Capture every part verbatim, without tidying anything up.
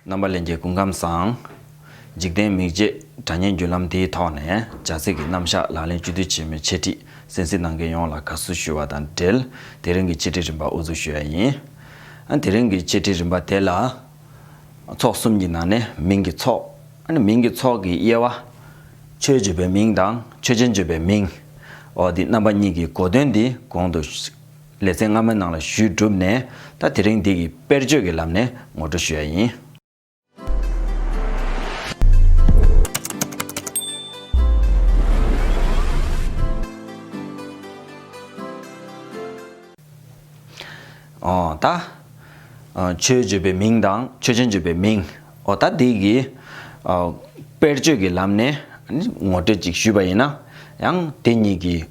རྣམ་པ་ལྷན་རྒྱས་སྐུ་ཁམས་བཟང་། འཇིག་རྟེན་མིག་འབྱེད་སྒྲ་སྙན་བརྒྱུད་ལམ་འདིའི་ཐོག་ནས་བྱ་ཚིག་གི་རྣམ་གཞག་ལག་ལེན་བཅུད་བསྡུས་ཆེན་མོའི་འཆད་ཁྲིད་གསན་གཟིགས་གནང་མཁན་ཡོངས་ལ་དགའ་བསུ་ཞུ་བ་དང་འབྲེལ། དེ་རིང་གི་འཆད་ཁྲིད་རིམ་པ་དབུ་འཛུགས་ཞུ་ཡ་ཡིན། ཨ་དེ་རིང་གི་འཆད་ཁྲིད་རིམ་པ་དེ་ལ། ཚོགས་གསུམ་གྱི་ནང་ནས་མིང་གི་ཚོགས། ཨ་ནི་མིང་གི་ཚོགས་ཀྱི་དབྱེ་བ། ཆོས་བརྗོད་པའི་མིང་དང་ཆོས་ཅན་བརྗོད་པའི་མིང་། འོ་འདི་རྣམ་པ་གཉིས་ཀྱི་གོ་དོན་འདི་གོང་དུ་ལེ་ཚན་སྔ་མའི་ནང་ལ་ཞུས་གྲུབ་ནས། ད་དེ་རིང་འདི་གི་དཔེར་བརྗོད་ཀྱི་ལམ་ནས་ངོ་སྤྲོད་ཞུ་ཡ་ཡིན། ཨོ་ད། ཨ་ཆོས་བརྗོད་པའི་མིང་དང་ཆོས་ཅན་བརྗོད་པའི་མིང་། ཨོ་ད་འདི་གི་ཨ་དཔེར་བརྗོད་ཀྱི་ལམ་ནས་ངོ་སྤྲོད་ཅིག་ཞུས་པ་ཡིན་ན། ཡང་དེ་གཉིས་ཀྱི་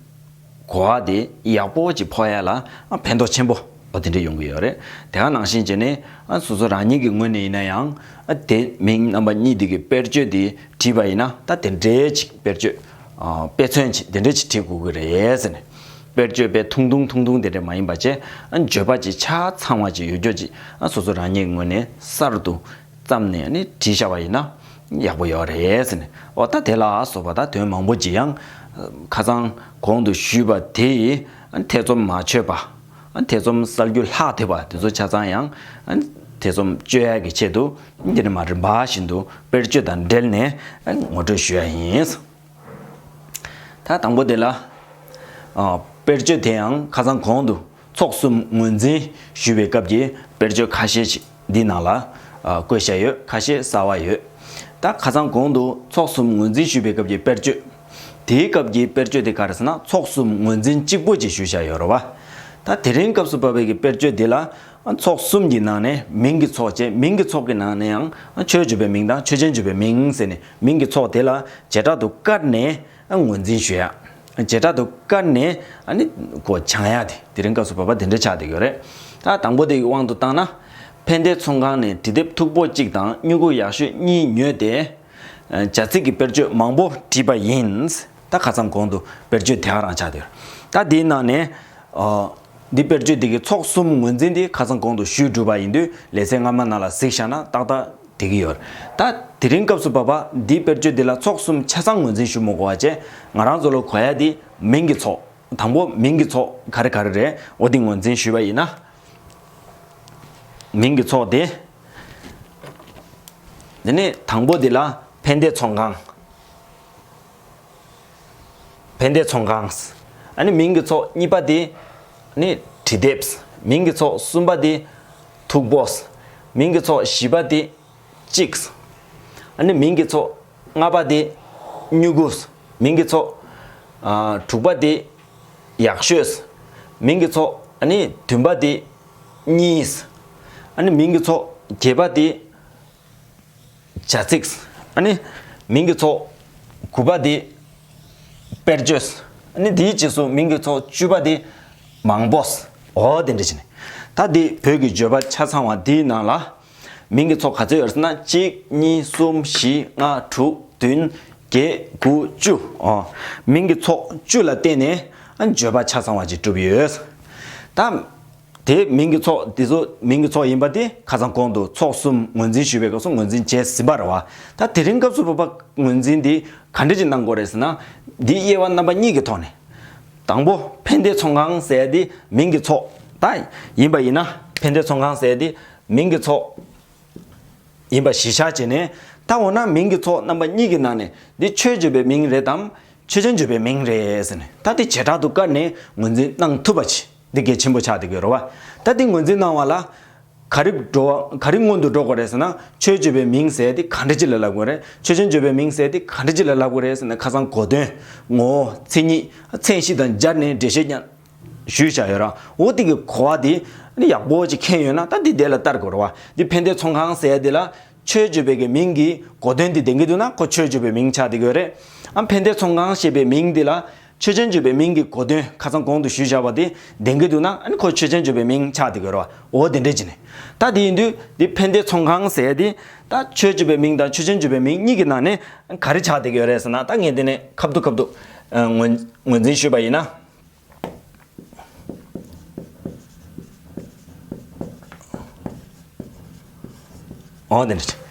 གོ་བ་དེ་ཡག་པོ་ཅིག་ཕོག་ཡ་ལ་ཨ་ཕན་ཐོགས་ཆེན་པོ་ཨོ་དེ་འདྲ་ཡོང་གི་ཡོད་རེད། དེ་ག་ནང་བཞིན་བྱས་ནས་ཨ་སོ་སོ་རང་ཉིད་ཀྱི་ངོས་ནས་ཡིན་ན་ཡང་ཨ་དེ་མིང་རྣམ་པ་གཉིས་དེ་གི་དཔེར་བརྗོད་དེ་བྲིས་པ་ཡིན་ན། ད་དེ་འདྲའི་ཅིག་དཔེར་བརྗོད་ཨ་དཔེ་མཚོན་ཅིག་དེ་འདྲའི་ཅིག་བྲིས་དགོས་ཀྱི་རེད་ཟེར་ནས། དཔེར་བརྗོད་དཔེ་ཐུང་ཐུང་ཐུང་ཐུང་དེ་འདྲ་མ་ཡིན་པ་བྱས། ཨ་བརྗོད་པ་ཅིག་ཆ་ཚང་བ་ཅིག་ཡོད་རྒྱུ་ཅིག་ཨ་སོ་སོ་རང་ཉིད་ངོས་ནས་གསར་དུ་བརྩམས་ནས་ཨ་ནི་བྲིས་བཞག་པ་ཡིན་ན་ཡག་པོ་ཡོད་རེད་ཟེར་ནས། འོ་ད་དེ་ལ་སོགས་པ་ད་དོན་མང་པོ་ཅིག་ཡང་ཁ་སང་གོང་དུ་ཞུས་པ་དེ་ཡི་ཨ་ཐེ་ཚོམ་མ་ཆོད་པ། ཨ་ཐེ་ཚོམ་སེལ་རྒྱུ་ལྷག་ཐེབས་པ་དེ་ཚོ་ཆ་ཚང་ཡང་ཨ་ཐེ་ཚོམ་གཅོད་ཡག་གི་ཆེད་དུ་འདི་ནས་མར་རིམ་པ་བཞིན་དུ་དཔེར་བརྗོད་དང་འབྲེལ་ནས་ཨ་ངོ་སྤྲོད་ཞུ་ཡ་ཡིན། ད་དང་པོ་དེ་ལ། ཨ་དཔེར་བརྗོད་དེ་ཡང་ཁ་སང་གོང་དུ་ཚོགས་གསུམ་ངོས་འཛིན་ཞུས་པའི་སྐབས་ཀྱི་དཔེར་བརྗོད་ཁ་ཤས་ཤིག་འདི་ནང་ལ་ཨ་བཀོད་བཞག་ཡོད། ཁ་ཤས་གསར་བ་ཡོད། ད་ཁ་སང་གོང་དུ་ཚོགས་གསུམ་ངོས་འཛིན་ཞུས་པའི་སྐབས་ཀྱི་དཔེར་བརྗོད། དེའི་སྐབས་ཀྱི་དཔེར་བརྗོད་དེ་ག་རེ་ཟེར་ན། ཚོགས་གསུམ་ངོས་འཛིན་གཅིག་པོ་ཅིག་ཞུས་བཞག་ཡོད་རེད་བ། ད་དེ་རིང་སྐབས་སུ་བབས་པའི་གི་དཔེར་བརྗོད་འདི་ལ། ཨ་ཚོགས་གསུམ་གྱི་ནང་ནས་མིང་གི་ཚོགས་བྱས། མིང་གི་ཚོགས་ཀྱི་ནང་ནས་ཡང་ཨ་ཆོས་བརྗོད་པའི་མིང་དང་ཆོས་ཅན་བརྗོད་པའི་མིང་ཟེར་ནས། མིང་གི་ཚོགས་དེ་ལ་བྱེ་བྲག་ཏུ་བཀར་ནས་ཨ་ངོས་འཛིན་ཞུ་ཡ། བྱེ་བྲག་ཏུ་བཀར་ནས་ཨ་ནི་གོ་སྦྱང་ཡ་དེ་དེ་རིང་སྐབས་སུ་བབས་པ་དེ་འདྲ་ཆགས་བསྡད་ཡོད་རེད། ད་དང་པོ་དེ་གི་དབང་དུ་བཏང་ན། ཕན་བདེ་ཚོང་ཁང་ནས་འབྲི་དེབ་མཐུག་པོ་གཅིག་དང་སྨྱུ་གུ་ཡག་ཤོས་གཉིས་ཉོས་ཏེ། བྱ་ཚིག་གི་དཔེར་བརྗོད་མང་པོ་བྲིས་པ་ཡིན། ད་ཁ་སང་གོང་དུ་དཔེར་བརྗོད་དེ་ག་རང་ཆགས་བསྡད་ཡོད། ད་དེའི་ནང་ནས། ཨ། འདི་དཔེར་བརྗོད་འདི་གི་ཚོགས་གསུམ་ངོས་འཛིན་འདི་ཁ་སང་གོང་དུ་ཞུས་གྲུབ་པ་ཡིན་དུས། ལེ་ཚན་སྔ་མ་ནང་ལ་གཟིགས་བཞག་ན་ཏག་ཏག་བསྡད་ཀྱི་ཡོད། ད་དེ་རིང་སྐབས་སུ་བབས་པ་འདིའི་དཔེར་བརྗོད་འདི་ལ་ཚོགས་གསུམ་ཆ་ཚང་ངོས་འཛིན་ཞུ་མི་དགོས་པ་བྱས། ང་རང་ཚོ་ལ་གོ་ཡ་འདི་མིང་གི་ཚོགས། དང་པོ་མིང་གི་ཚོགས་ག་རེ་ག་རེ་རེད། འོ་འདི་ངོས་འཛིན་ཞུས་པ་ཡིན་ན། མིང་གི་ཚོགས་དེ། དེ་ནས་དང་པོ་འདི་ལ་ཕན་བདེ་ཚོང་ཁང་། ཕན་བདེ་ཚོང་ཁང་། ཨ་ནི་མིང་གི་ཚོགས་གཉིས་པ་དེ། ཨ་ནི་འབྲི་དེབ། མིང་གི་ཚོགས་གསུམ་པ་དེ། མཐུག་པོ། མིང་གི་ཚོགས་བཞི་པ་དེ། གཅིག་ཨ་ནི་མིང་གི་ཚོགས་ལྔ་པ་དེ། སྨྱུ་གུ། མིང་གི་ཚོགས་ཨ་དྲུག་པ་དེ། ཡག་ཤོས། མིང་གི་ཚོགས་ཨ་ནི་བདུན་པ་དེ། གཉིས། ཨ་ནི་མིང་གི་ཚོགས་བརྒྱད་པ་དེ། བྱ་ཚིག་ཨ་ནི་མིང་གི་ཚོགས་དགུ་པ་དེ། དཔེར་བརྗོད། ཨ་ནི་དེའི་རྗེས་སུ་མིང་གི་ཚོགས་བཅུ་པ་དེ། མང་པོ། འོ་དེ་འདྲ་བྱས་ནས། ད་དེ་བོད་ཀྱི་བརྗོད་པ་ཆ་ཚང་བ་དེའི་ནང་ལ། མིང་གི་ཚོགས་ག་ཚོད་ཡོད་ཟེར་ན། གཅིག་གཉིས། གསུམ། བཞི། ལྔ། དྲུག་བདུན། བརྒྱད། དགུ། བཅུ། ཨོ། མིང་གི་ཚོགས་བཅུ་ལ་བརྟེན་ནས་ཨ་བརྗོད་པ་ཆ་ཚང་བ་ཅིག་གྲུབ་ཡོད། ད། དེ་མིང་གི་ཚོགས་དེ་ཚོ་མིང་གི་ཚོགས་ཡིན་པ་དེ་ཁ་སང་གོང་དུ་ཚོགས་གསུམ་ངོས་འཛིན་ཞུས་པའི་སྐབས་སུ་ངོས་འཛིན་བྱས་ཟིན་པ་རེད་བ། ད་དེ་རིང་སྐབས་སུ་བབས་པ་ངོས་འཛིན་དེ་ག་འདྲ་ཅིག་གནང་དགོས་རེད་ཟེར་ན། འདི་དབྱེ་བ་རྣམ་པ་གཉིས་ཀྱི་ཐོག་ནས། དང་པོ་ཕན་བདེ་ཚོང་ཁང་ཟེར་ཡ་དེ་མིང་གི་ཚོགས་ད་ཡིན་པ་ཡིན་ན། ཕན་བདེ་ཚོང་ཁང་ཟེར་ཡ་དེ་མིང་གི་ཚོགས་ཡིན་པ་གཞི་བཞག་བྱས་ནས། ད་འོ་ན་མིང་གི་ཚོགས་རྣམ་པ་གཉིས་ཀྱི་ནང་ནས་འདི་ཆོས་བརྗོད་པའི་མིང་རེད་དམ། ཆོས་ཅན་བརྗོད་པའི་མིང་རེད་ཟེར་ནས། ད་དེ་བྱེ་བྲག་ཏུ་བཀར་ནས་ངོས་འཛིན་གནང་ཐུབ་པ་ཅིག་འདི་གལ་ཆེན་པོ་ཆགས་བསྡད་ཀྱི་ཡོད་རེད་བ། ད་འདི་ངོས་འཛིན་གནང་བ་ལ། ག་རེ་འགྲོ་བ་ག་རེ་སྔོན་དུ་འགྲོ་དགོས་རེད་ཟེར་ན། ཆོས་བརྗོད་པའི་མིང་ཟེར་དེ་ག་འདྲ་ཅིག་ལ་ལབ་དགོས་རེད། ཆོས་ཅན་བརྗོད་པའི་མིང་ཟེར་དེ་ག་འདྲ་ཅིག་ལ་ལབ་དགོས་རེད་ཟེར་ན། ཁ་སང་གོ་དོན། ངོ་བོ། མཚན་ཉིད། མཚན་གཞི་དང་སྦྱར་ནས་འགྲེལ་བཤད་ཀྱང་ཞུས་བཞག་ཡོད་ར། འོ་དེ་གི་གོ་བ་དེ་ནི་ཡག་པོ་ཅིག་མཁྱེན་ཡོད་ན། ད་འདི་དེ་ལ་བལྟ་དགོས་རེད་བ། འདི་ཕན་བདེ་ཚོང་ཁང་ཟེར་དེ་ལ་ཆོས་བརྗོད་པའི་གི་མིང་གི་གོ་དོན་དེ་ལྡན་གྱི་འདུག་ན་ཁོ་ཆོས་བརྗོད་པའི་མིང་ཆགས་བསྡད་ཀྱི་ཡོད་རེད། ཨ་ཕན་བདེ་ཚོང་ཁང་ཞེས་པའི་མིང་འདི་ལ་ཆོས་ཅན་བརྗོད་པའི་མིང་གི་གོ་དོན་ཁ་སང་གོང་དུ་ཞུས་བཞག་པ་དེ་ལྡན་གྱི་འདུག་ན། ཨ་ནི་ཁོ་ཆོས་ཅན་བརྗོད་པའི་མིང་ཆགས་བསྡད་ཀྱི་ཡོད་རེད་བ། འོ་དེ་འདྲ་ཅིག་ནས། ད་དེ་ཡིན་དུས་འདི་ཕན་བདེ་ཚོང་ཁང་ཟེར་དེ་ད་ཆོས་བརྗོད་པའི་མིང་དང་ཆོས་ཅན་བརྗོད་པའི་མིང་གཉིས་ཀྱི་ནང་ནས་ག་རེ་ཆགས་བསྡད་ཀྱི་ཡོད་རེད་ཟེར་ན། ད་ངས་འདི་ནས་ཁ་བསྡུ་ཁ་བསྡུ་ངོས་ངོས་འཛིན་ཞུས་པ་ཡིན་ན། འོ་དེ་འདྲ།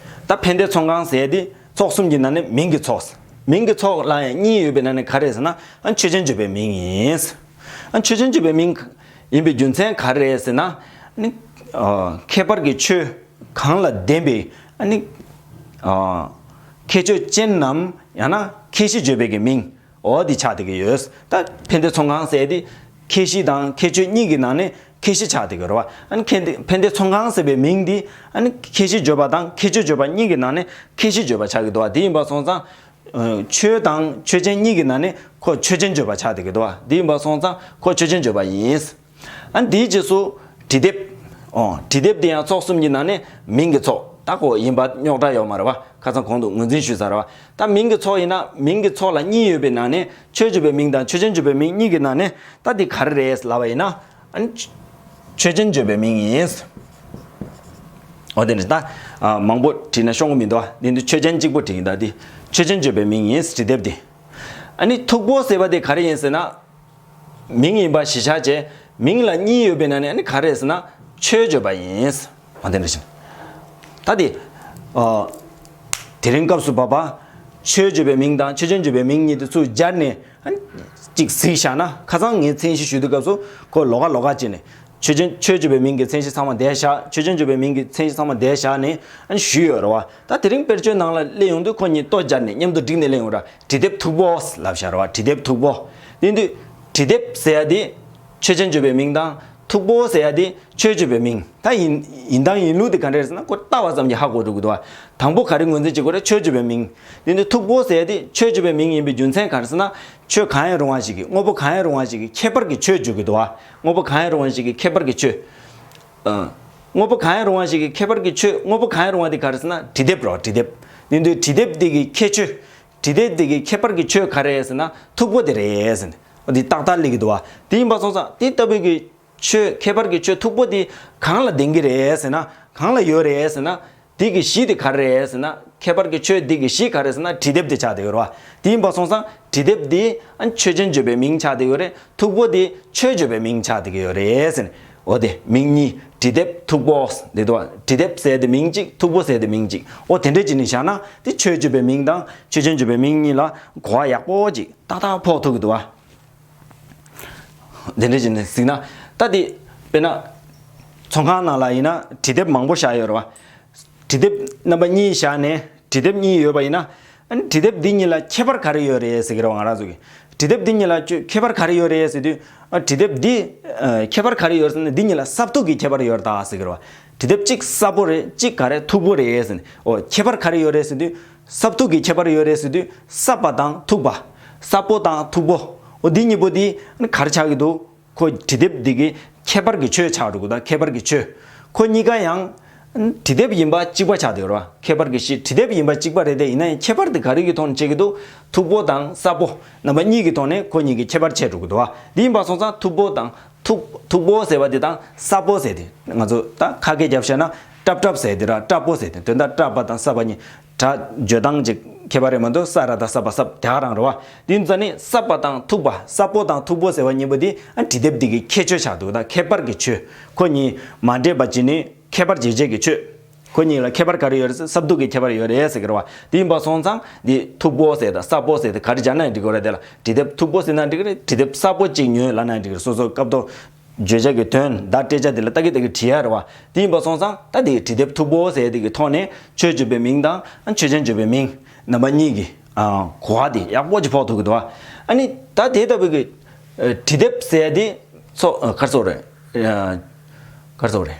ད་ཕན་བདེ་ཚོགས་ཁང་ཟེར་དེ་ཚོགས་གསུམ་གྱི་ནང་ནས་མིང་གི་ཚོགས། མིང་གི་ཚོགས་ལ་ཡང་གཉིས་ཡོད་པའི་ནང་ནས་ག་རེ་ཟེར་ན། ཨ་ཆོས་ཅན་བརྗོད་པའི་མིང་ཡིན། ཨ་ཆོས་ཅན་བརྗོད་པའི་མིང་ཡིན་པའི་རྒྱུ་མཚན་ག་རེ་རེད་ཟེར་ན། ཨ་ནི་ཨ་ཁྱད་པར་གྱི་ཆོས་གང་ལ་ལྡན་པའི་ཨ་ནི་ཨ་ཁྱད་ཆོས་ཅན་ནམ་ཡང་ན་ཁྱད་གཞི་བརྗོད་པའི་གི་མིང་། འོ་འདི་ཆགས་བསྡད་ཀྱི་ཡོད། ད་ཕན་བདེ་ཚོགས་ཁང་ཟེར་དེ་ཁྱད་གཞི་དང་ཁྱད་ཆོས་གཉིས་ཀྱི་ནང་ནས་ཁྱད་གཞི་ཆགས་བསྡད་ཀྱི་རེད་བ། ཨ་ནི་ཁྱད་དེ་ཕན་བདེ་ཚོགས་ཁང་ཟེར་བའི་མིང་འདི་ཨ་ནི་ཁྱད་གཞི་བརྗོད་པ་དང་ཁྱད་ཆོས་བརྗོད་པ་གཉིས་ཀྱི་ནང་ནས་ཁྱད་གཞི་བརྗོད་པ་ཆགས་ཀྱི་འདུག་བ། དེ་ཡིན་པ་སོང་ཙང་། ཨ་ཆོས་དང་ཆོས་ཅན་གཉིས་ཀྱི་ནང་ནས་ཁོ་ཆོས་ཅན་བརྗོད་པ་ཆགས་བསྡད་ཀྱི་འདུག་བ། དེ་ཡིན་པ་སོང་ཙང་ཁོ་ཆོས་ཅན་བརྗོད་པ་ཡིན། ཨ་ནི་དེའི་རྗེས་སུ་འབྲི་དེབ། ཨོ་འབྲི་དེབ་དེ་ཡང་ཚོགས་གསུམ་གྱི་ནང་ནས་མིང་གི་ཚོགས། ད་ཁོ་ཡིན་པ་རྙོག་དྲ་ཡོད་མ་རེད་བ། ཁ་སང་གོང་དུ་ངོས་འཛིན་ཞུས་ཚར་བ། ད་མིང་གི་ཚོགས་ཡིན་ན་མིང་གི་ཚོགས་ལ་གཉིས་ཡོད་པའི་ནང་ནས་ཆོས་བརྗོད་པའི་མིང་དང་ཆོས་ཅན་བརྗོད་པའི་མིང་གཉིས་ཀྱི་ནང་ནས་ད་འདི་ག་རེ་རེད་ལབ་པ་ཡིན་ན། ཨ་ནི་ཆོས་ཅན་བརྗོད་པའི་མིང་ཡིན། འོ་དེ་འདྲ། ད་ཨ་མང་པོ་བྲིས་ན་ཤོང་གི་མི་འདུག་བ། འདི་འདི་ཆོས་ཅན་གཅིག་པོ་བྲིས་ཡིན། ད་འདི་ཆོས་ཅན་བརྗོད་པའི་མིང་ཡིན། འབྲི་དེབ་འདི། ཨ་ནི་མཐུག་པོ་ཟེར་བ་དེ་ག་རེ་ཡིན་ཟེར་ན། མིང་ཡིན་པ་གཞི་བཞག་བྱས། མིང་ལ་གཉིས་ཡོད་པའི་ནང་ནས་ཨ་ནི་ག་རེ་ཟེར་ན་ཆོས་བརྗོད་པ་ཡིན། འོ་དེ་འདྲ་ཞིག་ད་དེ། ཨ། དེ་རིང་སྐབས་སུ་བབ་པ། ཆོས་བརྗོད་པའི་མིང་དང་ཆོས་ཅན་བརྗོད་པའི་མིང་གཉིས་དེ་ཚུར་སྦྱར་ནས་ཨ་ནི་གཅིག་གཟིགས་བཞག་ན། ཁ་སང་ངས་མཚན་གཞི་ཞུ་དུས་སྐབས་སུ་ཁོ་ལོགས་ཀ་ལོགས་ཀ་བྱས་ནས་ཆོས་ཅན་ཆོས་བརྗོད་པའི་མིང་གི་མཚན་གཞི་ཚང་མ་འདིར་བཞག་ཆོས་ཅན་བརྗོད་པའི་མིང་གི་མཚན་གཞི་ཚང་མ་འདིར་བཞག་ནས་ཨ་ནི་ཞུས་ཡོད་རེད་བ། ད་དེ་རིང་དཔེར་བརྗོད་ནང་ལ་སླེབས་ཡོང་དུས་ཁོ་གཉིས་ལྟོ་སྦྱར་ནས་མཉམ་དུ་བསྒྲིགས་ནས་སླེབས་ཡོང་ར། འབྲི་དེབ་མཐུག་པོ་ལབ་བཞག་རེད་བ། འབྲི་དེབ་མཐུག་པོ། དེ་དུས་འབྲི་དེབ་ཟེར་ཡ་དེ་ཆོས་ཅན་བརྗོད་པའི་མིང་དང་མཐུག་པོ་ཟེར་ཡ་དེ་ཆོས་བརྗོད་པའི་མིང་། ད་ཡིན་ཡིན་དང་ཡིན་ལུགས་དེ་ག་འདྲ་རེད་ཟེར་ན་ཁོ་ལྟ་བ་ཙམ་གྱིས་ཧ་གོ་འགྲོ་གི་འདུག་བ། དང་པོ་ག་རེ་ངོས་འཛིན་བྱེད་དགོས་རེད། ཆོས་བརྗོད་པའི་མིང་། དེ་དུས་མཐུག་པོ་ཟེར་ཡ་དེ་ཆོས་བརྗོད་པའི་མིང་ཡིན་པའི་རྒྱུ་མཚན་ག་རེ་ཟེར་ན། ཆོས་གང་ཡང་རུང་བ་ཞིག་གི་དངོས་པོ་གང་ཡང་རུང་བ་ཞིག་གི་ཁྱད་པར་གྱི་ཆོས་བརྗོད་ཀྱི་འདུག་བ། དངོས་པོ་གང་ཡང་རུང་བ་ཞིག་གི་ཁྱད་པར་གྱི་ཆོས། ཨ། དངོས་པོ་གང་ཡང་རུང་བ་ཞིག་གི་ཁྱད་པར་གྱི་ཆོས། དངོས་པོ་གང་ཡང་རུང་བ་དེ་ག་རེ་ཟེར་ན་འབྲི་དེབ་རོ། འབྲི་དེབ། དེ་དུས་འབྲི་དེབ་དེ་གི་ཁྱད་ཆོས། འབྲི་དེབ་དེ་གི་ཁྱད་པར་གྱི་ཆོས་ག་རེ་ཟེར་ན་མཐུག་པོ་དེ་རེད་ཟེར་ནས། འོ་འདི་ཏག་ཏག་སླེབས་ཀྱི་འདུག་བ། དེ་ཡིན་པ་སོང་ཙང་དེ་ལྟ་བུའི་གི་ཆོས་ཁྱད་པར་གྱི་ཆོས་མཐུག་པོ་དེ་གང་ལ་ལྡན་གྱི་རེད་ཟེར་ན། གང་ལ་ཡོད་རེད་ཟེར་ན། དེ་གི་གཞི་དེ་ག་རེ་རེད་ཟེར་ན། ཁྱད་པར་གྱི་ཆོས་དེ་གི་གཞི་ག་རེ་ཟེར་ན་འབྲི་དེབ་དེ་ཆགས་བསྡད་ཡོད་རེད་བ། དེ་ཡིན་པ་སོང་ཙང་འབྲི་དེབ་དེ་ཨ་ཆོས་ཅན་བརྗོད་པའི་མིང་ཆགས་བསྡད་ཡོད་རེད། མཐུག་པོ་དེ་ཆོས་བརྗོད་པའི་མིང་ཆགས་བསྡད་ཀྱི་ཡོད་རེད་ཟེར་ནས། འོ་དེ་མིང་གཉིས་འབྲི་དེབ་མཐུག་པོ་འདི་འདུག་བ། འབྲི་དེབ་ཟེར་དེ་མིང་གཅིག་མཐུག་པོ་ཟེར་དེ་མིང་གཅིག་འོ་དེ་འདྲས་བྱས་ནས་བཞག་ན་དེ་ཆོས་བརྗོད་པའི་མིང་དང་ཆོས་ཅན་བརྗོད་པའི་མིང་གཉིས་ལ་གོ་བ་ཡག་པོ་ཅིག་ཏག་ཏག་ཕོག་ཐུབ་ཀྱི་འདུག་བ། དེ་འདྲ་བྱས་ནས་གཟིགས་ན། ད་དེ་དཔེར་ན། ཚོང་ཁང་ནང་ལ་ཡིན་ན་འབྲི་དེབ་མང་པོ་བཞག་ཡོད་རེད་བ། འབྲི་དེབ་རྣམ་པ་གཉིས་བཞག་ནས་འབྲི་དེབ་གཉིས་ཡོད་པ་ཡིན་ན། ཨ་ནི་འབྲི་དེབ་འདི་གཉིས་ལ་ཁྱད་པར་ག་རེ་ཡོད་རེད་ཟེར་གི་རེད་བ། ང་རང་ཚོ་གི་འབྲི་དེབ་འདི་གཉིས་ལ་ཁྱོད་ཁྱད་པར་ག་རེ་ཡོད་རེད་ཟེར་དུས། ཨ་འབྲི་དེབ་འདི་ཨ་ཁྱད་པར་ག་རེ་ཡོད་ཟེར་ན་འདི་གཉིས་ལ་སྲབ་མཐུག་གི་ཁྱད་པར་ཡོད་རེད་ད་ཟེར་གི་རེད་བ། འབྲི་དེབ་གཅིག་སྲབ་པོ་རེད། གཅིག་ག་རེ་མཐུག་པོ་རེད་ཟེར་ནས། འོ་ཁྱད་པར་ག་རེ་ཡོད་རེད་ཟེར་དུས། སྲབ་མཐུག་གི་ཁྱད་པར་ཡོད་རེད་ཟེར་དུས་སྲབ་པ་དང་མཐུག་པ། སྲབ་པོ་དང་མཐུག་པོ། འོ་འདི་གཉིས་པོ་འདི་ག་རེ་ཆགས་ཀྱི་འདུག་ཁོ་འབྲི་དེབ་འདི་གི་ཁྱད་པར་གྱི་ཆོས་ཆགས་འགྲོ་གི་འདུག་ཁྱད་པར་གྱི་ཆོས། ཁོ་གཉིས་ཀ་ཡང་འབྲི་དེབ་ཡིན་པ་གཅིག་པ་ཆགས་བསྡད་ཡོད་རེད་བ། ཁྱད་པར་གྱི་གཞི་འབྲི་དེབ་ཡིན་པ་གཅིག་པ་རེད་དེ། ཡིན་ན་ཡང་ཁྱད་པར་དེ་ག་རེ་གི་ཐོག་ནས་བྱེད་ཀྱི་འདུག་མཐུག་པོ་དང་སྲབ་པོ་རྣམ་པ་གཉིས་ཀྱི་ཐོག་ནས་ཁོ་གཉིས་ཀྱི་ཁྱད་པར་ཕྱེ་འགྲོ་གི་འདུག་བ། འདི་ཡིན་པ་སོང་ཙང་མཐུག་པོ་དང་མཐུག་མཐུག་པོ་ཟེར་བ་དེ་དང་སྲབ་པོ་ཟེར་དེ། ང་ཚོ་ད་ཁ་སྐད་རྒྱབ་བཤད་ན་སྲབ་སྲབ་ཟེར་དེ་ར། སྲབ་པོ་ཟེར་དེ། དོན་དག་སྲབ་པ་དང་སྲབ་པ་གཉིས་སྒྲ་བརྗོད་སྟངས་ཀྱི་ཁྱད་པར་རེད་མ་གཏོགས་ས་ར་དང་ས་པ་སྲབ་དེ་ག་རང་རེད་བ། དེ་ཡིན་ཙང་ནི་སྲབ་པ་དང་མཐུག་པ། སྲབ་པོ་དང་མཐུག་པོ་ཟེར་བ་གཉིས་པོ་དེ་ཨ་འབྲི་དེབ་འདི་གི་ཁྱད་ཆོས་ཆགས་འདུག་ད་ཁྱད་པར་གྱི་ཆོས། ཁོ་གཉིས་མ་འདྲེས་པ་བྱས་ནས་ཁྱད་པར་འབྱེད་བྱེད་ཀྱི་ཆོས། ཁོ་གཉིས་ལ་ཁྱད་པར་ག་རེ་ཡོད་རེད་ཟེར། སྲབ་མཐུག་གི་ཁྱད་པར་ཡོད་རེད་ཟེར་གི་རེད་བ། དེ་ཡིན་པ་སོང་ཙང་འདི་མཐུག་པོ་ཟེར་དང་སྲབ་པོ་ཟེར་དེ་ག་རེ་སྦྱར་ན་ཡང་འགྲིག་གི་རེད། དེ་ལ་འབྲི་དེབ་མཐུག་པོ་ཟེར་ན་འགྲིག་གི་རེད། འབྲི་དེབ་སྲབ་པོ་གཅིག་ཉོས་ལབ་ན་ཡང་འགྲིག་གི་རེད། སོ་སོ་སྐབས་ཐོག་བརྗོད་བྱ་གི་དོན་བརྡ་སྤྲད་བྱ་དེ་ལ་ལྟ་གི་ལྟ་གི་བྲིས་ཡ་རེད་བ། དེ་ཡིན་པ་སོང་ཙང་ད་དེ་འབྲི་དེབ་མཐུག་པོ་ཟེར་དེ་གི་ཐོག་ནས་ཆོས་བརྗོད་པའི་མིང་དང་ཨ་ཆོས་ཅན་བརྗོད་པའི་མིང་རྣམ་པ་གཉིས་ཀྱི་ཨ་གོ་བ་དེ་ཡག་པོ་ཅིག་ཕོག་ཐུབ་ཀྱི་འདུག་བ། ཨ་ནི་ད་དེ་ལྟ་བུའི་གི་ཨ་འབྲི་དེབ་ཟེར་དེ་ཚོགས་ཨ་ག་རེ་ཟེར་དགོས་རེད། ཨ་ག་རེ་ཟེར་དགོས་རེད།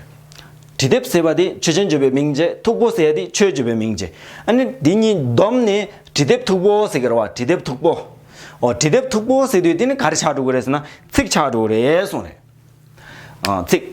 འབྲི་དེབ་ཟེར་བ་དེ་ཆོས་ཅན་བརྗོད་པའི་མིང་བྱས། མཐུག་པོ་ཟེར་དེ་ཆོས་བརྗོད་པའི་མིང་བྱས། ཨ་ནི་འདི་གཉིས་བསྡོམས་ནས་འབྲི་དེབ་མཐུག་པོ་ཟེར་གི་རེད་བ། འབྲི་དེབ་མཐུག་པོ། ཨོ་འབྲི་དེབ་མཐུག་པོ་ཟེར་དུས་དེ་ནི་ག་རེ་ཆགས་འགྲོ་གི་རེད་ཟེར་ན་ཚིག་ཆགས་འགྲོ་གི་རེད་གསུངས་རེད། ཨ་ཚིག་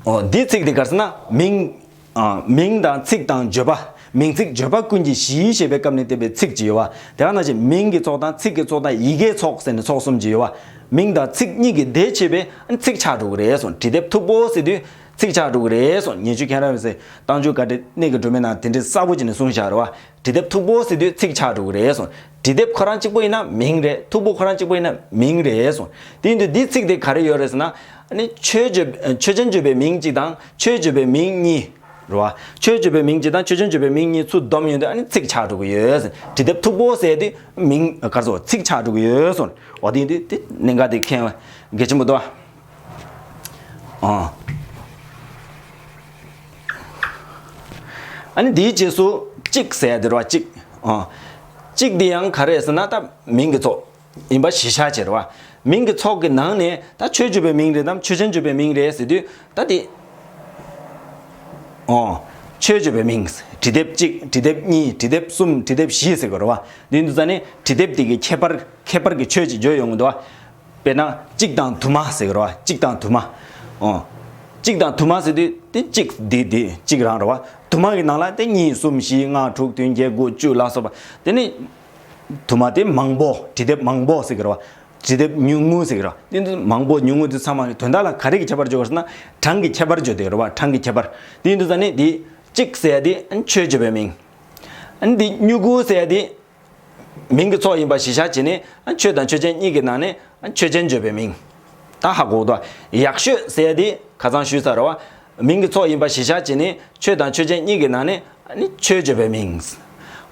ཨོ་འདི་ཚིག་འདི་ག་རེ་ཟེར་ན་མིང་། ཨ་མིང་དང་ཚིག་དང་བརྗོད་པ། མིང་ཚིག་བརྗོད་པ་ཀུན་གྱི་གཞི་ཞེས་པའི་སྐབས་ནས་བསྟན་པའི་ཚིག་ཅིག་ཡོད་བ། དེ་ག་ནང་བཞིན་མིང་གི་ཚོགས་དང་ཚིག་གི་ཚོགས་དང་ཡི་གེའི་ཚོགས་ཟེར་ནས་ཚོགས་གསུམ་ཅིག་ཡོད་བ། མིང་དང་ཚིག་གཉིས་ཀྱི་སྡེ་ཕྱེ་བས་ཚིག་ཆགས་འགྲོ་གི་རེད་གསུངས། འབྲི་དེབ་མཐུག་པོ་ཟེར་དུས་ ཚིག་ཆགས་འགྲོ་གི་རེད་གསུངས། ཉན་ཤུལ་མཁྱེན་རབ་ཡོད་ཟེར། རྟགས་འཇུག་བཀའ་འགྲེལ་གནད་ཀྱི་སྒྲོན་མེ་ནང་དེ་འདྲའི་གསལ་པོ་བྱས་ནས་གསུངས་བཞག་རེད་བ། འབྲི་དེབ་མཐུག་པོ་ཟེར་དུས་ཚིག་ཆགས་འགྲོ་གི་རེད་གསུངས། འབྲི་དེབ་ཁོ་རང་གཅིག་པོ་ཡིན་ན་མིང་རེད། མཐུག་པོ་ཁོ་རང་གཅིག་པོ་ཡིན་ན་མིང་རེད་གསུངས། དེ་ཡིན་དུས་འདིའི་ཚིག་དེ་ག་རེ་ཡོད་རེད་ཟེར་ན། ཨ་ནི་ཆོས་བརྗོད་ཆོས་ཅན་བརྗོད་པའི་མིང་གཅིག་དང་ཆོས་བརྗོད་པའི་མིང་གཉིས། རེད་བ། ཆོས་བརྗོད་པའི་མིང་གཅིག་དང་ཆོས་ཅན་བརྗོད་པའི་མིང་གཉིས་ཚུར་བསྡོམས་ཡོང་དུས་ཨ་ནི་ཚིག་ཆགས་འགྲོ་གི་ཡོད། འབྲི་དེབ་མཐུག་པོ་ཟེར་དུས་མིང་ག་རེ་ཟེར་ཚིག་ཆགས་འགྲོ་གི་ཡོད་གསུངས། འོ་དེ་ཡིན་དུས་དེ་གནད་འགག་དེ་མཁྱེན་གལ་ཆེན་པོ་འདུག་བ། ཨ། ཨ་ནི་དེའི་རྗེས་སུ་གཅིག་ཟེར་ཡ་དེ་རེད་བ། གཅིག་ཨ། གཅིག་དེ་ཡང་ག་རེ་ཟེར་ན་ད་མིང་གི་ཚོགས་ཡིན་པ་གཞི་བཞག་བྱས་རེད་བ། མིང་གི་ཚོགས་ཀྱི་ནང་ནས་ད་ཆོས་བརྗོད་པའི་མིང་རེད་དམ་ཆོས་ཅན་བརྗོད་པའི་མིང་རེད་ཟེར་དུས་ད་དེ། ཨོ། ཆོས་བརྗོད་པའི་མིང་། འབྲི་དེབ་གཅིག་འབྲི་དེབ་གཉིས་འབྲི་དེབ་གསུམ་འབྲི་དེབ་བཞི་ཟེར་དགོས་རེད་བ། འདི་འདུག་ས་ནི་འབྲི་དེབ་དེ་གི་ཁྱད་པར་ཁྱད་པར་གྱི་ཆོས་ཅིག་བརྗོད་ཡོང་གི་འདུག་བ། དཔེར་ན་གཅིག་དང་དུ་མ་ཟེར་གི་རེད་བ། གཅིག་དང་དུ་མ། ཨོ། གཅིག་དང་དུ་མ་ཟེར་དུས་དེ་གཅིག་འདི་འདི་གཅིག་རང་རེད་བ། དུ་མ་གི་ནང་ལ་དེ་གཉིས་གསུམ་བཞི་ལྔ་དྲུག་བདུན་བརྒྱད་དགུ་བཅུ་ལ་སོགས་པ་དེ་ནི། དུ་མ་དེ་མང་པོ་འབྲི་དེབ་མང་པོ་ཟེར་གི་རེད་བ། འབྲི་དེབ་ཉུང་ངུ་ཟེར་གི་རེད་བ། དེ་ཚོ་མང་པོ་ཉུང་ངུ་དེ་ཚང་མ་དོན་དག་ལ་ག་རེ་གི་ཁྱད་པར་འཇོག་གི་རེད་ཟེར་ན་གྲངས་ཀྱི་ཁྱད་པར་འཇོག་དེ་རེད་བ། གྲངས་ཀྱི་ཁྱད་པར། དེ་ཡིན་དུས་ཙ་ནི་དེ་གཅིག་ཟེར་ཡ་དེ་ཆོས་བརྗོད་པའི་མིང་། ཨ་ནི་དེ་སྨྱུ་གུ་ཟེར་ཡ་དེ་མིང་གི་ཚོགས་ཡིན་པ་གཞི་བཞག་བྱས་ནས་ཨ་ཆོས་དང་ཆོས་ཅན་གཉིས་ཀྱི་ནང་ནས་ཨ་ཆོས་ཅན་བརྗོད་པའི་མིང་། ད་ཧ་གོ་འདུག་ཡག་ཤོས་ཟེར་ཡ་དེ་ཁ་སང་ཞུས་ཚར་རེད་བ། མིང་གི་ཚོགས་ཡིན་པ་གཞི་བཞག་བྱས་ནས་ཆོས་དང་ཆོས་ཅན་གཉིས་ཀྱི་ནང་ནས་ཨ་ནི་ཆོས་བརྗོད་པའི་མིང་།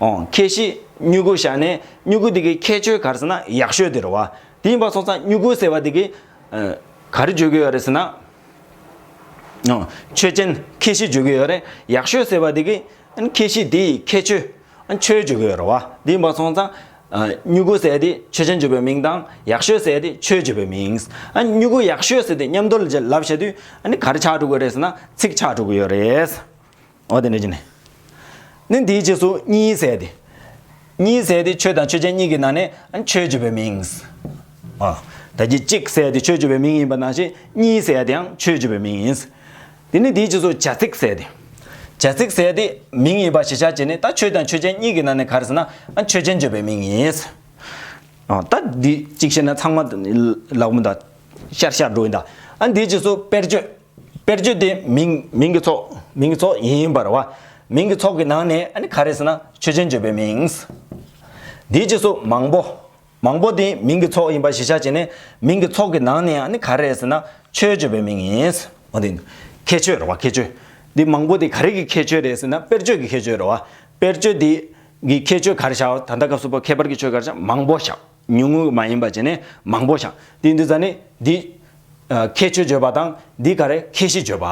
ཨོ། ཁྱད་གཞི་སྨྱུ་གུ་བཞག་ནས་སྨྱུ་གུ་དེ་གི་ཁྱད་ཆོས་ག་རེ་ཟེར་ན་ཡག་ཤོས་དེ་རེད་བ། དེ་ཡིན་པ་སོང་ཙང་སྨྱུ་གུ་ཟེར་བ་དེ་གི་ཨ་ག་རེ་བརྗོད་ཀྱི་ཡོད་རེད་ཟེར་ན། ཨོ། ཆོས་ཅན་ཁྱད་གཞི་བརྗོད་ཀྱི་ཡོད་རེད། ཡག་ཤོས་ཟེར་བ་དེ་གི་ཨ་ནི་ཁྱད་གཞི་དེ་ཡི་ཁྱད་ཆོས་ཨ་ཆོས་བརྗོད་ཀྱི་ཡོད་རེད་བ། དེ་ཡིན་པ་སོང་ཙང་། ཨ་སྨྱུ་གུ་ཟེར་དེ་ཆོས་ཅན་བརྗོད་པའི་མིང་དང་ཡག་ཤོས་ཟེར་དེ་ཆོས་བརྗོད་པའི་མིང་། ཨ་སྨྱུ་གུ་ཡག་ཤོས་ཟེར་དེ་མཉམ་དུ་ལ་ལབ་བྱ་དུས་ཨ་ནི་ག་རེ་ཆགས་འགྲོ་གི་རེད་ཟེར་ན་ཚིག་ཆགས་འགྲོ་གི་ཡོད་རེད། འོ་དེ་འདྲ་བྱས་ནས། ནི་འདིའི་རྗེས་སུ་གཉིས་ཟེར་དེ། གཉིས་ཟེར་དེ་ཆོས་དང་ཆོས་ཅན་གཉིས་ཀྱི་ནང་ནས་ཨ་ཆོས་བརྗོད་པའི་མིང་། ཨ་ད་གི་གཅིག་ཟེར་དེ་ཆོས་བརྗོད་པའི་མིང་ཡིན་པ་ནང་བཞིན་གཉིས་ཟེར་དེ་ཡང་ཆོས་བརྗོད་པའི་མིང་ཡིན། དེ་ནི་དེའི་རྗེས་སུ་བྱ་ཚིག་ཟེར་ཏེ། བྱ་ཚིག་ཟེར་ཏེ་མིང་ཡིན་པ་གཞི་བཞག་བྱས་ནས་ད་ཆོས་དང་ཆོས་ཅན་གཉིས་ཀྱི་ནང་ནས་ག་རེ་ཟེར་ན་ཨ་ཆོས་ཅན་བརྗོད་པའི་མིང་ཡིན། ཨ་ད་འདི་གཅིག་བཤད་ན་ཚང་མ་ལག་མོ་ད་ཤར་ཤར་འགྲོ་ཡིན་ད། ཨ་འདིའི་རྗེས་སུ་དཔེར་བརྗོད། དཔེར་བརྗོད་དེ་མིང་མིང་གི་ཚོགས་མིང་གི་ཚོགས་ཡིན་པ་རེད་བ། མིང་གི་ཚོགས་ཀྱི་ནང་ནས་ཨ་ནི་ག་རེ་ཟེར་ན་ཆོས་ཅན་བརྗོད་པའི་མིང་། འདིའི་རྗེས་སུ་མང་པོ། མང་པོ་དེ་མིང་གི་ཚོགས་ཡིན་པ་གཞི་བཞག་བྱས་ནས་མིང་གི་ཚོགས་ཀྱི་ནང་ནས་ཨ་ནི་ག་རེ་ཟེར་ན་ཆོས་བརྗོད་པའི་མིང་ཡིན། འོ་དེ་ཁྱད་ཆོས་རེད་བ། ཁྱད་ཆོས། འདི་མང་པོ་དེ་ག་རེ་གི་ཁྱད་ཆོས་རེད་ཟེར་ན་དཔེར་བརྗོད་ཀྱི་ཁྱད་ཆོས་རེད་བ། དཔེར་བརྗོད་འདི་གི་ཁྱད་ཆོས་ག་རེ་བཞག་ད་ལྟ་སྐབས་སུ་བབ་ཁྱད་པར་གྱི་ཆོས་ག་རེ་བཞག་མང་པོ་བཞག་ཉུང་ངུ་མ་ཡིན་པ་བྱས་ནས་མང་པོ་བཞག་དེ་འདི་ཟ་ནི་འདི་ཁྱད་ཆོས་བརྗོད་པ་དང་འདི་ག་རེ་ཁྱད་གཞི་བརྗོད་པ།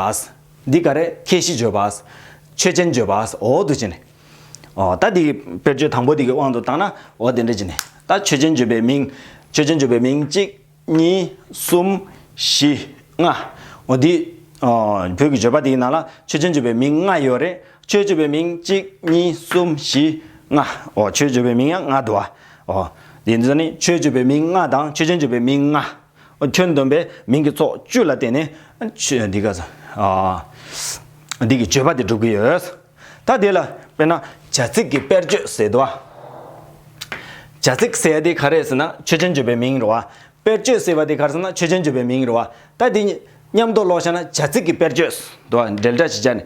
འདི་ག་རེ་ཁྱད་གཞི་བརྗོད་པ། ཆོས་ཅན་བརྗོད་པ། འོ་དུ་བྱས་ནས། ཨོ་ད་འདི་དཔེར་བརྗོད་དང་པོ་འདི་གི་དབང་དུ་བཏང་ན་འོ་དེ་འདྲ་བྱས་ནས་ད་ཆོས་ཅན་བརྗོད་པའི་མིང་། ཆོས་ཅན་བརྗོད་པའི་མིང་གཅིག་གཉིས། གསུམ། བཞི། ལྔ། འོ་འདི། ཨོ་བོད་ཀྱི་བརྗོད་པ་འདིའི་ནང་ལ་ཆོས་ཅན་བརྗོད་པའི་མིང་ལྔ་ཡོད་རེད། ཆོས་བརྗོད་པའི་མིང་གཅིག་གཉིས། གསུམ། བཞི། ལྔ། ཨོ་ཆོས་བརྗོད་པའི་མིང་ཡང་ལྔ་འདུག་ཨ། ཨོ་འདི་འདི་ནི་ཆོས་བརྗོད་པའི་མིང་ལྔ་དང་ཆོས་ཅན་བརྗོད་པའི་མིང་ལྔ། ཨོ་ཁྱོན་བསྡོམས་པའི་མིང་གི་ཚོགས་བཅུ་ལ་བརྟེན་ནས་ཨ་ཆོས་འདི་ག་ས་ཨ་འདི་གི་བརྗོད་པ་དེ་སྒྲུབ་ཀྱི་ཡོད། ད་དེ་ལ་དཔེར་ན་བྱ་ཚིག་གི་དཔེར་བརྗོད་ཟེར་འདུག་བ། བྱ་ཚིག་ཟེར་དེ་ག་རེ་ཟེར་ན་ཆོས་ཅན་བརྗོད་པའི་མིང་རེད་བ། དཔེར་བརྗོད་ཟེར་བ་དེ་ག་རེ་ཟེར་ན་ཆོས་ཅན་བརྗོད་པའི་མིང་རེད་བ། ད་དེ་མཉམ་དུ་ཀློག་བྱས་ན་བྱ་ཚིག་གི་དཔེར་བརྗོད་འདུག་བ། འབྲེལ་སྒྲ་ཞིག་བྱས་ནས།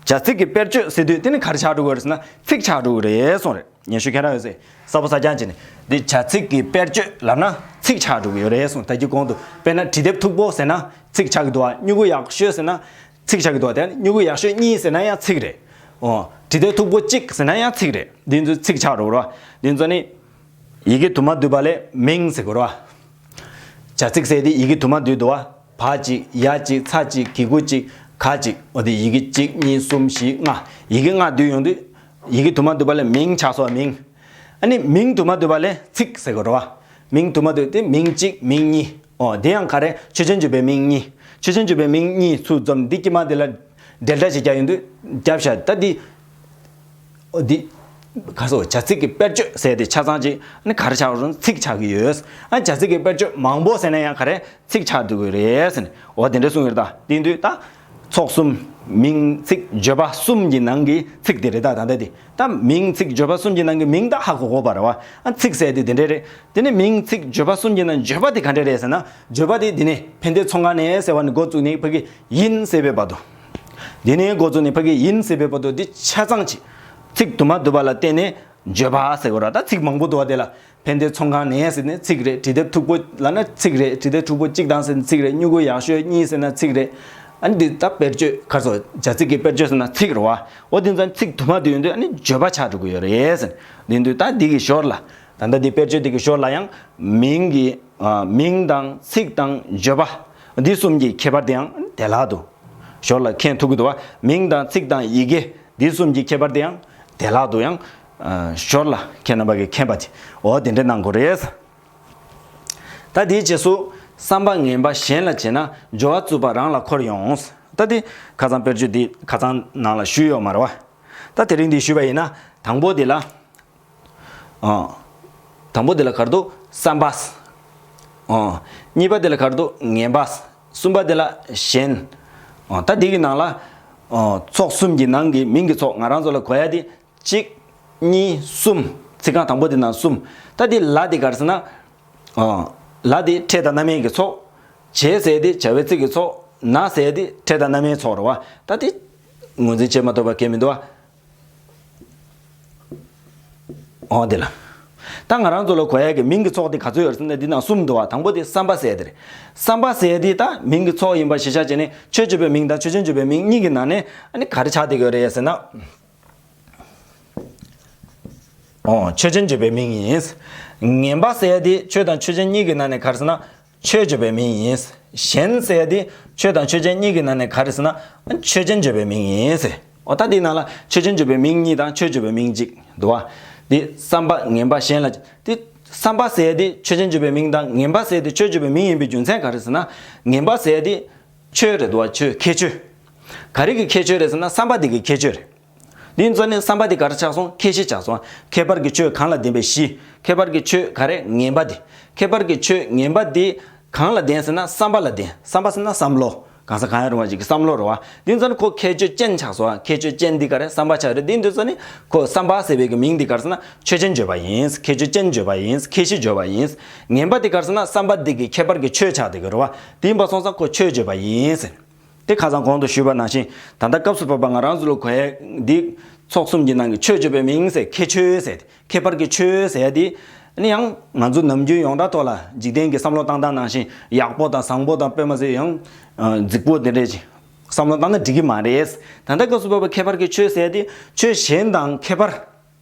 བྱ་ཚིག་གི་དཔེར་བརྗོད་ཟེར་དུས་དེ་ནི་ག་རེ་ཆགས་འགྲོ་གི་རེད་ཟེར་ན་ཚིག་ཆགས་འགྲོ་གི་རེད་གསུངས་རེད། ཉན་ཤུལ་མཁྱེན་རབ་ཡོད་ཟེར། གསལ་པོ་གསལ་རྐྱང་བྱས་ནས་འདི་བྱ་ཚིག་གི་དཔེར་བརྗོད་ལབ་ན་ཚིག་ཆགས་འགྲོ་གི་ཡོད་རེད་གསུངས། ད་ཀྱི་གོང་དུ་དཔེར་ན་འབྲི་དེབ་མཐུག་པོ་ཟེར་ན་ཚིག་ཆགས་ཀྱི་འདུག་བ། སྨྱུ་གུ་ཡག་ཤོས་ཟེར་ན་ཚིག་ཆགས་ཀྱི་འདུག་བ། དེ་ནི་སྨྱུ་གུ་ཡག་ཤོས་གཉིས་ཟེར་ན་ཡང་ཚིག་རེད། འོ། འབྲི་དེབ་མཐུག་པོ་གཅིག་ཟེར་ན་ཡང་ཚིག་རེད། འདི་ཚོ་ཚིག་ཆགས་འགྲོ་གི་རེད་བ། འདི་ཚོ་ནི། ཡི་གེ་དུ་མ་འདུས་པ་ལས་མིང་ཟེར་དགོས་རེད་བ། བྱ་ཚིག་ཟེར་དེ་ཡི་གེ་དུ་མ་འདུས་འདུག་བ། བ་གཅིག་ཡ་གཅིག་ཚ་གཅིག་གི་གུ་གཅིག་ག་གཅིག་འོ་དེ་ཡི་གེ་གཅིག་གཉིས་གསུམ་བཞི་ལྔ། ཡི་གེ་ལྔ་འདུས་ཡོང་དུས། ཡི་གེ་དུ་མ་འདུས་པ་ལས་མིང་ཆགས་སོང་བ་མིང་། ཨ་ནི་མིང་དུ་མ་འདུས་པ་ལས་ཚིག་ཟེར་དགོས་རེད་བ། མིང་དུ་མ་འདུས་དེ་མིང་གཅིག་མིང་གཉིས། འོ་དེ་ཡང་ག་རེ་ཆོས་ཅན་བརྗོད་པའི་མིང་གཉིས། ཆོས་ཅན་བརྗོད་པའི་མིང་གཉིས་ཚུར་འཛོམས་འདི་དཀྱིལ་མ་དེ་ལ་འབྲེལ་སྒྲ་ཞིག་རྒྱག་ཡོང་དུས་རྒྱབ་ཤ་ད་འདི། འོ་འདི། ག་སོ་བྱ་ཚིག་གི་དཔེར་བརྗོད་ཟེར་དེ་ཆ་ཚང་ཅིག་ཨ་ནི་ག་རེ་ཆགས་རུང་ཚིག་ཆགས་ཀྱི་ཡོད། ཨ་བྱ་ཚིག་གི་དཔེར་བརྗོད་མང་པོ་ཟེར་ན་ཡང་ག་རེ་ཚིག་ཆགས་འགྲོ་གི་རེད་ཟེར་ནས་འོ་དེ་འདྲ་གསུངས་ཡོད་ད། དེ་དུས་ད། ཚོགས་གསུམ། མིང་ཚིག་བརྗོད་པ་གསུམ་གྱི་ནང་གི་ཚིག་དེ་རེད་ད། ད་ལྟ་དེ་ད་མིང་ཚིག་བརྗོད་པ་གསུམ་གྱི་ནང་གི་མིང་ད་ཧ་གོ་གོ་བ་རེད་བ། ཨ་ཚིག་ཟེར་དེ་དེ་འདྲས་རེད། དེ་ནས་མིང་ཚིག་བརྗོད་པ་གསུམ་གྱི་ནང་བརྗོད་པ་དེ་ག་འདྲས་རེད་ཟེར་ན། བརྗོད་པ་དེ་དེ་ནས་ཕན་བདེ་ཚོང་ཁང་ནས་ཟེར་བ་ནས་འགོ་བཙུགས་ནས་ཕ་གི་ཡིན་ཟེར་བའི་བར་དུ། དེ་ནས་འགོ་བཙུགས་ནས་ཕ་གི་ཡིན་ཟེར་བའི་བར་དུ་འདི་ཆ་ཚང་ཅིག་ཚིག་དུ་མ་བསྡུ་བ་ལ་བརྟེན་ནས་བརྗོད་པ་ཟེར་དགོས་ར། ད་ཚིག་མང་པོ་འདུག་བ་དེ་ལ། ཕན་བདེ་ཚོང་ཁང་ནས་ཟེར་ནས་ཚིག་རེད། འབྲི་དེབ་མཐུག་པོ་ལབ་ན་ཚིག་རེད། འབྲི་དེབ་མཐུག་པོ་གཅིག་དང་ཟེར་ན་ཚིག་རེད། སྨྱུ་གུ་ཡག་ཤོས་གཉིས་ཟེར་ན་ཚིག་རེད། ཨ་ནི་འདི་ད་དཔེར་བརྗོད་ག་རེ་ཟེར། བྱ་ཚིག་གི་དཔེར་བརྗོད་ཟེར་ན་ཚིག་རེད་བ། འོ་དེ་ཚོ་ཚིག་དུ་མ་བསྡུས་ཡོང་དུས་ཨ་ནི་བརྗོད་པ་ཆགས་འགྲོ་གི་ཡོད་རེད་ཟེར། དེ་དུས་ད་འདི་གི་ཞོར་ལ། ད་ལྟ་འདི་དཔེར་བརྗོད་འདི་གི་ཞོར་ལ་ཡང་མིང་གི་ཨ་མིང་དང་ཚིག་དང་བརྗོད་པ་འདི་གསུམ་གྱི་ཁྱད་པར་དེ་ཡང་བདེ་བླག་ཏུ་ཞོར་ལ་མཁྱེན་ཐུབ་ཀྱི་འདུག་བ། མིང་དང་ཚིག་དང་ཡི་གེ་འདི་གསུམ་གྱི་ཁྱད་པར་དེ་ཡང་བདེ་བླག་ཏུ་ཡང་ཨ་ཞོར་ལ་ཁྱེད་རྣམ་པ་གིས་མཁྱེན་པ་དེ་འོ་དེ་འདྲ་གནང་དགོས་རེད། ད་དེའི་རྗེས་སུ་བསམ་པ་ངན་པ་གཞན་ལ་བྱས་ན་སྦྱོར་བ་རྩུབ་པ་རང་ལ་འཁོར་ཡོང་། ད་དེ་ཁ་སང་དཔེར་བརྗོད་འདི་ཁ་སང་ནང་ལ་ཞུས་ཡོད་མ་རེད་བ། ད་དེ་རིང་འདི་ཞུས་པ་ཡིན་ན་དང་པོ་འདི་ལ། ཨ། དང་པོ་འདི་ལ་ག་རེ་འདུག་བསམ་པ། ཨ། གཉིས་པ་འདི་ལ་ག་རེ་འདུག་ངན་པ། གསུམ་པ་འདི་ལ་གཞན། ཨ། ད་འདི་གི་ནང་ལ། ཨ། ཚོགས་གསུམ་གྱི་ནང་གི་མིང་གི་ཚོགས་ང་རང་ཚོ་ལ་གོ་ཡ་དེ། གཅིག་གཉིས། གསུམ། ཚིག་རྐང་དང་པོ་འདི་ནང་གསུམ། ད་འདི་ལ་འདི་ག་རེ་ཟེར་ན། ཨ། ལ་འདི་ཕྲད་དང་རྣམ་དབྱེ་གི་ཚོགས། བྱས་ཟེར་ཡ་དེ་བྱ་བའི་ཚིག་གི་ཚོགས། ན་ཟེར་ཡ་དེ་ཕྲད་དང་རྣམ་དབྱེའི་ཚོགས་རེད་བ། ད་འདི་ངོས་འཛིན་བྱེད་མ་ཐུབ་པ་གང་ཡང་མི་འདུག་བ། འོ་དེ་ལ། ད་ང་རང་ཚོ་ལ་གོ་ཡ་གི་མིང་གི་ཚོགས་དེ་ག་ཚོད་ཡོད་རེད་ཟེར་ན་འདི་ནང་གསུམ་འདུག་བ། དང་པོ་དེ་བསམ་པ་ཟེར་ཡ་དེ་རེད། བསམ་པ་ཟེར་ཡ་དེ་ད་མིང་གི་ཚོགས་ཡིན་པ་གཞིར་བཞག་བྱས་ནས་ཆོས་བརྗོད་པའི་མིང་དང་ཆོས་ཅན་བརྗོད་པའི་མིང་གཉིས་ཀྱི་ནང་ནས་ཨ་ནི་ག་རེ་ཆགས་བསྡད་ཀྱི་ཡོད་རེད་ཟེར་ན། ཨོ། ཆོས་ཅན་བརྗོད་པའི་མིང་ཡིན། ངན་པ་ཟེར་ཡ་དེ་ཆོས་དང་ཆོས་ཅན་གཉིས་ཀྱི་ནང་ནས་ག་རེ་ཟེར་ན། ཆོས་བརྗོད་པའི་མིང་ཡིན། གཞན་ཟེར་ཡ་དེ་ཆོས་དང་ཆོས་ཅན་གཉིས་ཀྱི་ནང་ནས་ག་རེ་ཟེར་ན། ཆོས་ཅན་བརྗོད་པའི་མིང་ཡིན་ཟེར། ཨོ་ད་དེའི་ནང་ལ་ཆོས་ཅན་བརྗོད་པའི་མིང་གཉིས་དང་ཆོས་བརྗོད་པའི་མིང་གཅིག་འདུག་བ། དེ་བསམ་པ་ངན་པ་གཞན་ལ་དེ་བསམ་པ་ཟེར་ཡ་དེ་ཆོས་ཅན་བརྗོད་པའི་མིང་དང་ངན་པ་ཟེར་ཡ་དེ་ཆོས་བརྗོད་པའི་མིང་ཡིན་པའི་རྒྱུ་མཚན་ག་རེ་ཟེར་ན། ངན་པ་ཟེར་ཡ་དེ་ཆོས་རེད་འདུག་བ། ཆོས་ཁྱད་ཆོས། ག་རེ་གི་ཁྱད་ཆོས་རེད་ཟེར་ན་བསམ་པ་དེ་གི་ཁྱད་ཆོས་རེད། དེ་ཚོ་ནི་བསམ་པ་དེ་ག་རེ་ཆགས་སོང་། ཁྱད་གཞི་ཆགས་སོང་། ཁྱད་པར་གྱི་ཆོས་གང་ལ་ལྡན་པའི་གཞི། ཁྱད་པར་གྱི་ཆོས་ག་རེ་ངན་པ་དེ། ཁྱད་པར་གྱི་ཆོས་ངན་པ་དེ་གང་ལ་ལྡན་ཟེར་ན་བསམ་པ་ལ་ལྡན། བསམ་པ་ཟེར་ན་བསམ་བློ། གང་ཟག་གང་ཡང་རུང་བ་ཞིག་གི་བསམ་བློ་རེད་བ། དེ་ཚོ་ནི་ཁོ་ཁྱད་ཆོས་ཅན་ཆགས་སོང་། ཁྱད་ཆོས་ཅན་དེ་ག་རེ་བསམ་པ་ཆགས་རེད། དེ་ཚོ་ནི་ཁོ་བསམ་པ་ཟེར་བའི་གི་མིང་དེ་ག་རེ་ཟེར་ན་ཆོས་ཅན་བརྗོད་པ་ཡིན། ཁྱད་ཆོས་ཅན་བརྗོད་པ་ཡིན། ཁྱད་གཞི་བརྗོད་པ་ཡིན། ངན་པ་དེ་ག་རེ་ཟེར་ན་བསམ་པ་དེ་གི་ཁྱད་པར་གྱི་ཆོས་ཆགས་བསྡད་ཀྱི་རེད་བ། དེ་ཡིན་པ་སོང་ཙང་ཁོ་ཆོས་བརྗོད་པ་ཡིན་ཟེར། དེ་ཁ་སང་གོང་དུ་ཞུས་པ་ནང་བཞིན་ད་ལྟ་སྐབས་སུ་བབ་པ་ང་རང་ཚོ་ལ་གོ་ཡ་འདི་ཚོགས་གསུམ་གྱི་ནང་གི་ཆོས་བརྗོད་པའི་མིང་ཟེར་ཁྱད་ཆོས་ཟེར་ཏེ་ཁྱད་པར་གྱི་ཆོས་ཟེར་ཡ་དེ་ནི་ཡང་ང་ཚོ་ནམ་རྒྱུན་ཡོངས་གྲགས་ཐོག་ལ་འཇིག་རྟེན་གྱི་བསམ་བློ་བཏང་སྟངས་ནང་བཞིན་ཡག་པོ་དང་བཟང་པོ་དང་དཔེ་མ་སྲིད་ཡང་རྫིག་པོ་དེ་འདྲས་ཅིག་བསམ་བློ་བཏང་ན་འགྲིག་གི་མ་རེད། ད་ལྟ་སྐབས་སུ་བབ་པའི་ཁྱད་པར་གྱི་ཆོས་ཟེར་ཡ་དེ་ཆོས་གཞན་དང་ཁྱད་པར།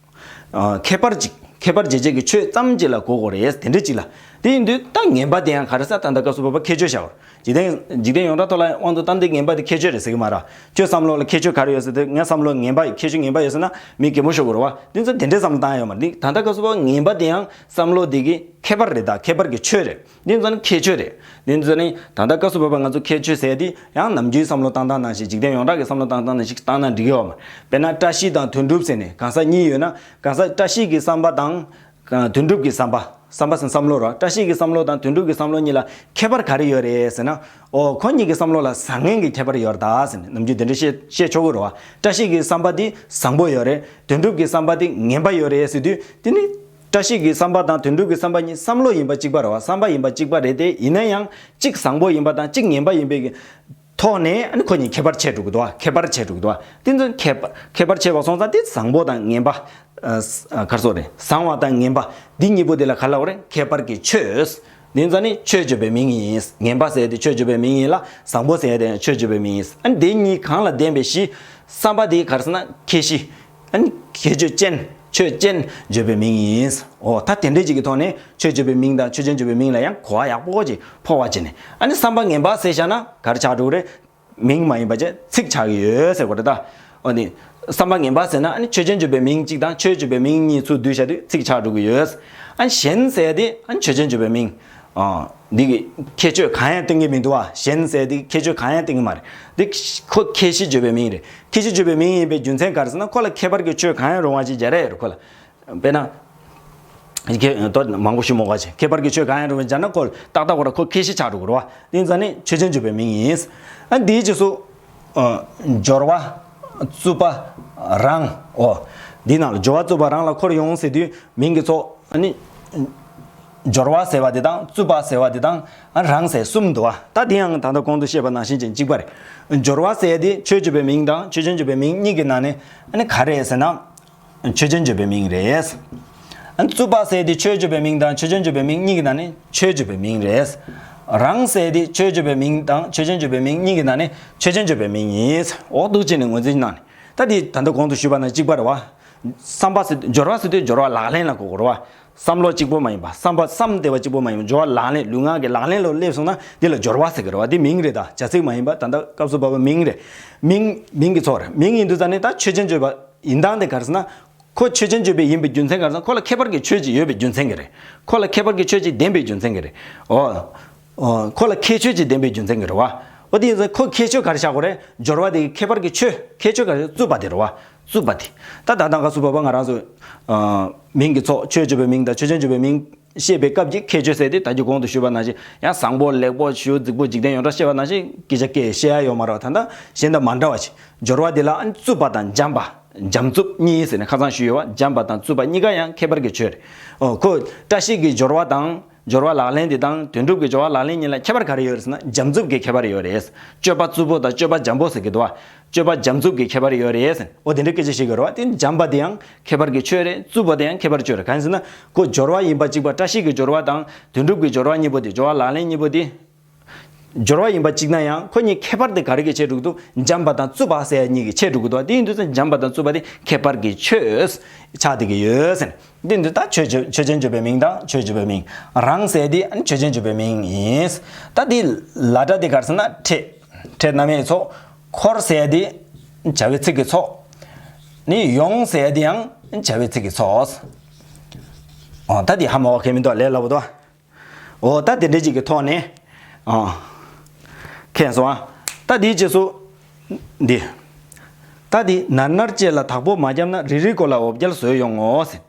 ཨ། ཁྱད་པར་ཅིག་ཁྱད་པར་འབྱེད་བྱེད་ཀྱི་ཆོས་ཙམ་ཅིག་ལ་གོ་དགོས་རེད། དེ་འདྲ་ཅིག་ལ། དེ་ཡིན་དུས་ད་ངན་པ་དེ་ཡང་ག་རེ་ཟེར། ད་ལྟ་སྐབས་སུ་བབ་པ་ཁྱད་ཆོས་བྱ་བར། འཇིག་རྟེན་འཇིག་རྟེན་ཡོངས་གྲགས་ཐོག་ལ་དབང་དུ་བཏང་སྟེ་ངན་པ་དེ་ཁྱད་ཆོས་རེད་ཟེར་གྱི་མ་རེད། ཁྱོད་བསམ་བློ་ལ་ཁྱད་ཆོས་ག་རེ་ཡོད་ཟེར་དུས་ངའི་བསམ་བློ་ངན་པ་ཁྱད་ཆོས་ངན་པ་ཡོད་ཟེར་ན་མི་གད་མོ་ཤོར་དགོས་རེད་བ། དེ་ཚོ་དེ་འདྲའི་བསམ་བློ་བཏང་ཡ་ཡོད་མ་རེད། ད་ལྟ་སྐབས་སུ་བབ་པ་ངན་པ་དེ་ཡང་བསམ་བློ་དེ་གི་ཁྱད་པར་རེད། ད་ཁྱད་པར་གྱི་ཆོས་རེད། འདི་ཚོ་ནི་ཁྱད་ཆོས་རེད། འདི་ཚོ་ནི་ད་ལྟ་སྐབས་སུ་བབ་པ་ང་ཚོ་ཁྱད་ཆོས་ཟེར་དེ་ཡང་ནམ་རྒྱུན་བསམ་བློ་བཏང་སྟངས་ནང་བཞིན་འཇིག་རྟེན་ཡོངས་གྲགས་ཀྱི་བསམ་བློ་བཏང་སྟངས་ནང་བཞིན་བཏང་ན་འགྲིག་གི་ཡོད་མ་རེད། དཔེར་ན་བཀྲ་ཤིས་དང་དོན་གྲུབ་ཟེར་ནས་གང་ཟག་གཉིས་ཡོད་ན་གང་ཟག་བཀྲ་ཤིས་ཀྱི་བསམ་པ་དང་དོན་གྲུབ་ཀྱི་བསམ་པ། བསམ་པ་ཟེར་བསམ་བློ་ར། བཀྲ་ཤིས་ཀྱི་བསམ་བློ་དང་དོན་གྲུབ་ཀྱི་བསམ་བློ་གཉིས་ལ་ཁྱད་པར་ག་རེ་ཡོད་རེད་ཟེར་ན། ཨོ་ཁོ་གཉིས་ཀྱི་བསམ་བློ་ལ་བཟང་ངན་གྱི་ཁྱད་པར་ཡོད་རེད་ད་ཟེར་ནས་ནམ་རྒྱུན་དེ་འདྲ་བཤད་བཤད་ཆོག་གི་རེད་བ། བཀྲ་ཤིས་ཀྱི་བསམ་པ་དེ་བཟང་པོ་ཡོད་རེད། དོན་གྲུབ་ཀྱི་བསམ་པ་དེ་ངན་པ་ཡོད་རེད་ཟེར་དུས་དེ་ནི། བཀྲ་ཤིས་ཀྱི་བསམ་པ་དང་དོན་གྲུབ་ཀྱི་བསམ་པ་གཉིས་བསམ་བློ་ཡིན་པ་གཅིག་པ་རེད་བ། བསམ་པ་ཡིན་པ་གཅིག་པ་རེད་དེ་ཡིན་ན་ཡང་གཅིག་བཟང་པོ་ཡིན་པ་དང་གཅིག་ངན་པ་ཡིན་པའི་ཐོག་ནས་ཨ་ནི་ཁོ་གཉིས་ཁྱད་པར་ཕྱེ་འགྲོ་གི་འདུག་བ། ཁྱད་པར་ཕྱེ་འགྲོ་གི་འདུག་བ། དེ་ཚོ་ཁྱད་པར་ཁྱད་པར་ཕྱེ་བ་སོང་ཙང་དེ་བཟང་པོ་དང་ངན་པ། ཨ་ག་རེ་ཟེར་རེད། བཟང་བ་དང་ངན་པ་འདི་གཉིས་པོ་དེ་ལ་ག་ལབ་དགོས་རེད། ཁྱད་པར་གྱི་ཆོས། དེ་ཚོ་ནི་ཆོས་བརྗོད་པའི་མིང་ཡིན། ངན་པ་ཟེར་ཡ་དེ་ཆོས་བརྗོད་པའི་མིང་ཡིན་ལ་བཟང་པོ་ཟེར་ཡ་དེ་ཡང་ཆོས་བརྗོད་པའི་མིང་ཡིན། ཨ་ནི་དེ་གཉིས་གང་ལ་ལྡན་པའི་གཞི། བསམ་པ་དེ་ག་རེ་ཟེར་ན་ཁྱད་གཞི། ཨ་ནི་ཁྱད་ཆོས་ཅན། ཆོས་ཅན་བརྗོད་པའི་མིང་ཡིན། འོ་ད་དེ་འདྲའི་ཅིག་གི་ཐོག་ནས་ཆོས་བརྗོད་པའི་མིང་དང་ཆོས་ཅན་བརྗོད་པའི་མིང་ལ་ཡང་གོ་བ་ཡག་པོ་ཅིག་ཕོག་པ་བྱས་ནས་ཨ་ནི་བསམ་པ་ངན་པ་ཟེར་བཞག་ན་ག་རེ་ཆགས་འགྲོ་གི་རེད། མིང་མ་ཡིན་པ་བྱས་ཚིག་ཆགས་ཀྱི་ཡོད་ཟེར་དགོས་རེད་ད། འོ་ནི། བསམ་པ་ངན་པ་ཟེར་ན་ཨ་ནི་ཆོས་ཅན་བརྗོད་པའི་མིང་གཅིག་དང་ཆོས་བརྗོད་པའི་མིང་གཉིས་ཚུར་བསྡུས་བཞག་དུས་ཚིག་ཆགས་འགྲོ་གི་ཡོད། ཨ་ནི་གཞན་ཟེར་དེ་ཨ་ནི་ཆོས་ཅན་བརྗོད་པའི་མིང་། ཨ། འདི་གི་ཁྱད་ཆོས་གང་ཡང་སྟོན་གྱི་མི་འདུག་བ། གཞན་ཟེར་དེ་ཁྱད་ཆོས་གང་ཡང་སྟོན་གྱི་མ་རེད། འདི་ཁོ་ཁྱད་གཞི་བརྗོད་པའི་མིང་རེད། ཁྱད་གཞི་བརྗོད་པའི་མིང་ཡིན་པའི་རྒྱུ་མཚན་ག་རེ་ཟེར་ན་ཁོ་ལ་ཁྱད་པར་གྱི་ཆོས་གང་ཡང་རུང་བ་ཞིག་སྦྱར་ཡ་ཡོད་རེད་ཁོ་ལ། དཔེར་ན། ཁྱེད་དོ་མང་པོ་ཞིག་མོ་ག་ཅིག་ཁྱད་པར་གྱི་ཆོས་གང་ཡང་རུང་བའི་སྦྱར་ན་ཁོ་ཏག་ཏག་ཁོ་ར་ཁོ་ཁྱད་གཞི་ཆགས་འགྲོ་གི་རེད་བ། དེ་ཙང་ནི་ཆོས་ཅན་བརྗོད་པའི་མིང་ཡིན། ཨ་འདིའི་རྗེས་སུ། ཨ། སྦྱོར་བ། རྩུབ་པ། རང་། ཨོ། འདི་ནང་ལ་སྦྱོར་བ་རྩུབ་པ་རང་ལ་འཁོར་ཡོང་ཟེར་དུས་མིང་གི་ཚོགས་ཨ་ནི། སྦྱོར་བ་ཟེར་བ་དེ་དང་རྩུབ་པ་ཟེར་བ་དེ་དང་ཨ་རང་ཟེར་གསུམ་འདུག་བ། ད་དེ་ཡང་ད་ལྟ་གོང་དུ་བཤད་པ་ནང་བཞིན་ཅན་གཅིག་པ་རེད། སྦྱོར་བ་ཟེར་དེ་ཆོས་བརྗོད་པའི་མིང་དང་ཆོས་ཅན་བརྗོད་པའི་མིང་གཉིས་ཀྱི་ནང་ནས་ཨ་ནི་ག་རེ་ཟེར་ན། ཆོས་ཅན་བརྗོད་པའི་མིང་རེད། ཨ་ནི་རྩུབ་པ་ཟེར་དེ་ཆོས་བརྗོད་པའི་མིང་དང་ཆོས་ཅན་བརྗོད་པའི་མིང་གཉིས་ཀྱི་ནང་ནས་ཆོས་བརྗོད་པའི་མིང་རེད། རང་ཟེར་དེ་ཆོས་བརྗོད་པའི་མིང་དང་ཆོས་ཅན་བརྗོད་པའི་མིང་གཉིས་ཀྱི་ནང་ནས་ཆོས་ཅན་བརྗོད་པའི་མིང་ཡིན། འོ་འདུག་ཅེས་ནས་ངོས་འཛིན་གནང་ནས། ད་དེ་ད་ལྟ་གོང་དུ་ཞུས་པ་ནང་གཅིག་པ་རེད་བ། བསམ་པ་ཟེར་སྦྱོར་བ་ཟེར་དུས་སྦྱོར་བ་ལག་ལེན་ལ་གོ་དགོས་རེད་བ། བསམ་བློ་གཅིག་པོ་མ་ཡིན་པ། བསམ་པ་བསམ་བདེ་བ་གཅིག་པོ་མ་ཡིན་པ། སྦྱོར་བ་ལག་ལེན། ལུས་ངག་གི་ལག་ལེན་ལ་སླེབས་སོང་ན་འདི་ལ་སྦྱོར་བ་ཟེར་གི་རེད་བ། འདི་མིང་རེད། ད་བྱ་ཚིག་མ་ཡིན་པ། ད་ལྟ་སྐབས་སུ་བབ་པ་མིང་རེད། མིང་། མིང་གི་ཚོགས་རེད། མིང་ཡིན་དུས་ཙ་ནས་ད་ཆོས་ཅན་བརྗོད་པ་ཡིན་སྟངས་དེ་ག་རེ་ཟེར་ན། ཁོ་ཆོས་ཅན་བརྗོད་པ་ཡིན་པའི་རྒྱུ་མཚན་ག་རེ་ཟེར་ན། ཁོ་ལ་ཁྱད་པར་གྱི་ཆོས་ཅིག་ཡོད་པའི་རྒྱུ་མཚན་གྱིས་རེད། ཁོ་ལ་ཁྱད་པར་གྱི་ཆོས་ཅིག་ལྡན་པའི་རྒྱུ་མཚན་གྱིས་རེད། ཨོ། ཨོ། ཁོ་ལ་ཁྱད་ཆོས་ཅིག་ལྡན་པའི་རྒྱུ་མཚན་གྱིས་རེད་བ། ཨོ་དེ་ཡིན་ཙང་ཁོ་ཁྱད་ཆོས་ག་རེ་བཞག་དགོས་རེད། སྦྱོར་བ་དེ་གི་ཁྱད་པར་གྱི་ཆོས། ཁྱད་ཆོས་ག་རེ། རྩུབ་པ་དེ་རེད་བ། རྩུབ་པ་དེ། ད་ད་ལྟ་སྐབས་སུ་བབ་པ་ང་རང་ཚོ། ཨ། མིང་གི་ཚོགས། ཆོས་བརྗོད་པའི་མིང་དང་ཆོས་ཅན་བརྗོད་པའི་མིང་བཤད་པའི་སྐབས་ཀྱི་ཁྱད་ཆོས་ཟེར་དེ་ད་རྒྱུ་གོང་དུ་ཞུས་པ་ནང་བཞིན་ཡང་བཟང་པོ་ལེགས་པོ་ཞུ་རྫིག་པོ་འཇིག་རྟེན་ཡོངས་གྲགས་བཤད་པ་ནང་བཞིན་སྐད་ཆ་སྐད་བཤད་ཡ་ཡོད་མ་རེད་བ། ད་ལྟ་གཞན་དང་མ་འདྲ་བ་ཞིག་སྦྱོར་བ་དེ་ལ་ཨ་ནི་རྩུབ་པ་དང་འཇམ་པ། འཇམ་རྩུབ་གཉིས་ཟེར་ནས་ཁ་སང་ཞུས་ཡོད་བ། འཇམ་པ་དང་རྩུབ་པ་གཉིས་ཀ་ཡང་ཁྱད་པར་གྱི་ཆོས་རེད། ཨོ་ཁོ་བཀྲ་ཤིས་ཀྱི་སྦྱོར་བ་དང་། སྦྱོར་བ་ལག་ལེན་དེ་དང་དོན་གྲུབ་ཀྱི་སྦྱོར་བ་ལག་ལེན་གཉིས་ལ་ཁྱད་པར་ག་རེ་ཡོད་རེད་ཟེར་ན། འཇམ་རྩུབ་ཀྱི་ཁྱད་པར་ཡོད་རེད། སྤྱོད་པ་རྩུབ་པོ་དང་སྤྱོད་པ་འཇམ་པོ་ཟེར་གྱི་འདུག་བ། སྤྱོད་པ་འཇམ་རྩུབ་ཀྱི་ཁྱད་པར་ཡོད་རེད་ཟེར། འོ་དེ་འདྲའི་སྐད་ཆ་བཤད་ཀྱི་རེད་བ། དེ་འཇམ་པ་དེ་ཡང་ཁྱད་པར་གྱི་ཆོས་རེད། རྩུབ་པ་དེ་ཡང་ཁྱད་པར་ཆོས་རེད། གང་ཡིན་ཟེར་ན་ཁོ་སྦྱོར་བ་ཡིན་པ་གཅིག་པ། བཀྲ་ཤིས་ཀྱི་སྦྱོར་བ་དང་དོན་གྲུབ་ཀྱི་སྦྱོར་བ་གཉིས་པོ་དེ། སྦྱོར་བ་ལག་ལེན་གཉིས་པོ་དེ། སྦྱོར་བ་ཡིན་པ་གཅིག་ན་ཡང་ཁོ་གཉིས་ཁྱད་པར་དེ་ག་རེ་གིས་ཕྱེ་འགྲོ་གི་འདུག་འཇམ་པ་དང་རྩུབ་པ་ཟེར་ཡ་གཉིས་ཀྱིས་ཕྱེ་འགྲོ་གི་འདུག་དེ་ཡིན་དུས་ཙང་འཇམ་པ་དང་རྩུབ་པ་དེ་ཁྱད་པར་གྱི་ཆོས་ཆགས་བསྡད་ཀྱི་ཡོད་ཟེར། དེ་ཡིན་དུས་ད་ཆོས་ཆོས་ཆོས་ཅན་བརྗོད་པའི་མིང་དང་ཆོས་བརྗོད་པའི་མིང་། རང་ཟེར་དེ་ཨ་ནི་ཆོས་ཅན་བརྗོད་པའི་མིང་ཡིན། ད་དེ་ལ་སྒྲ་དེ་ག་རེ་ཟེར་ན་ཕྲད། ཕྲད་རྣམ་དབྱེའི་ཚོགས། འཁོར་ཟེར་དེ་བྱ་བའི་ཚིག་གི་ཚོགས། ནི་ཡོང་ཟེར་དེ་ཡང་བྱ་བའི་ཚིག་གི་ཚོགས། ཨོ་ད་དེ་ཧ་མ་གོ་མཁན་མི་འདུག་ལས་སླ་པོ་འདུག་འོ་ད་དེ་འདྲ་ཅིག་གི་ཐོག་ནས། ཨ། མཁྱེན་སོང་ཨ། ད་དེའི་རྗེས་སུ། འདི། ད་འདི་ནར་ནར་བཅས་ལ་དྭགས་པོ་མ་བརྒྱབ་ན། རི་རིའི་མགོ་ལ་འོ་བརྒྱལ་བཟོས་ཡོང་ངོ་ཟེར།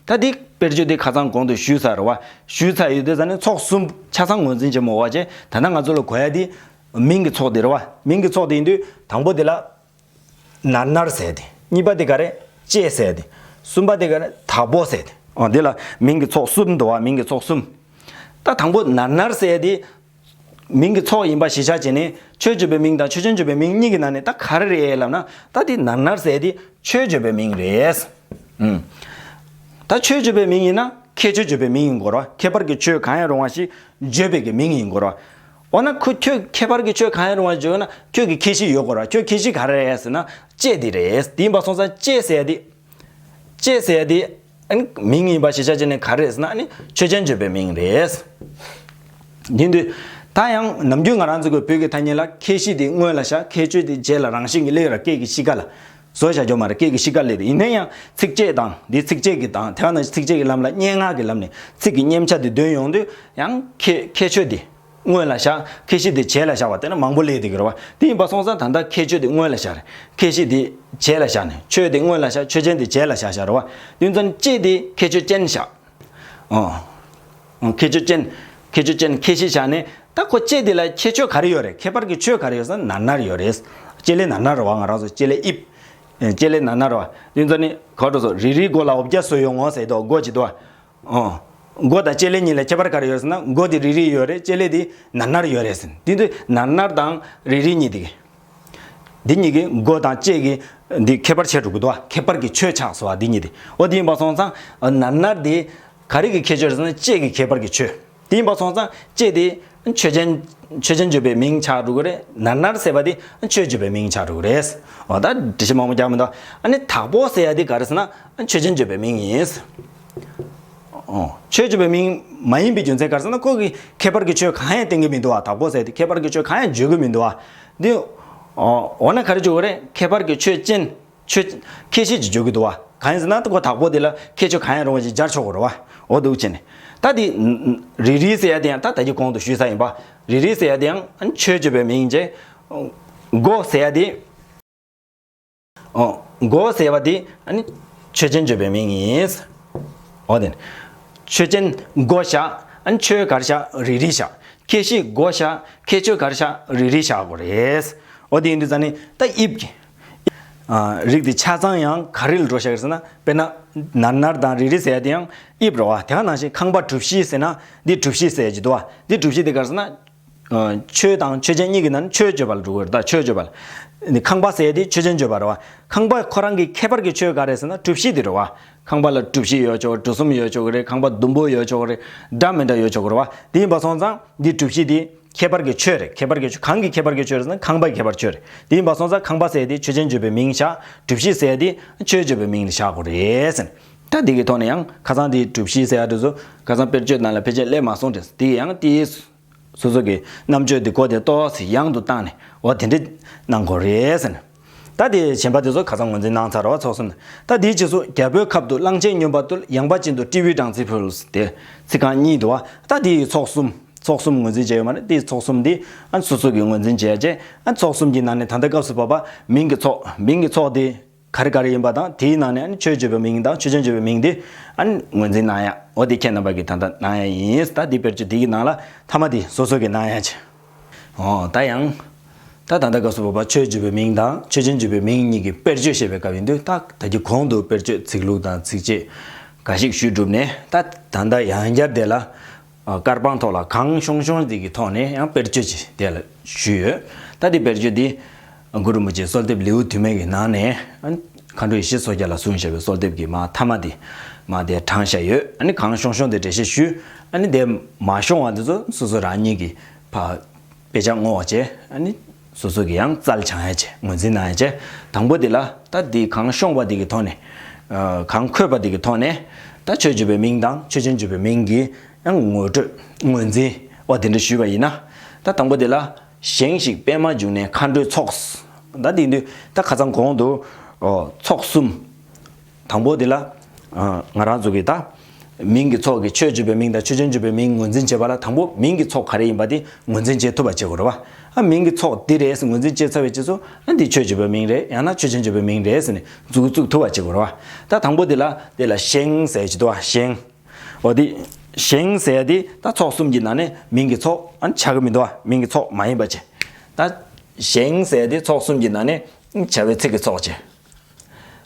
ད་འདི་དཔེར་བརྗོད་འདི་ཁ་སང་གོང་དུ་ཞུས་ཚར་རེད་བ། ཞུས་ཚར་ཡོད་དུས་ཙ་ནས་ཚོགས་གསུམ་ཆ་ཚང་ངོས་འཛིན་བྱེད་མི་འོས་པ་བྱས། ད་ལྟ་ང་ཚོ་ལ་གོ་ཡ་འདི། མིང་གི་ཚོགས་འདི་རེད་བ། མིང་གི་ཚོགས་འདི་ཡིན་དུས་དང་པོ་འདི་ལ། ནར་ནར་ཟེར་དེ། གཉིས་པ་དེ་ག་རེ། བཅས་ཟེར་དེ། གསུམ་པ་དེ་ག་རེ། དྭགས་པོ་ཟེར་དེ། ཨོ་འདི་ལ་མིང་གི་ཚོགས་གསུམ་འདུག་བ། མིང་གི་ཚོགས་གསུམ། ད་དང་པོ་ནར་ནར་ཟེར་དེ། མིང་གི་ཚོགས་ཡིན་པ་གཞིར་བཞག་བྱས་ནས་ཆོས་བརྗོད་པའི་མིང་དང་ཆོས་ཅན་བརྗོད་པའི་མིང་གཉིས་ཀྱི་ནང་ནས་ད་ག་རེ་རེད་ལབ་ན། ད་དེ་ནར་ནར་ཟེར་དེ་ཆོས་བརྗོད་པའི་མིང་རེད། ཨུམ། ད་ཆོས་བརྗོད་པའི་མིང་ཡིན་ན་ཁྱད་ཆོས་བརྗོད་པའི་མིང་ཡིན་དགོས་རེད་བ། ཁྱད་པར་གྱི་ཆོས་གང་ཡང་རུང་བ་ཞིག་བརྗོད་པའི་གི་མིང་ཡིན་དགོས་རེད་བ། འོ་ན་ཁོ་ཁྱོད་ཁྱད་པར་གྱི་ཆོས་གང་ཡང་རུང་བ་བརྗོད་ན་ཁྱོད་ཀྱི་ཁྱད་གཞི་ཡོད་དགོས་རེད་བ། ཁྱོད་ཁྱད་གཞི་ག་རེ་རེད་ཟེར་ན་བཅས་དེ་རེད། དེ་ཡིན་པ་སོང་ཙང་བཅས་ཟེར་ཡ་དེ། བཅས་ཟེར་ཡ་དེ། ཨ་ནི་མིང་ཡིན་པ་གཞིར་བཞག་བྱས་ནས་ག་རེ་རེད་ཟེར་ན། ཨ་ནི་ཆོས་ཅན་བརྗོད་པའི་མིང་རེད། ཡིན་དུས། ད་ཡང་ནམ་རྒྱུན་ང་རང་ཚོ་གི་བོད་ཀྱི་ཐ་སྙད་ལ་ཁྱད་གཞི་དེ་སྔོན་ལ་བཞག་ཁྱད་ཆོས་དེ་རྗེས་ལ་རང་བཞིན་གྱིས་སླེབས་ར། སྐད་ཀྱི་གཤིས་ཀ་ལ། བཟོ་བྱ་རྒྱུ་མ་རེད། སྐད་ཀྱི་གཤིས་ཀ་ལས་རེད། ཡིན་ན་ཡང་ཚིགས་བཅད་དང་འདི་ཚིགས་བཅད་ཀྱི་དང་དེ་ག་ནང་བཞིན་ཚིགས་བཅད་ཀྱི་ལམ་ལ་སྙན་ངག་གི་ལམ་ནས་ཚིག་གི་སྙན་ཆ་དེ་འདོན་ཡོང་དུས་ཡང་ཁྱད་ཁྱད་ཆོས་དེ་སྔོན་ལ་བཞག་ཁྱད་གཞི་དེ་རྗེས་ལ་བཞག་པ་དེ་ནི་མང་པོ་སླེབས་བསྡད་ཀྱི་རེད་བ། དེ་ཡིན་པ་སོང་ཙང་ད་ལྟ་ཁྱད་ཆོས་དེ་སྔོན་ལ་བཞག་རེད། ཁྱད་གཞི་དེ་རྗེས་ལ་བཞག་ནས་ཆོས་དེ་སྔོན་ལ་བཞག་ཆོས་ཅན་དེ་རྗེས་ལ་བཞག་བཞག་རེད་བ། དེ་ཚོ་ནི་བཅས་དེ་ཁྱད་ཆོས་ཅན་བཞག་ཨོ། ཁྱད་ཆོས་ཅན། ཁྱད་ཆོས་ཅན་ཁྱད་གཞི་བཞག་ནས་ད་ཁོ་བཅས་དེ་ལ་ཁྱད་ཆོས་ག་རེ་ཡོད་རེད། ཁྱད་པར་གྱི་ཆོས་ག་རེ་ཡོད་ཟེར་ན་ནར་ནར་ཡོད་རེད། བཅས་ལེ་ནར་ནར་རེད་བ། ང་རང་ཚོ་བཅས་ལེ་དབྱིབས། བཅས་ལེ་ནར་ནར་རེད་བ། དེ་ཚོ་ནི་ག་རེ་ཟེར། རི་རིའི་མགོ་ལ་འོ་བརྒྱལ་བཟོས་ཡོང་ངོ་ཟེར་དུས་མགོ་ཅིག་འདུག་བ། ཨོ། མགོ་དང་བཅས་ལེ་གཉིས་ལ་ཁྱད་པར་ག་རེ་ཡོད་ཟེར་ན་མགོ་དེ་རི་རི་ཡོད་རེད། བཅས་ལེ་དེ་ནར་ནར་ཡོད་རེད་ཟེར། དེ་དུས་ནར་ནར་དང་རི་རི་གཉིས་དེ། འདི་གཉིས་ཀྱི་མགོ་དང་བཅས་ཀྱི་འདི་ཁྱད་པར་ཆགས་འགྲོ་གི་འདུག་བ། ཁྱད་པར་གྱི་ཆོས་ཆགས་སོང་བ་འདི་གཉིས་དེ། འོ་དེ་ཡིན་པ་སོང་ཙང་ནར་ནར་དེ་ག་རེ་གི་ཁྱད་ཆོས་རེད་ཟེར་ན་བཅས་ཀྱི་ཁྱད་པར་གྱི་ཆོས། དེ་ཡིན་པ་སོང་ཙང་བཅས་དེ་ཆོས་ཅན། ཆོས་ཅན་བརྗོད་པའི་མིང་ཆགས་འགྲོ་གི་རེད། ནར་ནར་ཟེར་བ་དེ་ཆོས་བརྗོད་པའི་མིང་ཆགས་འགྲོ་གི་རེད། འོ་ད་འགྲེལ་བཤད་མང་པོ་རྒྱག་མི་འདུག་ཨ་ནི་དྭགས་པོ་ཟེར་ཡ་དེ་ག་རེ་ཟེར་ན་ཆོས་ཅན་བརྗོད་པའི་མིང་ཡིན། ཨོ། ཆོས་བརྗོད་པའི་མིང་མ་ཡིན་པའི་རྒྱུ་མཚན་ག་རེ་ཟེར་ན་ཁོ་གིས་ཁྱད་པར་གྱི་ཆོས་གང་ཡང་བསྟན་གྱི་མི་འདུག་བ། དྭགས་པོ་ཟེར་དེ་ཁྱད་པར་གྱི་ཆོས་གང་ཡང་བརྗོད་ཀྱི་མི་འདུག་བ། འདི། ཨོ། འོ་ན་ག་རེ་བརྗོད་དགོས་རེད། ཁྱད་པར་གྱི་ཆོས་ཅན། ཆོས། ཁྱད་གཞི་ཅིག་བརྗོད་ཀྱི་འདུག་བ། གང་ཡིན་ཟེར་ན་ད་ཁོ་དྭགས་པོ་དེ་ལ་ཁྱད་ཆོས་གང་ཡང་རུང་བ་ཞིག་སྦྱར་ཆོག་གི་རེད་བ། འོ་འདུག་བྱས་ནས། ད་དེ། རི་རི་ཟེར་ཡ་དེ་ཡང་ད་ད་གིན་གོང་དུ་ཞུས་ཚར་ཡིན་པ། རི་རི་ཟེར་ཡ་དེ་ཡང་ཆོས་བརྗོད་པའི་མིང་བྱས། མགོ་ཟེར་ཡ་དེ། ཨོ། མགོ་ཟེར་བ་དེ་ཨ་ནི་ཆོས་ཅན་བརྗོད་པའི་མིང་ཡིན། འོ་དེ་ནི། ཆོས་ཅན་མགོ་བཞག་ཨ་ནི་ཆོས་ག་རེ་བཞག་རི་རི་བཞག་ཁྱད་གཞི་མགོ་བཞག་ཁྱད་ཆོས་ག་རེ་བཞག་རི་རི་བཞག་དགོས་རེད། འོ་དེ་ཡིན་དུས་ཙང་ནི་ད་དབྱིབས་ཀྱི་ཨ་རིགས་དེ་ཆ་ཚང་ཡང་ག་རེ་ལ་འགྲོ་བཞག་ཡོད་ཟེར་ན། དཔེར་ན་ནར་ནར་དང་རིལ་རིལ་ཟེར་ཡ་དེ་ཡང་དབྱིབས་རེད་བ། དེ་ག་ནང་བཞིན་ཁང་པ་གྲུ་བཞི་ཟེར་ན་འདི་གྲུ་བཞི་ཟེར་ཡ་ཅིག་འདུག་བ། འདི་གྲུ་བཞི་དེ་ག་རེ་ཟེར་ན། ཨ་ཆོས་དང་ཆོས་ཅན་གཉིས་ཀྱི་ནང་ནས་ཆོས་བརྗོད་པ་ལ་འགྲོ་གི་རེད། ད་ཆོས་བརྗོད་པ་ལ། ནི་ཁང་པ་ཟེར་ཡ་དེ་ཆོས་ཅན་བརྗོད་པ་རེད་བ། ཁང་པ་ཁོ་རང་གི་ཁྱད་པར་གྱི་ཆོས་ག་རེ་ཟེར་ན་གྲུ་བཞི་དེ་རེད་བ། ཁང་པ་ལ་གྲུ་བཞི་ཡོད་ཆོག་གི་རེད། གྲུ་གསུམ་ཡོད་ཆོག་གི་རེད། ཁང་པ་ཟླུམ་པོ་ཡོད་ཆོག་གི་རེད། འདྲ་མི་འདྲ་ཡོད་ཆོག་གི་རེད་བ། དེ་ཡིན་པ་སོང་ཙང་འདི་གྲུ་བཞི་དེ་ཁྱད་པར་གྱི་ཆོས་རེད། ཁྱད་པར་གྱི་ཆོས། གང་གི་ཁྱད་པར་གྱི་ཆོས་རེད་ཟེར་ན་ཁང་པ་གི་ཁྱད་པར་ཆོས་རེད། དེ་ཡིན་པ་སོང་ཙང་ཁང་པ་ཟེར་ཡ་དེ་ཆོས་ཅན་བརྗོད་པའི་མིང་བཞག་གྲུ་བཞི་ཟེར་ཡ་དེ་ཆོས་བརྗོད་པའི་མིང་ལ་བཞག་དགོས་རེད་ཟེར། ད་འདི་གི་ཐོག་ནས་ཡང་ཁ་སང་དེ་གྲུ་བཞི་ཟེར་ཡ་དེ་ཚོ་ཁ་སང་དཔེར་བརྗོད་ནང་ལ་ཕལ་ཆེར་སླེབས་མ་སོང་རེད། དེ་ཡང་དེའི་སོ་སོ་གི་རྣམ་དཔྱོད་དེ་གོ་དེ་ཏོག་ཙམ་ཡང་དུ་བཏང་ནས་འོ་དེ་འདྲ་གནང་དགོས་རེད་ཟེར་ནས། ད་དེ་གཞན་པ་དེ་ཚོ་ཁ་སང་ངོས་འཛིན་གནང་ཚར་བ། ཚོགས་གསུམ། ད་དེའི་རྗེས་སུ་རྒྱལ་པོའི་ཁབ་ཏུ་གླང་ཆེན་སྨྱོན་པ་བཏུལ། ཡངས་པ་ཅན་དུ་སྤྲེའུས་སྦྲང་རྩི་ཕུལ། དེ་ཚིག་རྐང་གཉིས་འདུག་བ། ད་དེའི་ཚོགས་གསུམ། ཚོགས་གསུམ་ངོས་འཛིན་བྱས་ཡོད་མ་རེད། དེའི་ཚོགས་གསུམ་འདི་ཨ་སོ་སོ་གི་ངོས་འཛིན་བྱས་བྱས་ཨ་ཚོགས་གསུམ་གྱི་ནང་ནས་ད་ལྟ་སྐབས་སུ་བབ་པ་མིང་གི་ཚོགས། མིང་གི་ཚོགས་དེ་ག་རེ་ག་རེ་ཡིན་པ་དང་། དེའི་ནང་ནས་ཨ་ནི་ཆོས་བརྗོད་པའི་མིང་དང་ཆོས་ཅན་བརྗོད་པའི་མིང་དེ་ཨ་ནི་ངོས་འཛིན་གནང་ཡ། འོ་དེ་ཁྱེད་རྣམ་པ་གིས་ད་ལྟ་གནང་ཡ་ཡིན། ད་འདི་དཔེར་བརྗོད་འདི་གི་ནང་ལ་མཐའ་མ་དེ་སོ་སོ་གིས་གནང་ཡ་བྱས། འོ་ད་ཡང་ད་ད་ལྟ་སྐབས་སུ་བབ་པ་ཆོས་བརྗོད་པའི་མིང་དང་ཆོས་ཅན་བརྗོད་པའི་མིང་གཉིས་ཀྱི་དཔེར་བརྗོད་བཤད་པའི་སྐབས་ཡིན་དུས། ད་ད་གི་གོང་དུ་དཔེར་བརྗོད་ཚིག་ལྷུག་དང་ཚིགས་བཅད་འགའ་ཞིག་ཞུས་གྲུབ་ནས། ད་ད་ལྟ་ཡང་བསྐྱར་དེ་ལ་ཨ་དཀར་པང་ཐོག་ལ་གང་ཤོང་ཤོང་འདི་གི་ཐོག་ནས་ཡང་དཔེར་བརྗོད་ཅིག་དེ་ལ་ཞུས་ཡོད། ད་འདི་དཔེར་བརྗོད་འདི་གུ་རུ་རིན་པོ་ཆེའི་གསོལ་འདེབས་ལེའུ་བདུན་མའི་གི་ནང་ནས་ཨ་ནི་མཁའ་འགྲོ་ཡེ་ཤེས་མཚོ་རྒྱལ་ལ་གསུངས་བཞག་པའི་གསོལ་འདེབས་ཀྱི་མ་མཐའ་མ་དེ་མ་དེ་དྲངས་བཞག་ཡོད། ཨ་ནི་གང་ཤོང་ཤོང་དེ་འགྲེལ་བཤད་ཞུས། ཨ་ནི་དེ་མ་ཤོང་བ་དེ་ཚོ་སོ་སོ་རང་ཉིད་ཀྱི་ཕ་དཔེ་ཆ་བསྔོ་བ་བྱས། ཨ་ནི་སོ་སོ་གི་ཡང་རྩལ་སྦྱང་ཡ་བྱས། ངོས་འཛིན་གནང་ཡ་བྱས། དང་པོ་དེ་ལ་ད་འདི་གང་ཤོང་བ་དེ་གི་ཐོག་ནས་ཨ་གང་འཁོད་པ་དེ་གི་ཐོག་ནས་ད་ཆོས་བརྗོད་པའི་མིང་དང་ཆོས་ཅན་བརྗོད་པའི་མིང་གི་ཡང་ངོ་སྤྲོད་ངོས་འཛིན་འོ་དེ་འདྲ་ཞུས་པ་ཡིན་ན། ད་དང་པོ་དེ་ལ་བཞེངས་ཤིག་པདྨ་འབྱུང་གནས་མཁའ་འགྲོའི་ཚོགས། ད་དེ་ཡིན་དུས་ད་ཁ་སང་གོང་དུ་ཨོ་ཚོགས་གསུམ། དང་པོ་དེ་ལ་ཨ་ང་རང་ཚོ་གི་ད་མིང་གི་ཚོགས་ཀྱི་ཆོས་བརྗོད་པའི་མིང་དང་ཆོས་ཅན་བརྗོད་པའི་མིང་ངོས་འཛིན་བྱེད་པ་ལ། དང་པོ་མིང་གི་ཚོགས་ག་རེ་ཡིན་པ་དེ་ངོས་འཛིན་བྱེད་ཐུབ་པ་བྱེད་དགོས་རེད་བ། ཨ་མིང་གི་ཚོགས་འདི་རེད་ཟེར་ངོས་འཛིན་བྱེད་ཚར་བའི་རྗེས་སུ་ཨ་འདི་ཆོས་བརྗོད་པའི་མིང་རེད། ཡང་ན་ཆོས་ཅན་བརྗོད་པའི་མིང་རེད་ཟེར་ནས་མཛུབ་གུ་བཙུགས་ཐུབ་པ་བྱེད་དགོས་རེད་བ། ད་དང་པོ་དེ་ལ་དེ་ལ་བཞེངས་ཟེར་གྱི་འདུག་བ། བཞེངས། འོ་དེ་བཞེངས་ཟེར་ཡ་དེ་ད་ཚོགས་གསུམ་གྱི་ནང་ནས་མིང་གི་ཚོགས་ཨ་ཆགས་ཀྱི་མི་འདུག་བ། མིང་གི་ཚོགས་མ་ཡིན་པ་བྱས། ད་བཞེངས་ཟེར་ཡ་དེ་ཚོགས་གསུམ་གྱི་ནང་ནས་བྱ་བའི་ཚིག་གི་ཚོགས་བྱས།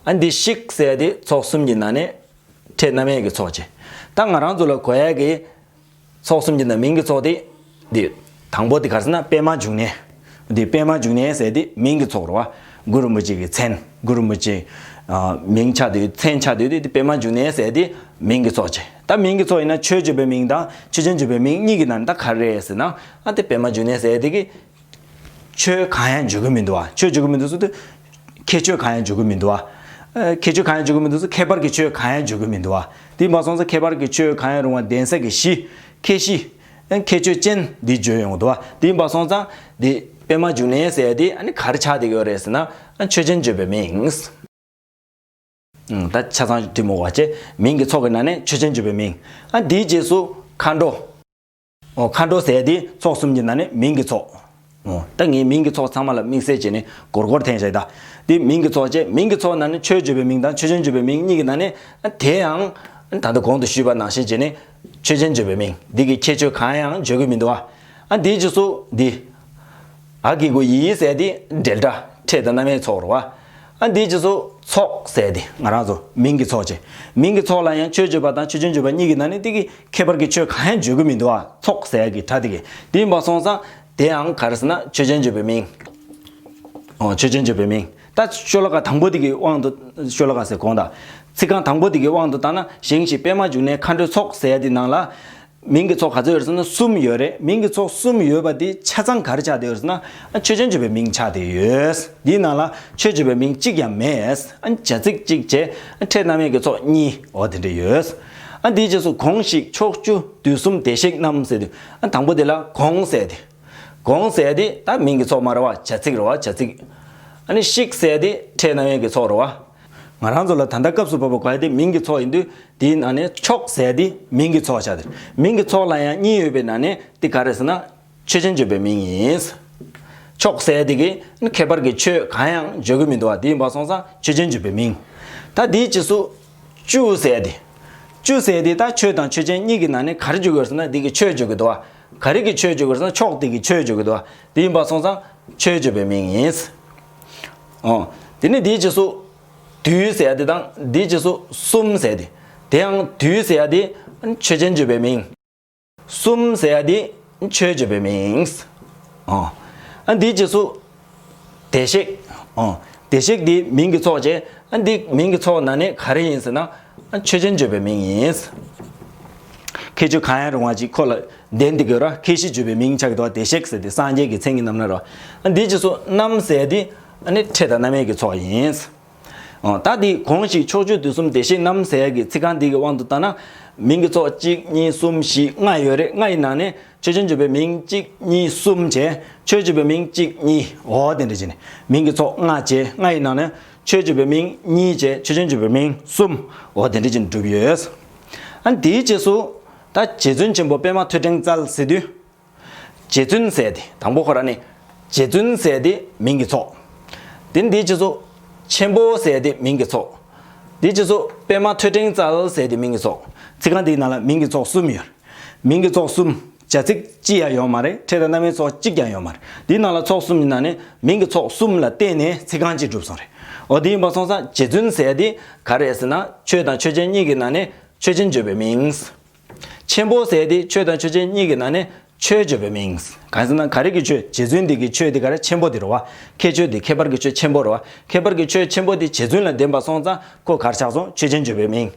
ཨ་འདི་ཤིག་ཟེར་ཡ་དེ་ཚོགས་གསུམ་གྱི་ནང་ནས་ཕྲད་རྣམ་དབྱེ་གི་ཚོགས་བྱས། ད་ང་རང་ཚོ་ལ་གོ་ཡ་གི་ཚོགས་གསུམ་གྱི་ནང་མིང་གི་ཚོགས་དེ་འདི་དང་པོ་དེ་ག་རེ་ཟེར་ན་པདྨ་འབྱུང་གནས། འདི་པདྨ་འབྱུང་གནས་ཟེར་དེ་མིང་གི་ཚོགས་རེད་བ། གུ་རུ་རིན་པོ་ཆེ་གི་མཚན། གུ་རུ་རིན་པོ་ཆེ་ཨ་མིང་ཆགས་བསྡད་ཡོད། མཚན་ཆགས་བསྡད་ཡོད་དེ། དེ་པདྨ་འབྱུང་གནས་ཟེར་དེ་མིང་གི་ཚོགས་བྱས། ད་མིང་གི་ཚོགས་ཡིན་ན་ཆོས་བརྗོད་པའི་མིང་དང་ཆོས་ཅན་བརྗོད་པའི་མིང་གཉིས་ཀྱི་ནང་ནས་ད་ག་རེ་རེད་ཟེར་ན། ཨ་དེ་པདྨ་འབྱུང་གནས་ཟེར་དེ་གི་ཆོས་གང་ཡང་བརྗོད་ཀྱི་མི་འདུག་བ། ཆོས་བརྗོད་ཀྱི་མི་འདུག་ཟེར་དུས་ཁྱད་ཆོས་གང་ཡང་བརྗོད་ཀྱི་མི་འདུག་བ། ཨ་ཁྱད་ཆོས་གང་ཡང་བརྗོད་ཀྱི་མི་འདུག་ཟེར། ཁྱད་པར་གྱི་ཆོས་གང་ཡང་བརྗོད་ཀྱི་མི་འདུག་བ། དེ་མ་སོང་ཙང་ཁྱད་པར་གྱི་ཆོས་གང་ཡང་རུང་བ་གདན་ས་གི་གཞི། ཁྱད་གཞི། ཨ་ཁྱད་ཆོས་ཅན་འདི་བརྗོད་ཡོང་གི་འདུག་བ། དེ་མ་སོང་ཙང་འདི་པདྨ་འབྱུང་གནས་ཟེར་ཡ་དེ་ཨ་ནི་ག་རེ་ཆགས་བསྡད་ཀྱི་ཡོད་རེད་ཟེར་ན། ཨ་ཆོས་ཅན་བརྗོད་པའི་མིང་། ཨང་ད་ཆ་ཚང་དྲི་མོ་བ་བྱས། མིང་གི་ཚོགས་ཀྱི་ནང་ནས་ཆོས་ཅན་བརྗོད་པའི་མིང་། ཨ་འདིའི་རྗེས་སུ་མཁའ་འགྲོ། ཨོ་མཁའ་འགྲོ་ཟེར་དེ་ཚོགས་གསུམ་གྱི་ནང་ནས་མིང་གི་ཚོགས། ཨོ་ད་ངས་མིང་གི་ཚོགས་ཚང་མ་ལ་དམིགས་བསལ་བྱས་ནས་སྒོར་སྒོར་འཐེན་བཞག་ད། དེ་མིང་གི་ཚོགས་བྱས། མིང་གི་ཚོགས་ནང་ནས་ཆོས་བརྗོད་པའི་མིང་དང་ཆོས་ཅན་བརྗོད་པའི་མིང་གཉིས་ཀྱི་ནང་ནས་ཨ་དེ་ཡང་ད་ལྟ་གོང་དུ་ཞུས་པ་ནང་བཞིན་བྱས་ནས་ཆོས་ཅན་བརྗོད་པའི་མིང་འདི་གི་ཁྱད་ཆོས་གང་ཡང་བརྗོད་ཀྱི་མི་འདུག་བ། ཨ་འདིའི་རྗེས་སུ་འདི། འ་གི་གུ་འི་ཟེར་དེ་འབྲེལ་སྒྲ་ཕྲད་དང་རྣམ་དབྱེའི་ཚོགས་རེད་བ། ཨ་འདིའི་རྗེས་སུ་ཚོགས་ཟེར་དེ་ང་རང་ཚོ་མིང་གི་ཚོགས་བྱས། མིང་གི་ཚོགས་ལ་ཡང་ཆོས་བརྗོད་པ་དང་ཆོས་ཅན་བརྗོད་པ་གཉིས་ཀྱི་ནང་ནས་དེ་གི་ཁྱད་པར་གྱི་ཆོས་གང་ཡང་བརྗོད་ཀྱི་མི་འདུག་བ། ཚོགས་ཟེར་གྱི་སྒྲ་དེ་གི། དེ་ཡིན་པ་སོང་ཙང་དེ་ཡང་ག་རེ་ཟེར་ན་ཆོས་ཅན་བརྗོད་པའི་མིང་། ཨོ་ཆོས་ཅན་བརྗོད་པའི་མིང་། ད་ཤོ་ལོ་ཀ་དང་པོ་དེ་གི་དབང་དུ། ཤོ་ལོ་ཀ་ཟེར་དགོངས་དག་ཚིག་རྐང་དང་པོ་དེ་གི་དབང་དུ་བཏང་ན། བཞེངས་ཤིག་པདྨ་འབྱུང་གནས་མཁའ་འགྲོའི་ཚོགས་ཟེར་ཡ་དེ་ནང་ལ། མིང་གི་ཚོགས་ག་ཚོད་ཡོད་རེད་ཟེར་ན་གསུམ་ཡོད་རེད། མིང་གི་ཚོགས་གསུམ་ཡོད་པ་དེ་ཆ་ཚང་ག་རེ་ཆགས་བསྡད་ཡོད་རེད་ཟེར་ན། ཨ་ཆོས་ཅན་བརྗོད་པའི་མིང་ཆགས་བསྡད་ཡོད། འདིའི་ནང་ལ་ཆོས་བརྗོད་པའི་མིང་གཅིག་ཀྱང་མེད། ཨ་བྱ་ཚིག་གཅིག་བྱས། ཨ་ཕྲད་རྣམ་དབྱེ་གི་ཚོགས་གཉིས། འོ་དེ་འདྲ་ཡོད། ཨ་འདིའི་རྗེས་སུ་གོང་ཞིག་ཕྱོགས་བཅུ་དུས་གསུམ་བདེ་གཤེགས་རྣམས་ཟེར་དུས། ཨ་དང་པོ་དེ་ལ་གོང་ཟེར་དེ། གོང་ཟེར་དེ་ད་མིང་གི་ཚོགས་མ་རེད་བ། བྱ་ཚིག་རེད་བ། བྱ་ཚིག་ཨ་ནི་ཤིག་ཟེར་དེ་ཕྲད་རྣམ་དབྱེ་གི་ཚོགས་རེད་བ། ང་རང་ཚོ་ལ་ད་ལྟ་སྐབས་སུ་བབ་པ་གོ་ཡ་དེ་མིང་གི་ཚོགས་ཡིན་དུས། དེའི་ནང་ནས་ཕྱོགས་ཟེར་དེ་མིང་གི་ཚོགས་ཆགས་ཏེ། མིང་གི་ཚོགས་ལ་ཡང་གཉིས་ཡོད་པའི་ནང་ནས་དེ་ག་རེ་ཟེར་ན་ཆོས་ཅན་བརྗོད་པའི་མིང་ཡིན། ཕྱོགས་ཟེར་དེ་གི་ཁྱད་པར་གྱི་ཆོས་གང་ཡང་བརྗོད་ཀྱི་མི་འདུག་བ། དེ་ཡིན་པ་སོང་ཙང་ཆོས་ཅན་བརྗོད་པའི་མིང་། ད་དེའི་རྗེས་སུ་བཅུ་ཟེར་དེ། བཅུ་ཟེར་དེ་ད་ཆོས་དང་ཆོས་ཅན་གཉིས་ཀྱི་ནང་ནས་ག་རེ་བརྗོད་ཀྱི་ཡོད་ཟེར་ན་དེ་གི་ཆོས་བརྗོད་ཀྱི་འདུག་བ། ག་རེ་གི་ཆོས་བརྗོད་ཀྱི་ཡོད་ཟེར་ན་ཕྱོགས་དེ་གི་ཆོས་བརྗོད་ཀྱི་འདུག་བ། དེ་ཡིན་པ་སོང་ཙང་། ཆོས་བརྗོད་པའི་མིང་ཡིན། ཨོ། དེ་ནས་འདིའི་རྗེས་སུ་དུས་ཟེར་ཡ་དེ་དང་འདིའི་རྗེས་སུ་གསུམ་ཟེར་ཡ་དེ། དེ་ཡང་དུས་ཟེར་ཡ་དེ་ཆོས་ཅན་བརྗོད་པའི་མིང་། གསུམ་ཟེར་ཡ་དེ་ཆོས་བརྗོད་པའི་མིང་། ཨོ། ཨ་འདིའི་རྗེས་སུ་བདེ་གཤེགས། ཨོ། བདེ་གཤེགས་དེ་མིང་གི་ཚོགས་བྱས། ཨ་འདི་མིང་གི་ཚོགས་ནང་ནས་ག་རེ་ཡིན་ཟེར་ན། ཨ་ཆོས་ཅན་བརྗོད་པའི་མིང་ཡིན། ཁྱད་ཆོས་གང་ཡང་རུང་བ་ཅིག་ཁོ་ལ་ལྡན་དེ་དགོས་ར། ཁྱད་གཞི་བརྗོད་པའི་མིང་ཆགས་ཀྱི་འདུག་བ། བདེ་གཤེགས་ཟེར་དེ་སངས་རྒྱས་ཀྱི་མཚན་གྱི་རྣམ་སྣང་ར། ཨ་འདིའི་རྗེས་སུ་རྣམ་ཟེར་ཡ་དེ་ཨ་ནི་ཕྲད་དང་རྣམ་དབྱེ་གི་ཚོགས་ཡིན། ཨོ། ད་འདི་གོང་བཞིན་ཕྱོགས་ཆོས་དུས་གསུམ་བདེ་གཤེགས་རྣམ་ཟེར་ཡ་གི་ཚིག་རྐང་འདི་གི་དབང་དུ་བཏང་ན། མིང་གི་ཚོགས་གཅིག་གཉིས་གསུམ་བཞི་ལྔ་ཡོད་རེད། ལྔ་ཡི་ནང་ནས་ཆོས་ཅན་བརྗོད་པའི་མིང་གཅིག་གཉིས་གསུམ་བྱས། ཆོས་བརྗོད་པའི་མིང་གཅིག་གཉིས། འོ་དེ་འདྲ་བྱས་ནས་མིང་གི་ཚོགས་ལྔ་བྱས། ལྔ་ཡི་ནང་ནས་ཆོས་བརྗོད་པའི་མིང་གཉིས་བྱས། ཆོས་ཅན་བརྗོད་པའི་མིང་གསུམ། འོ་དེ་འདྲ་བྱས་ནས་གྲུབ་ཡོད། ཨ་དེའི་རྗེས་སུ་ད་རྗེ་བཙུན་ཆེན་པོ་པདྨ་ཐོད་ཕྲེང་རྩལ་ཟེར་དུས། རྗེ་བཙུན་ཟེར་དེ་དང་པོ་ཁོ་རང་ནི་རྗེ་བཙུན་ཟེར་དེ་མིང་གི་ཚོགས། དེ་ནི་དེའི་རྗེས་སུ་ཆེན་པོ་ཟེར་དེ་མིང་གི་ཚོགས། དེའི་རྗེས་སུ་པདྨ་ཐོད་ཕྲེང་རྩལ་ཟེར་དེ་མིང་གི་ཚོགས། ཚིག་རྐང་དེའི་ནང་ལ་མིང་གི་ཚོགས་གསུམ་ཡོད། མིང་གི་ཚོགས་གསུམ། བྱ་ཚིག་གཅིག་ཡང་ཡོད་མ་རེད། ཕྲད་དང་རྣམ་དབྱེ་ཚོགས་གཅིག་ཀྱང་ཡོད་མ་རེད། དེའི་ནང་ལ་ཚོགས་གསུམ་ཡིན་ན་ནི་མིང་གི་ཚོགས་གསུམ་ལ་བརྟེན་ནས་ཚིག་རྐང་གཅིག་གྲུབ་སོང་རེད། འོ་དེ་ཡིན་པ་སོང་ཙང་རྗེ་བཙུན་ཟེར་དེ་ག་རེ་རེད་ཟེར་ན། ཆོས་དང་ཆོས་ཅན་གཉིས་ཀྱི་ནང་ནས་ཆོས་ཅན་བརྗོད་པའི་མིང་། ཆེན་པོ་ཟེར་དེ་ཆོས་དང་ཆོས་ཅན་གཉིས་ཀྱི་ནང་ནས་ཆོས་བརྗོད་པའི་མིང་། གང་ཟེར་ན་ག་རེ་གི་ཆོས། རྗེ་བཙུན་འདི་གི་ཆོས་འདི་ག་རེ། ཆེན་པོ་འདི་རེད་བ། ཁྱད་ཆོས་འདི་ཁྱད་པར་གྱི་ཆོས་ཆེན་པོ་རེད་བ། ཁྱད་པར་གྱི་ཆོས་ཆེན་པོ་འདི་རྗེ་བཙུན་ལ་ལྡན་པ་སོང་ཙང་ཁོ་ག་རེ་ཆགས་སོང་། ཆོས་ཅན་བརྗོད་པའི་མིང་།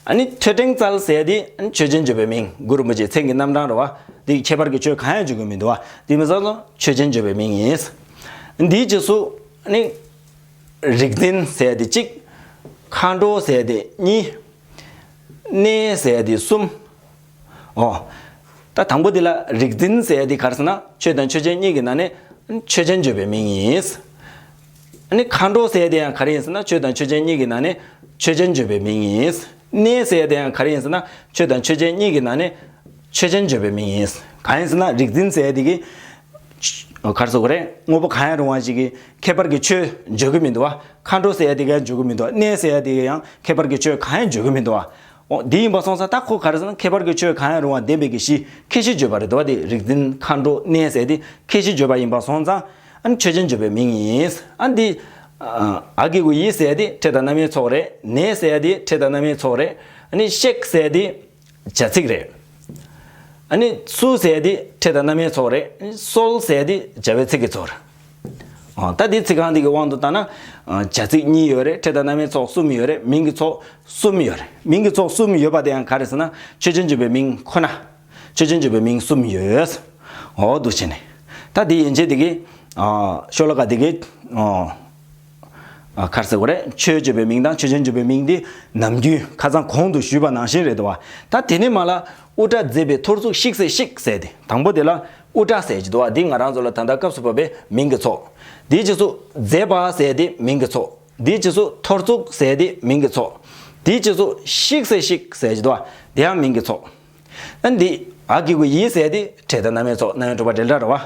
ཨ་ནི་ཐོད་ཕྲེང་རྩལ་ཟེར་དེ་ཨ་ནི་ཆོས་ཅན་བརྗོད་པའི་མིང་། གུ་རུ་རིན་པོ་ཆེའི་མཚན་གྱི་རྣམ་གྲངས་རེད་བ། འདི་ཁྱད་པར་གྱི་ཆོས་གང་ཡང་བརྗོད་ཀྱི་མི་འདུག་བ། འདི་མི་ཚང་ཚང་ཆོས་ཅན་བརྗོད་པའི་མིང་ཡིན། འདིའི་རྗེས་སུ་ཨ་ནི་རིག་འཛིན་ཟེར་དེ་གཅིག་མཁའ་འགྲོ་ཟེར་དེ་གཉིས། གནས་ཟེར་དེ་གསུམ། ཨོ། ད་དང་པོ་དེ་ལ་རིག་འཛིན་ཟེར་དེ་ག་རེ་ཟེར་ན། ཆོས་དང་ཆོས་ཅན་གཉིས་ཀྱི་ནང་ནས་ཆོས་ཅན་བརྗོད་པའི་མིང་ཡིན། ཨ་ནི་མཁའ་འགྲོ་ཟེར་དེ་ཡང་ག་རེ་ཡིན་ཟེར་ན། ཆོས་དང་ཆོས་ཅན་གཉིས་ཀྱི་ནང་ནས་ཆོས་ཅན་བརྗོད་པའི་མིང་ཡིན། གནས་ཟེར་དེ་ཡང་ག་རེ་ཡིན་ཟེར་ན། ཆོས་དང་ཆོས་ཅན་གཉིས་ཀྱི་ནང་ནས་ཆོས་ཅན་བརྗོད་པའི་མིང་ཡིན། གང་ཡིན་ཟེར་ན་རིག་འཛིན་ཟེར་དེ་གི་ག་རེ་ཟེར་དགོས་རེད། དངོས་པོ་གང་ཡང་རུང་བ་ཞིག་གི་ཁྱད་པར་གྱི་ཆོས་བརྗོད་ཀྱི་མི་འདུག་བ། མཁའ་འགྲོ་ཟེར་ཡ་དེ་ག་ཡང་བརྗོད་ཀྱི་མི་འདུག་གནས་ཟེར་ཡ་དེ་ག་ཡང་ཁྱད་པར་གྱི་ཆོས་གང་ཡང་བརྗོད་ཀྱི་མི་འདུག་བ། འོ་དེ་ཡིན་པ་སོང་ཙང་ད་ཁོ་ག་རེ་ཟེར་ན། ཁྱད་པར་གྱི་ཆོས་གང་ཡང་རུང་བ་ལྡན་པའི་གི་གཞི། ཁྱད་གཞི་བརྗོད་པ་རེད་འདུག་བ། དེ་རིག་འཛིན་མཁའ་འགྲོ་གནས་ཟེར་དེ་ཁྱད་གཞི་བརྗོད་པ་ཡིན་པ་སོང་ཙང་ཨ་ནི་ཆོས་ཅན་བརྗོད་པའི་མིང་ཡིན། ཨ་འདི་ཨ་གི་གུ་ཡི་ཟེར་དེ་ཕྲད་དང་རྣམ་དབྱེའི་ཚོགས་རེད། གནས་ཟེར་དེ་ཕྲད་དང་རྣམ་དབྱེའི་ཚོགས་རེད། ཨ་ནི་གཤེགས་ཟེར་དེ་བྱ་ཚིག་རེད། ཨ་ནི་སུ་ཟེར་དེ་ཕྲད་དང་རྣམ་དབྱེའི་ཚོགས་རེད། སོལ་ཟེར་དེ་བྱ་བའི་ཚིག་གི་ཚོགས་རེད། ཨ་ད་དེ་ཚིག་རྐང་འདི་གི་དབང་དུ་བཏང་ན། ཨ་བྱ་ཚིག་གཉིས་ཡོད་རེད། ཕྲད་དང་རྣམ་དབྱེའི་ཚོགས་གསུམ་ཡོད་རེད། མིང་གི་ཚོགས་གསུམ་ཡོད་རེད། མིང་གི་ཚོགས་གསུམ་ཡོད་པ་དེ་ཡང་ག་རེ་ཟེར་ན། ཆོས་ཅན་བརྗོད་པའི་མིང་ཁོ་ན། ཆོས་ཅན་བརྗོད་པའི་མིང་གསུམ་ཡོད། འོ་འདུག་བྱས་ནས། ད་དེ་ཡན་ཆད་དེ་གི་ཨ་ཤོ་ལོ་ཀ་དེ་གི་ཨ་ཨ་ག་རེ་ཟེར་དགོས་རེད། ཆོས་བརྗོད་པའི་མིང་དང་ཆོས་ཅན་བརྗོད་པའི་མིང་དེ་ནམ་རྒྱུན་ཁ་སང་གོང་དུ་ཞུས་པ་ནང་བཞིན་རེད་འདུག་བ། ད་དེ་ནས་མར་ལ་དབུ་སྐྲ་མཛེས་པའི་ཐོར་ཚུགས་ཤིག་ཟེར་ཤིག་ཟེར་དེ། དང་པོ་དེ་ལ་དབུ་སྐྲ་ཟེར་གྱི་འདུག་བ། འདི་ང་རང་ཚོ་ལ་ད་ལྟ་སྐབས་སུ་བབས་པའི་མིང་གི་ཚོགས། དེའི་རྗེས་སུ་མཛེས་པ་ཟེར་དེ་མིང་གི་ཚོགས། དེའི་རྗེས་སུ་ཐོར་ཚུགས་ཟེར་དེ་མིང་གི་ཚོགས། དེའི་རྗེས་སུ་ཤིག་ཟེར་ཤིག་ཟེར་གྱི་འདུག་བ། དེ་ཡང་མིང་གི་ཚོགས། ཨ་འདི་ཨ་གི་གུ་ཡི་ཟེར་དེ་ཕྲད་དང་རྣམ་དབྱེའི་ཚོགས། རྣམ་དབྱེ་དྲུག་པ་འབྲེལ་སྒྲ་རེད་བ།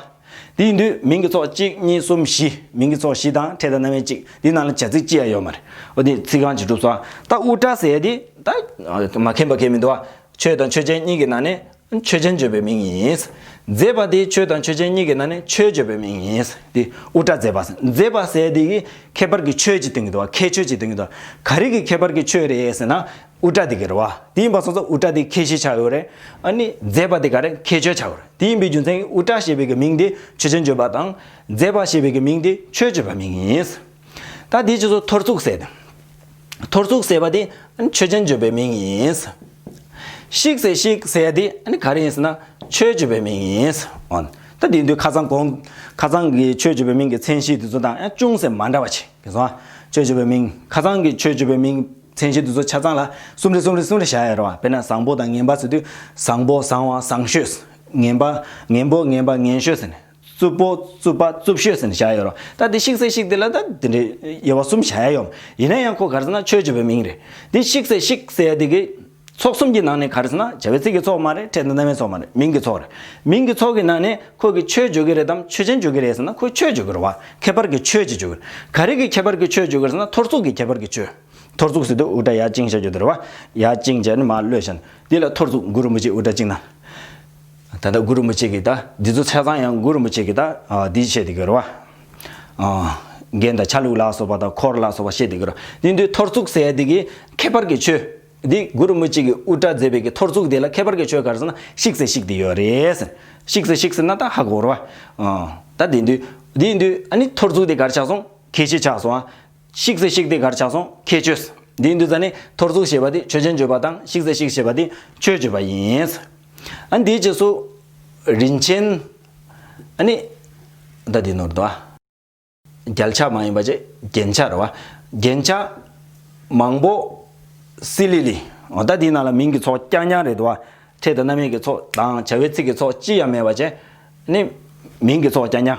དེ་ཡིན་དུས་མིང་གི་ཚོགས་གཅིག་གཉིས་གསུམ་བཞི། མིང་གི་ཚོགས་བཞི་དང་ཕྲད་དང་རྣམ་དབྱེ་གཅིག། དེའི་ནང་ལ་བྱ་ཚིག་གཅིག་ཡང་ཡོད་མ་རེད། འོ་དེ་ཚིག་རྐང་གཅིག་གྲུབ་སོང་། ད་དབུ་སྐྲ་ཟེར་དེ་ད་མ་མཁྱེན་པ་གང་ཡང་མི་འདུག་བ། ཆོས་དང་ཆོས་ཅན་གཉིས་ཀྱི་ནང་ནས་ཆོས་ཅན་བརྗོད་པའི་མིང་ཡིན། མཛེས་པ་དེ་ཆོས་དང་ཆོས་ཅན་གཉིས་ཀྱི་ནང་ནས་ཆོས་བརྗོད་པའི་མིང་ཡིན། དེ་དབུ་སྐྲ་མཛེས་པ། མཛེས་པ་ཟེར་དེ་གི་ཁྱད་པར་གྱི་ཆོས་ཅིག་སྟོན་གྱི་འདུག་བ། ཁྱད་ཆོས་ཅིག་སྟོན་གྱི་འདུག་ག་རེ་གི་ཁྱད་པར་གྱི་ཆོས་རེད་ཟེར་ན། དབུ་སྐྲ་དེ་གི་རེད་བ། དེ་ཡིན་པ་སོང་ཙང་དབུ་སྐྲ་དེ་ཁྱད་གཞི་ཆགས་ཡོད་རེད། ཨ་ནི་མཛེས་པ་དེ་ག་རེ། ཁྱད་ཆོས་ཆགས་ཡོད་རེད། དེ་ཡིན་པའི་རྒྱུ་མཚན་གྱིས་དབུ་སྐྲ་ཞེས་པའི་གི་མིང་དེ་ཆོས་ཅན་བརྗོད་པ་དང་། མཛེས་པ་ཞེས་པའི་གི་མིང་དེ་ཆོས་བརྗོད་པའི་མིང་ཡིན། ད་དེའི་རྗེས་སུ་ཐོར་ཚུགས་ཟེར་ཏེ། ཐོར་ཚུགས་ཟེར་བ་དེ་ཆོས་ཅན་བརྗོད་པའི་མིང་ཡིན། ཤིག་ཟེར་ཤིག་ཟེར་དེ་ག་རེ་ཡིན་ཟེར་ན་ཆོས་བརྗོད་པའི་མིང་ཡིན། འོ། ད་དེ་དུས་ཁ་སང་གོང་ཁ་སང་གི་ཆོས་བརྗོད་པའི་མིང་གི་མཚན་གཞི་དེ་ཚོ་དང་ཡང་ཅུང་ཟད་མ་འདྲ་བ་ཅིག་གི་སོང་། ཆོས་བརྗོད་པའི་མིང་ཁ་སང་གི་ཆོས་བརྗོད་པའི་མིང་མཚན་གཞི་དེ་ཚོ་ཆ་ཚང་ལ་གསུམ་རེ་གསུམ་རེ་གསུམ་རེ་བཞག་ཡོད་རེད་བ། དཔེར་ན་བཟང་པོ་དང་ངན་པ་ཟེར་དུས་བཟང་པོ་བཟང་བ་བཟང་ཤོས། ངན་པ་ངན་པོ་ངན་པ་ངན་ཤོས་ཟེར་ནས། རྩུབ་པོ་རྩུབ་པ་རྩུབ་ཤོས་ཟེར་ནས་བཞག་ཡོད་རེད། ད་དེ་ཤིག་ཟེར་ཤིག་དེ་ལ་ད་དེ་འདྲའི་དབྱེ་བ་གསུམ་བཞག་ཡ་ཡོད། ཡིན་ན་ཡང་ཁོ་ག་རེ་ཟེར་ན་ཆོས་བརྗོད་པའི་མིང་རེད། དེ་ཤིག་ཟེར་ཤིག་ཟེར་ཡ་དེ་གི་ཚོགས་གསུམ་གྱི་ནང་ནས་ག་རེ་ཟེར་ན་བྱ་བའི་ཚིག་གི་ཚོགས་མ་རེད། ཕྲད་དང་རྣམ་དབྱེའི་ཚོགས་མ་རེད། མིང་གི་ཚོགས་རེད། མིང་གི་ཚོགས་ཀྱི་ནང་ནས་ཁོ་གི་ཆོས་བརྗོད་ཀྱི་རེད་དམ་ཆོས་ཅན་བརྗོད་ཀྱི་རེད་ཟེར་ན་ཁོས་ཆོས་བརྗོད་ཀྱི་རེད་བ། ཁྱད་པར་གྱི་ཆོས་ཅིག་བརྗོད་ཀྱི་རེད། ག་རེ་གི་ཁྱད་པར་གྱི་ཆོས་བརྗོད་ཀྱི་རེད་ཟེར་ན་ཐོར་ཚུགས་ཀྱི་ཁྱད་པར་གྱི་ཆོས། ཐོར་ཚུགས་ཟེར་དུས་དབུ་སྐྲ་ཡར་བཅིངས་བྱ་རྒྱུ་དེ་རེད་བ། ཡར་བཅིངས་བྱས་ནས་མར་གློད་བྱས་ནས་དེ་ལ་ཐོར་ཚུགས། གུ་རུ་རིན་པོ་ཆེའི་དབུ་སྐྲ་བཅིངས་ན། ད་ལྟ་གུ་རུ་མུ་ཅིག་གི་ད་འདི་ཚོ་ཆ་ཚང་ཡང་གུ་རུ་མུ་ཅིག་གི་ད་འདི་བཤད་དེ་གི་རེད་བ། རྒན་དང་ཆ་ལུགས་ལ་སོགས་པ་དང་འཁོར་ལ་སོགས་པ་བཤད་དེ་གི་རེད། དེ་དུས་ཐོར་ཚུགས་ཟེར་ཡ་དེ་གི་ཁྱད་པར་གྱི་ཆོས། འདི་གུ་རུ་མུ་ཅིག་གི་དབུ་སྐྲ་མཛེས་པའི་གི་ཐོར་ཚུགས་དེ་ལ་ཁྱད་པར་གྱི་ཆོས་ག་རེ་ཟེར་ན་ཤིག་ཟེར་ཤིག་དེ་ཡོད་རེད་ཟེར། ཤིག་ཟེར་ཤིག་ཟེར་ན་ད་ཧ་གོ་རེད་བ། ད་དེ་དུས་དེ་དུས་ཨ་ནི་ཐོར་ཚུགས་དེ་ག་རེ་ཆགས་སོང་ཁྱད་ཆོས་ཆགས་སོང་ཨ། ཤིག་ཟེར་ཤིག་དེ་ག་རེ་ཆགས་སོང་ཁྱད་ཆོས། འདིའི་འདུག་ཟ་ནི་ཐོར་ཚུགས་ཞེས་པ་དེ་ཆོས་ཅན་བརྗོད་པ་དང་ཤིག་ཟེར་ཤིག་ཞེས་པ་དེ་ཆོས་བརྗོད་པ་ཡིན། ཨ་འདིའི་རྗེས་སུ་རིན་ཆེན། ཨ་ནི་ད་འདི་ནོར་དོ། རྒྱལ་ཆ་མ་ཡིན་པ་ཅེ་རྒྱན་ཆ་རེད་བ། རྒྱན་ཆ་མང་པོ་སི་ལི་ལི། འོ་ད་འདིའི་ནང་ལ་མིང་གི་ཚོགས་རྐྱང་རྐྱང་རེད་དོ་བ། ཕྲད་དང་རྣམ་དབྱེ་གི་ཚོགས་དང་བྱ་བའི་ཚིག་གི་ཚོགས་ཅི་ཡང་མེད་པ་བྱས། ནི་མིང་གི་ཚོགས་རྐྱང་རྐྱང་།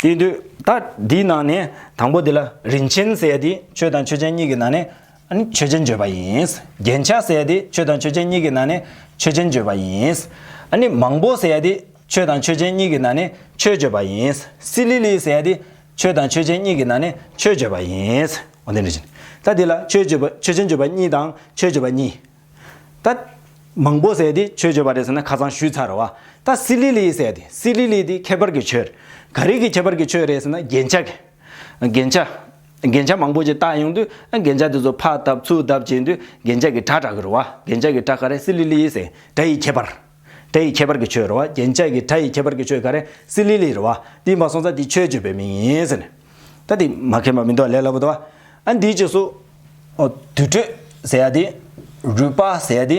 དེ་དུས་ད་འདིའི་ནང་ནས་དང་པོ་འདི་ལ་རིན་ཆེན་ཟེར་ཡ་དེ་ཆོས་དང་ཆོས་ཅན་གཉིས་ཀྱི་ནང་ནས་ཨ་ནི་ཆོས་ཅན་བརྗོད་པ་ཡིན། རྒྱན་ཆ་ཟེར་ཡ་དེ་ཆོས་དང་ཆོས་ཅན་གཉིས་ཀྱི་ནང་ནས་ཆོས་ཅན་བརྗོད་པ་ཡིན། ཨ་ནི་མང་པོ་ཟེར་ཡ་དེ་ཆོས་དང་ཆོས་ཅན་གཉིས་ཀྱི་ནང་ནས་ཆོས་བརྗོད་པ་ཡིན། སི་ལི་ལི་ཟེར་ཡ་དེ་ཆོས་དང་ཆོས་ཅན་གཉིས་ཀྱི་ནང་ནས་ཆོས་བརྗོད་པ་ཡིན། འོ་དེ་འདྲ་བཞིན་ད་འདི་ལ་ཆོས་བརྗོད་པ་ཆོས་ཅན་བརྗོད་པ་གཉིས་དང་ཆོས་བརྗོད་པ་གཉིས། ད་མང་པོ་ཟེར་དེ་ཆོས་བརྗོད་པ་རེད་ཟེར་ན་ཁ་སང་ཞུས་ཚར་བ། ད་སི་ལི་ལི་ཟེར་དེ་སི་ལི་ལི་དེ་ཁྱད་པར་གྱི་ཆོས། ག་རེ་གི་ཁྱད་པར་གྱི་ཆོས་རེད་ཟེར་ན་རྒྱན་ཆ་གི། རྒྱན་ཆ། རྒྱན་ཆ་མང་པོ་ཅིག་བཏགས་ཡོང་དུས་རྒྱན་ཆ་དེ་ཚོ་ཕར་བཏབ་ཚུར་བཏབ་བྱེད་དུས་རྒྱན་ཆ་གི་སྒྲ་གྲགས་ཀྱི་རེད་བ། རྒྱན་ཆ་གི་སྒྲ་ག་རེ་སི་ལི་ལི་ཟེར་སྒྲ་ཡི་ཁྱད་པར། སྒྲ་ཡི་ཁྱད་པར་གྱི་ཆོས་རེད་བ། རྒྱན་ཆ་གི་སྒྲ་ཡི་ཁྱད་པར་གྱི་ཆོས་ག་རེ་སི་ལི་ལི་རེད་བ། དེ་མ་སོང་ཙང་དེ་ཆོས་བརྗོད་པའི་མིང་ཡིན་ཟེར་ནས། ད་དེ་མ་མཁྱེན་པ་མི་འདུག་ལས་སླ་པོ་འདུག་བ། ཨ་འདིའི་རྗེས་སུ། ཨོ་དུར་ཁྲོད་ཟེར་ཡ་དེ། རུས་པ་ཟེར་ཡ་དེ།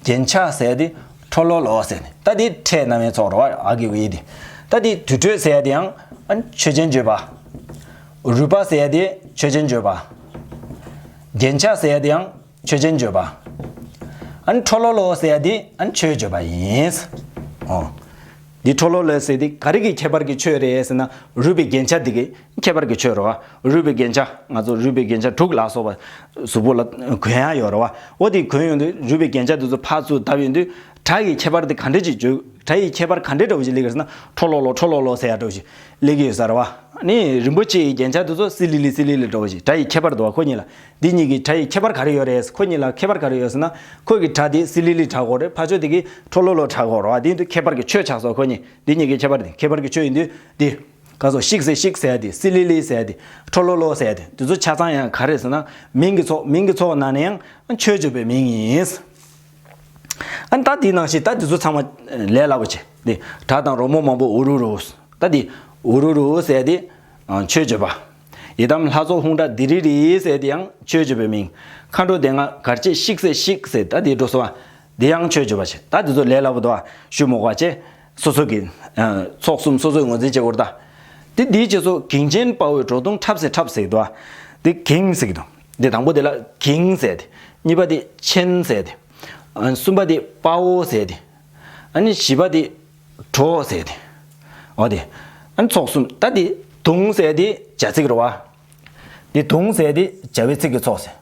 རྒྱན་ཆ་ཟེར་ཡ་དེ། ཁྲོ་ལོ་ལོ་ཟེར་ནས་ད་དེ་ཕྲད་རྣམ་དབྱེ་ཚོགས་རེད་བ་ཨ་གི་འོ་ཡི་དེ། ད་དེ་དུར་ཁྲོད་ཟེར་ཡ་དེ་ཡང་ཨ་ཆོས་ཅན་བརྗོད་པ། རུས་པ་ཟེར་ཡ་དེ་ཆོས་ཅན་བརྗོད་པ། རྒྱན་ཆ་ཟེར་ཡ་དེ་ཡང་ཆོས་ཅན་བརྗོད་པ། ཨ་ནི་ཁྲོ་ལོ་ལོ་ཟེར་ཡ་དེ་ཨ་ནི་ཆོས་བརྗོད་པ་ཡིན། ཨོ། འདི་ཁྲོ་ལོ་ལོ་ཟེར་དེ་ག་རེ་གི་ཁྱད་པར་གྱི་ཆོས་རེད་ཟེར་ན་རུས་པའི་རྒྱན་ཆ་འདི་གི་ཁྱད་པར་གྱི་ཆོས་རེད་བ། རུས་པའི་རྒྱན་ཆ་ང་ཚོ་རུས་པའི་རྒྱན་ཆ་དྲུག་ལ་སོགས་པ་གཟུགས་པོ་ལ་གོན་ཡ་ཡོད་རེད་བ། འོ་དེ་གོན་ཡོང་དུས་རུས་པའི་རྒྱན་ཆ་དེ་ཚོ་ཕར་ཚུར་བརྡབ་ཡོང་དུས་སྒྲ་ཡི་ཁྱད་པར་དེ་ག་འདྲ་ཅིག་བརྗོད། སྒྲ་ཡི་ཁྱད་པར་ག་འདྲ་འདྲ་བོ་ཞིག་སླེབས་ཀྱི་རེད་ཟེར་ན་ཁྲོ་ལོ་ལོ་ཁྲོ་ལོ་ལོ་ཟེར་ཡ་འདྲ་བོ་ཞིག་སླེབས་ཀྱི་ཡོད་ས་རེད་བ། ནི་རིན་པོ་ཆེ་ཡི་རྒྱན་ཆ་དེ་ཚོ་སི་ལི་ལི་སི་ལི་ལི་འདྲ་བོ་ཞིག་སྒྲ་ཡི་ཁྱད་པར་འདུག་བ་ཁོ་གཉིས་ལ། འདི་གཉིས་ཀྱི་སྒྲ་ཡི་ཁྱད་པར་ག་རེ་ཡོད་རེད། ཁོ་གཉིས་ལ་ཁྱད་པར་ག་རེ་ཡོད་ཟེར་ན། ཁོ་གི་སྒྲ་དེ་སི་ལི་ལི་གྲགས་ཀྱི་ཡོད་རེད། ཕར་ཕྱོགས་དེ་གི་ཁྲོ་ལོ་ལོ་གྲགས་ཀྱི་ཡོད་རེད་བ། དེ་ཡིན་དུས་ཁྱད་པར་གྱི་ཆོས་ཆགས་སོ་ཁོ་གཉིས། འདི་གཉིས་ཀྱི་ཁྱད་པར་དེ་ཁྱད་པར་གྱི་ཆོས་ཡིན་དུས་དེ། ག་སོ་ཤིག་ཟེར་ཤིག་ཟེར་ཡ་དེ་སི་ལི་ལི་ཟེར་ཡ་དེ་ཁྲོ་ལོ་ལོ་ཟེར་ཡ་དེ་དེ་ཚོ་ཆ་ཚང་ཡང་ག་རེ་ཟེར་ན་མིང་གི་ཚོགས་མིང་གི་ཚོགས་ནང་ནས་ཡང་ཆོས་བརྗོད་པའི་མིང་ཡིན། ཨ་ནི་ད་དེ་ནང་བཞིན་ད་དེ་ཚོ་ཚང་མ་ལས་སླ་པོ་བྱས་དེ་དགྲ་དང་རོལ་མོ་མང་པོ་འུ་རུ་རུ། ད་དེ་འུ་རུ་རུ་ཟེར་ཡ་དེ་ཆོས་བརྗོད་པ། ཡི་དམ་ལྷ་ཚོགས་ཧཱུྃ་སྒྲ་དི་རི་རི་ཟེར་དེ་ཡང་ཆོས་བརྗོད་པའི་མིང་། མཁའ་འགྲོ་སྡེ་ལྔ་གར་བྱེད་ཤིག་ཟེར་ཤིག་ཟེར་ད་དེ་འགྲོ་སོང་བ། དེ་ཡང་ཆོས་བརྗོད་པ་བྱས། ད་དེ་ཚོ་ལས་སླ་པོ་འདུག་ཨ། ཞུ་མོ་ག་བྱས། སོ་སོ་གི་ཚོགས་གསུམ་སོ་སོའི་ངོས་འཛིན་བྱེད་དགོས་རེད་ད། དེ་དེའི་རྗེས་སུ་གིང་ཆེན་དཔའ་བོས་བྲོ་བརྡུང་འཁྲབ་ཟེར་འཁྲབ་ཟེར་གི་འདུག་ཨ། དེ་གིང་ཟེར་གི་འདུག་དེ་དང་པོ་དེ་ལ་གིང་ཟེར་ཏེ། གཉིས་པ་དེ་ཆེན་ཟེར་ཏེ། གསུམ་པ་དེ་དཔའ་བོ་ཟེར་ཏེ། ཨ་ནི་བཞི་པ་དེ་བྲོ་ཟེར་ཏེ། འོ་དེ། ཨ་ནི་ཚོགས་གསུམ་ད་དེ་བརྡུང་ཟེར་དེ་བྱ་ཚིག་རེད་བ། འདི་བརྡུང་ཟེར་དེ་བྱ་བའི་ཚིག་གི་ཚོགས་ཟེར།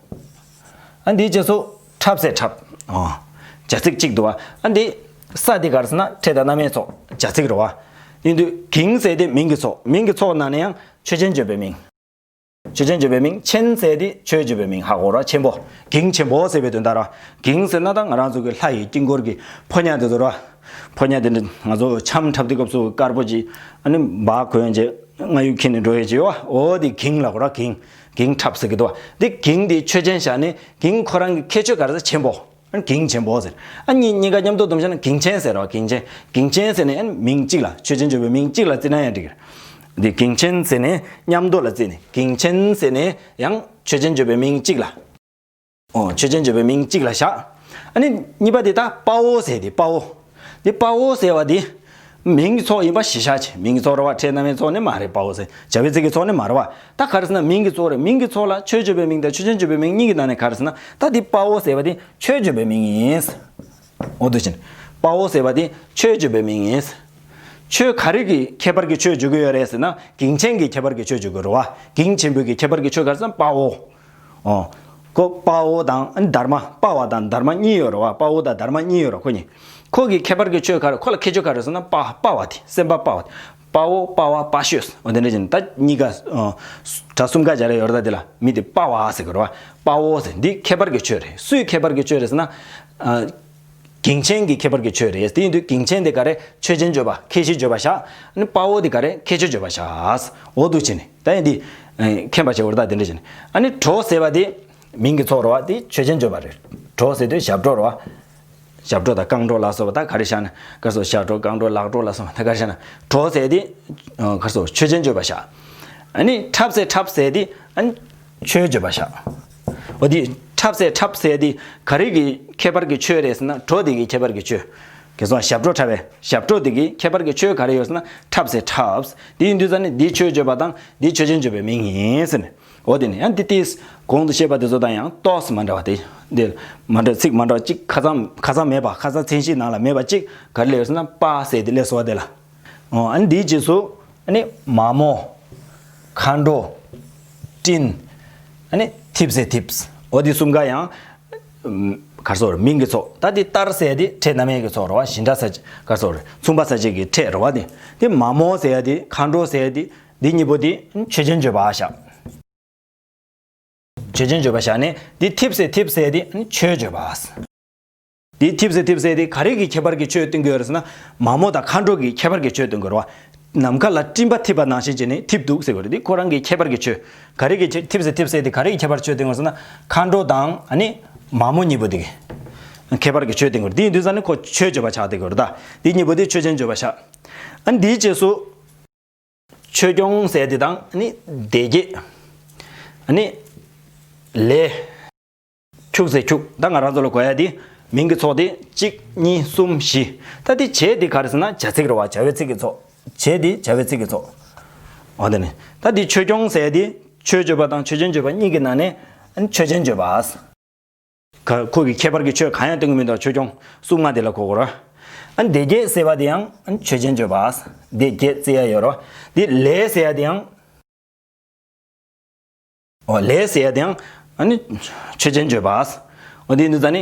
ཨ་འདིའི་རྗེས་སུ་འཁྲབ་ཟེར་འཁྲབ། ཨོ། བྱ་ཚིག་གཅིག་འདུག་བ། ཨ་འདི་ས་དེ་ག་རེ་ཟེར་ན་ཕྲད་དང་རྣམ་དབྱེ་ཚོགས་བྱ་ཚིག་རེད་བ། ཡིན་དུས་གིང་ཟེར་དེ་མིང་གི་ཚོགས། མིང་གི་ཚོགས་ནང་ནས་ཡང་ཆོས་ཅན་བརྗོད་པའི་མིང་། ཆོས་ཅན་བརྗོད་པའི་མིང་། ཆེན་ཟེར་དེ་ཆོས་བརྗོད་པའི་མིང་ཧ་གོ་ར་ཆེན་པོ། གིང་ཆེན་པོ་ཟེར་བའི་དོན་དག་ར། གིང་ཟེར་ན་ད་ང་རང་ཚོ་གི་ལྷ་ཡི་དཀྱིལ་འཁོར་གྱི་ཕོ་ཉ་དེ་ཚོ་ར། ཕོ་ཉ་དེ་འདྲ་ང་ཚོ་འཆམ་འཁྲབ་དུས་སྐབས་སུ་དཀར་པོ་ཅིག་ཨ་ནི་འབག་གོན་རྗེས་རྔ་ཡུག་འཁྱེར་ནས་འགྲོ་ཡས་ཅིག་ཡོད་བ། འོ་དེ་གིང་ལབ་དགོས་ར་གིང་། གིང་འཁྲབ་ཟེར་གི་འདུག་བ། དེ་གིང་དེ་ཆོས་ཅན་བཞག་ནས་གིང་ཁོ་རང་གི་ཁྱད་ཆོས་ག་རེ་ཟེར་ཆེན་པོ། ཨ་ནི་གིང་ཆེན་པོ་ཟེར། ཨ་གཉིས་གཉིས་ཀ་མཉམ་དུ་བསྡོམས་བྱས་ན་གིང་ཆེན་ཟེར་རོ་གིང་ཆེན། གིང་ཆེན་ཟེར་ནས་ཨ་ནི་མིང་གཅིག་ལ་ཆོས་ཅན་བརྗོད་པའི་མིང་གཅིག་ལ་བརྩི་ན་ཡང་འགྲིག་གི་རེད། དེ་གིང་ཆེན་ཟེར་ནས་མཉམ་དུ་ལ་བརྩིས་ནས་གིང་ཆེན་ཟེར་ནས་ཡང་ཆོས་ཅན་བརྗོད་པའི་མིང་གཅིག་ལ། ཨོ། ཆོས་ཅན་བརྗོད་པའི་མིང་གཅིག་ལ་བཞག་ཨ་ནི་གཉིས་པ་དེ་ད་དཔའ་བོ་ཟེར་དེ་དཔའ་བོ། དེ་དཔའ་བོ་ཟེར་བ་དེ། མིང་གི་ཚོགས་ཡིན་པ་གཞི་བཞག་བྱས། མིང་གི་ཚོགས་རེད་བ། ཕྲད་རྣམ་དབྱེ་ཚོགས་ནི་མ་རེད། དཔའ་བོ་ཟེར་བྱ་བའི་ཚིག་གི་ཚོགས་ནི་མ་རེད་བ། ད་ག་རེ་ཟེར་ན་མིང་གི་ཚོགས་རེད། མིང་གི་ཚོགས་ལ་ཆོས་བརྗོད་པའི་མིང་དང་ཆོས་ཅན་བརྗོད་པའི་མིང་གཉིས་ཀྱི་ནང་ནས་ག་རེ་ཟེར་ན་ད་དེ་དཔའ་བོ་ཟེར་བ་དེ་ཆོས་བརྗོད་པའི་མིང་ཡིན། འོ་དེ་བཞིན། དཔའ་བོ་ཟེར་བ་དེ་ཆོས་བརྗོད་པའི་མིང་ཡིན། ཆོས་ག་རེ་གི་ཁྱད་པར་གྱི་ཆོས་བརྗོད་ཀྱི་ཡོད་རེད་ཟེར་ན་གིང་ཆེན་གྱི་ཁྱད་པར་གྱི་ཆོས་བརྗོད་ཀྱི་རེད་བ། གིང་ཆེན་པོའི་གི་ཁྱད་པར་གྱི་ཆོས་ག་རེ་ཟེར་ན་དཔའ་བོ། ཨོ། ཁོ་དཔའ་བོ་དང་ཨ་ནི་དྷརྨ། དཔའ་བ་དང་དྷརྨ་གཉིས་ཡོད་རེད་བ། དཔའ་བོ་དང་དྷརྨ་གཉིས་ཡོད་རེད་ཁོ་གཉིས། ཁོ་གི་ཁྱད་པར་གྱི་ཆོས་ག་རེ། ཁོ་ལ་ཁྱད་ཆོས་ག་རེ་ཟེར་ན་དཔའ་དཔའ་བ་དེ། སེམས་པ་དཔའ་བ་དེ། དཔའ་བོ་དཔའ་བ་དཔའ་ཤོས། འོ་དེ་འདྲ་བྱས་ནས་ད་གཉིས་ཀ་ཨ། སྒྲ་གསུམ་ཀ་སྦྱར་ཡ་ཡོད་རེད་ད་དེ་ལ། མི་དེ་དཔའ་བ་ཟེར་གི་རེད་བ། དཔའ་བོ་ཟེར། འདི་ཁྱད་པར་གྱི་ཆོས་རེད། སུའི་ཁྱད་པར་གྱི་ཆོས་རེད་ཟེར་ན། ཨ། གིང་ཆེན་གྱི་ཁྱད་པར་གྱི་ཆོས་རེད། དེ་ཡིན་དུས་གིང་ཆེན་དེ་ག་རེ། ཆོས་ཅན་བརྗོད་པ་ཁྱད་གཞི་བརྗོད་པ་བཞག་ཨ་ནི་དཔའ་བོ་དེ་ག་རེ། ཁྱད་ཆོས་བརྗོད་པ་བཞག་འོ་འདུག་བྱས་ནས་ད་ཡིན་དེ། མཁྱེན་པ་བྱེད་པར་ད་དེ་འདྲ་བྱས་ནས། ཨ་ནི་གྲོ་ཟེར་བ་དེ་མིང་གི་ཚོགས་རེད་བ། དེ་ཆོས་ཅན་བརྗོད་པ་རེད། གྲོ་ཟེར་དུས་ཞབས་བྲོ་རེད་བ། ཞབས་བྲོ་དང་རྐང་བྲོ་ལ་སོགས་པ་ད་ག་རེ་བཞག་ན་ག་རེ་ཟེར། ཞབས་བྲོ་རྐང་བྲོ་ལག་བྲོ་ལ་སོགས་པ་ད་ག་རེ་བཞག་ན། གྲོ་ཟེར་དེ་ག་རེ་ཟེར། ཆོས་ཅན་བརྗོད་པ་བཞག་ཨ་ནི་འཁྲབ་ཟེར། འཁྲབ་ཟེར་དེ་ཨ་ནི་ཆོས་བརྗོད་པ་བཞག་འོ་དེ་འཁྲབ་ཟེར། འཁྲབ་ཟེར་དེ་ག་རེ་གི་ཁྱད་པར་གྱི་ཆོས་རེད་ཟེར་ན་བྲོ་དེ་གི་ཁྱད་པར་གྱི་ཆོས། གལ་སྲིད་ཞབས་བྲོ་འཁྲབ་པའི་ཞབས་བྲོ་དེ་གི་ཁྱད་པར་གྱི་ཆོས་ག་རེ་ཡོད་ཟེར་ན་འཁྲབ་ཟེར། འཁྲབ་དེ་ཡིན་དུས་ཙ་ནི་འདི་ཆོས་བརྗོད་པ་དང་འདི་ཆོས་ཅན་བརྗོད་པའི་མིང་ཡིན་ཟེར་ནས། འོ་དེ་ནི་ཡང་འདི་ཏིས་གོང་དུ་བཤད་པ་དེ་ཚོ་དང་ཡང་ཏོག་ཙམ་མ་འདྲ་བ་དེ། འདི་མ་འདྲ་ཚིག་མ་འདྲ་གཅིག་ཁ་སང་ཁ་སང་མེད་པ། ཁ་སང་མཚན་གཞི་ནང་ལ་མེད་པ་གཅིག་ག་རེ་སླེབས་ཡོད་ཟེར་ན་པ་ཟེར་དེ་སླེབས་སོང་བ་དེ་ལ། ཨོ། ཨ་ནི་འདིའི་རྗེས་སུ་ཨ་ནི་མ་མོ། མཁའ་འགྲོ། སྤྲིན། ཨ་ནི་ཐིབས་ཟེར་ཐིབས། འོ་འདི་གསུམ་ཀ་ཡང་ཨམ་ག་རེ་ཟེར་མིང་གི་ཚོགས། ད་འདི་ལྟར་ཟེར་དེ་ཕྲད་རྣམ་དབྱེ་གི་ཚོགས་རེད་བ། བཞིན་སྒྲ་ས་བཅད་ག་རེ་ཟེར་མཚུངས་པ་ས་བཅད་ཀྱི་ཕྲད་རེད་བ། འདི་འདི་མ་མོ་ཟེར་ཡ་དེ་མཁའ་འགྲོ་ཟེར་ཡ་དེ་འདི་གཉིས་པོ་དེ་ཆོས་ཅན་བརྗོད་པ་བཞག་ཆོས་ཅན་བརྗོད་པ་བཞག་ནས་འདི་ཐིབས་ཟེར་ཐིབས་ཟེར་དེ་ཆོས་བརྗོད་པ། འདི་ཐིབས་ཟེར་ཐིབས་ཟེར་དེ་ག་རེ་གི་ཁྱད་པར་གྱི་ཆོས་སྟོན་གྱི་ཡོད་རེད་ཟེར་ན། མ་མོ་དང་མཁའ་འགྲོ་གི་ཁྱད་པར་གྱི་ཆོས་སྟོན་གྱི་ཡོད་རེད་བ། ནམ་མཁའ་ལ་སྤྲིན་པ་ཐིབས་པ་ནང་བཞིན་བྱས་ནས་ཐིབས་འདུག་ཟེར་གྱི་ཡོད་རེད། འདི་ཁོ་རང་གི་ཁྱད་པར་གྱི་ཆོས། ག་རེ་གི་ཆོས་ཐིབས་ཟེར་ཐིབས་ཟེར་དེ་ག་རེ་གི་ཁྱད་པར་ཆོས་སྟོན་གྱི་ཡོད་ཟེར་ན། མཁའ་འགྲོ་དང་ཨ་ནི་མ་མོ་གཉིས་པོ་དེ་གི་ཁྱད་པར་གྱི་ཆོས་སྟོན་གྱི་ཡོད་རེད། འདི་ཡིན་ཙང་ནི་ཁོ་ཆོས་བརྗོད་པ་ཆགས་བསྡད་ཀྱི་ཡོད་རེད་ད། འདི་གཉིས་པོ་དེ་ཆོས་ཅན་བརྗོད་པ་ཆགས། ཨ་ནི་འདིའི་རྗེས་སུ། ཆོས་སྐྱོང་ཟེར་དེ་དང་ཨ་ནི་སྡེ་བརྒྱད། ཨ་ནི་ལས། ཁྱུག་ཟེར་ཁྱུག་ད་ང་རང་ཚོ་ལ་གོ་ཡ་དེ་མིང་གི་ཚོགས་དེ་གཅིག་གཉིས་གསུམ་བཞི། ད་དེ་བྱས་དེ་ག་རེ་ཟེར་ན་བྱ་ཚིག་རེད་བ། བྱ་བའི་ཚིག་གི་ཚོགས། བྱས་དེ་བྱ་བའི་ཚིག་གི་ཚོགས། འོ་དེ་ནི་ད་དེ་ཆོས་སྐྱོང་ཟེར་དེ་ཆོས་བརྗོད་པ་དང་ཆོས་ཅན་བརྗོད་པ་གཉིས་ཀྱི་ནང་ནས་ཨ་ནི་ཆོས་ཅན་བརྗོད་པ། ག་ཁོ་གི་ཁྱད་པར་གྱི་ཆོས་གང་ཡང་སྟོན་གྱི་མི་འདུག་ཆོས་སྐྱོང་གསུམ་མ་དེ་ལ་གོ་དགོས་ར། ཨ་ནི་སྡེ་བརྒྱད་ཟེར་བ་དེ་ཡང་ཨ་ནི་ཆོས་ཅན་བརྗོད་པ། སྡེ་བརྒྱད་ཟེར་ཡ་ཡོད་ར། དེ་ལས་ཟེར་ཡ་དེ་ཡང་། ཨོ་ལས་ཟེར་ཡ་དེ་ཡང་ཨ་ནི་ཆོས་ཅན་བརྗོད་པ། ཨོ་དེ་འདི་ཙ་ནི།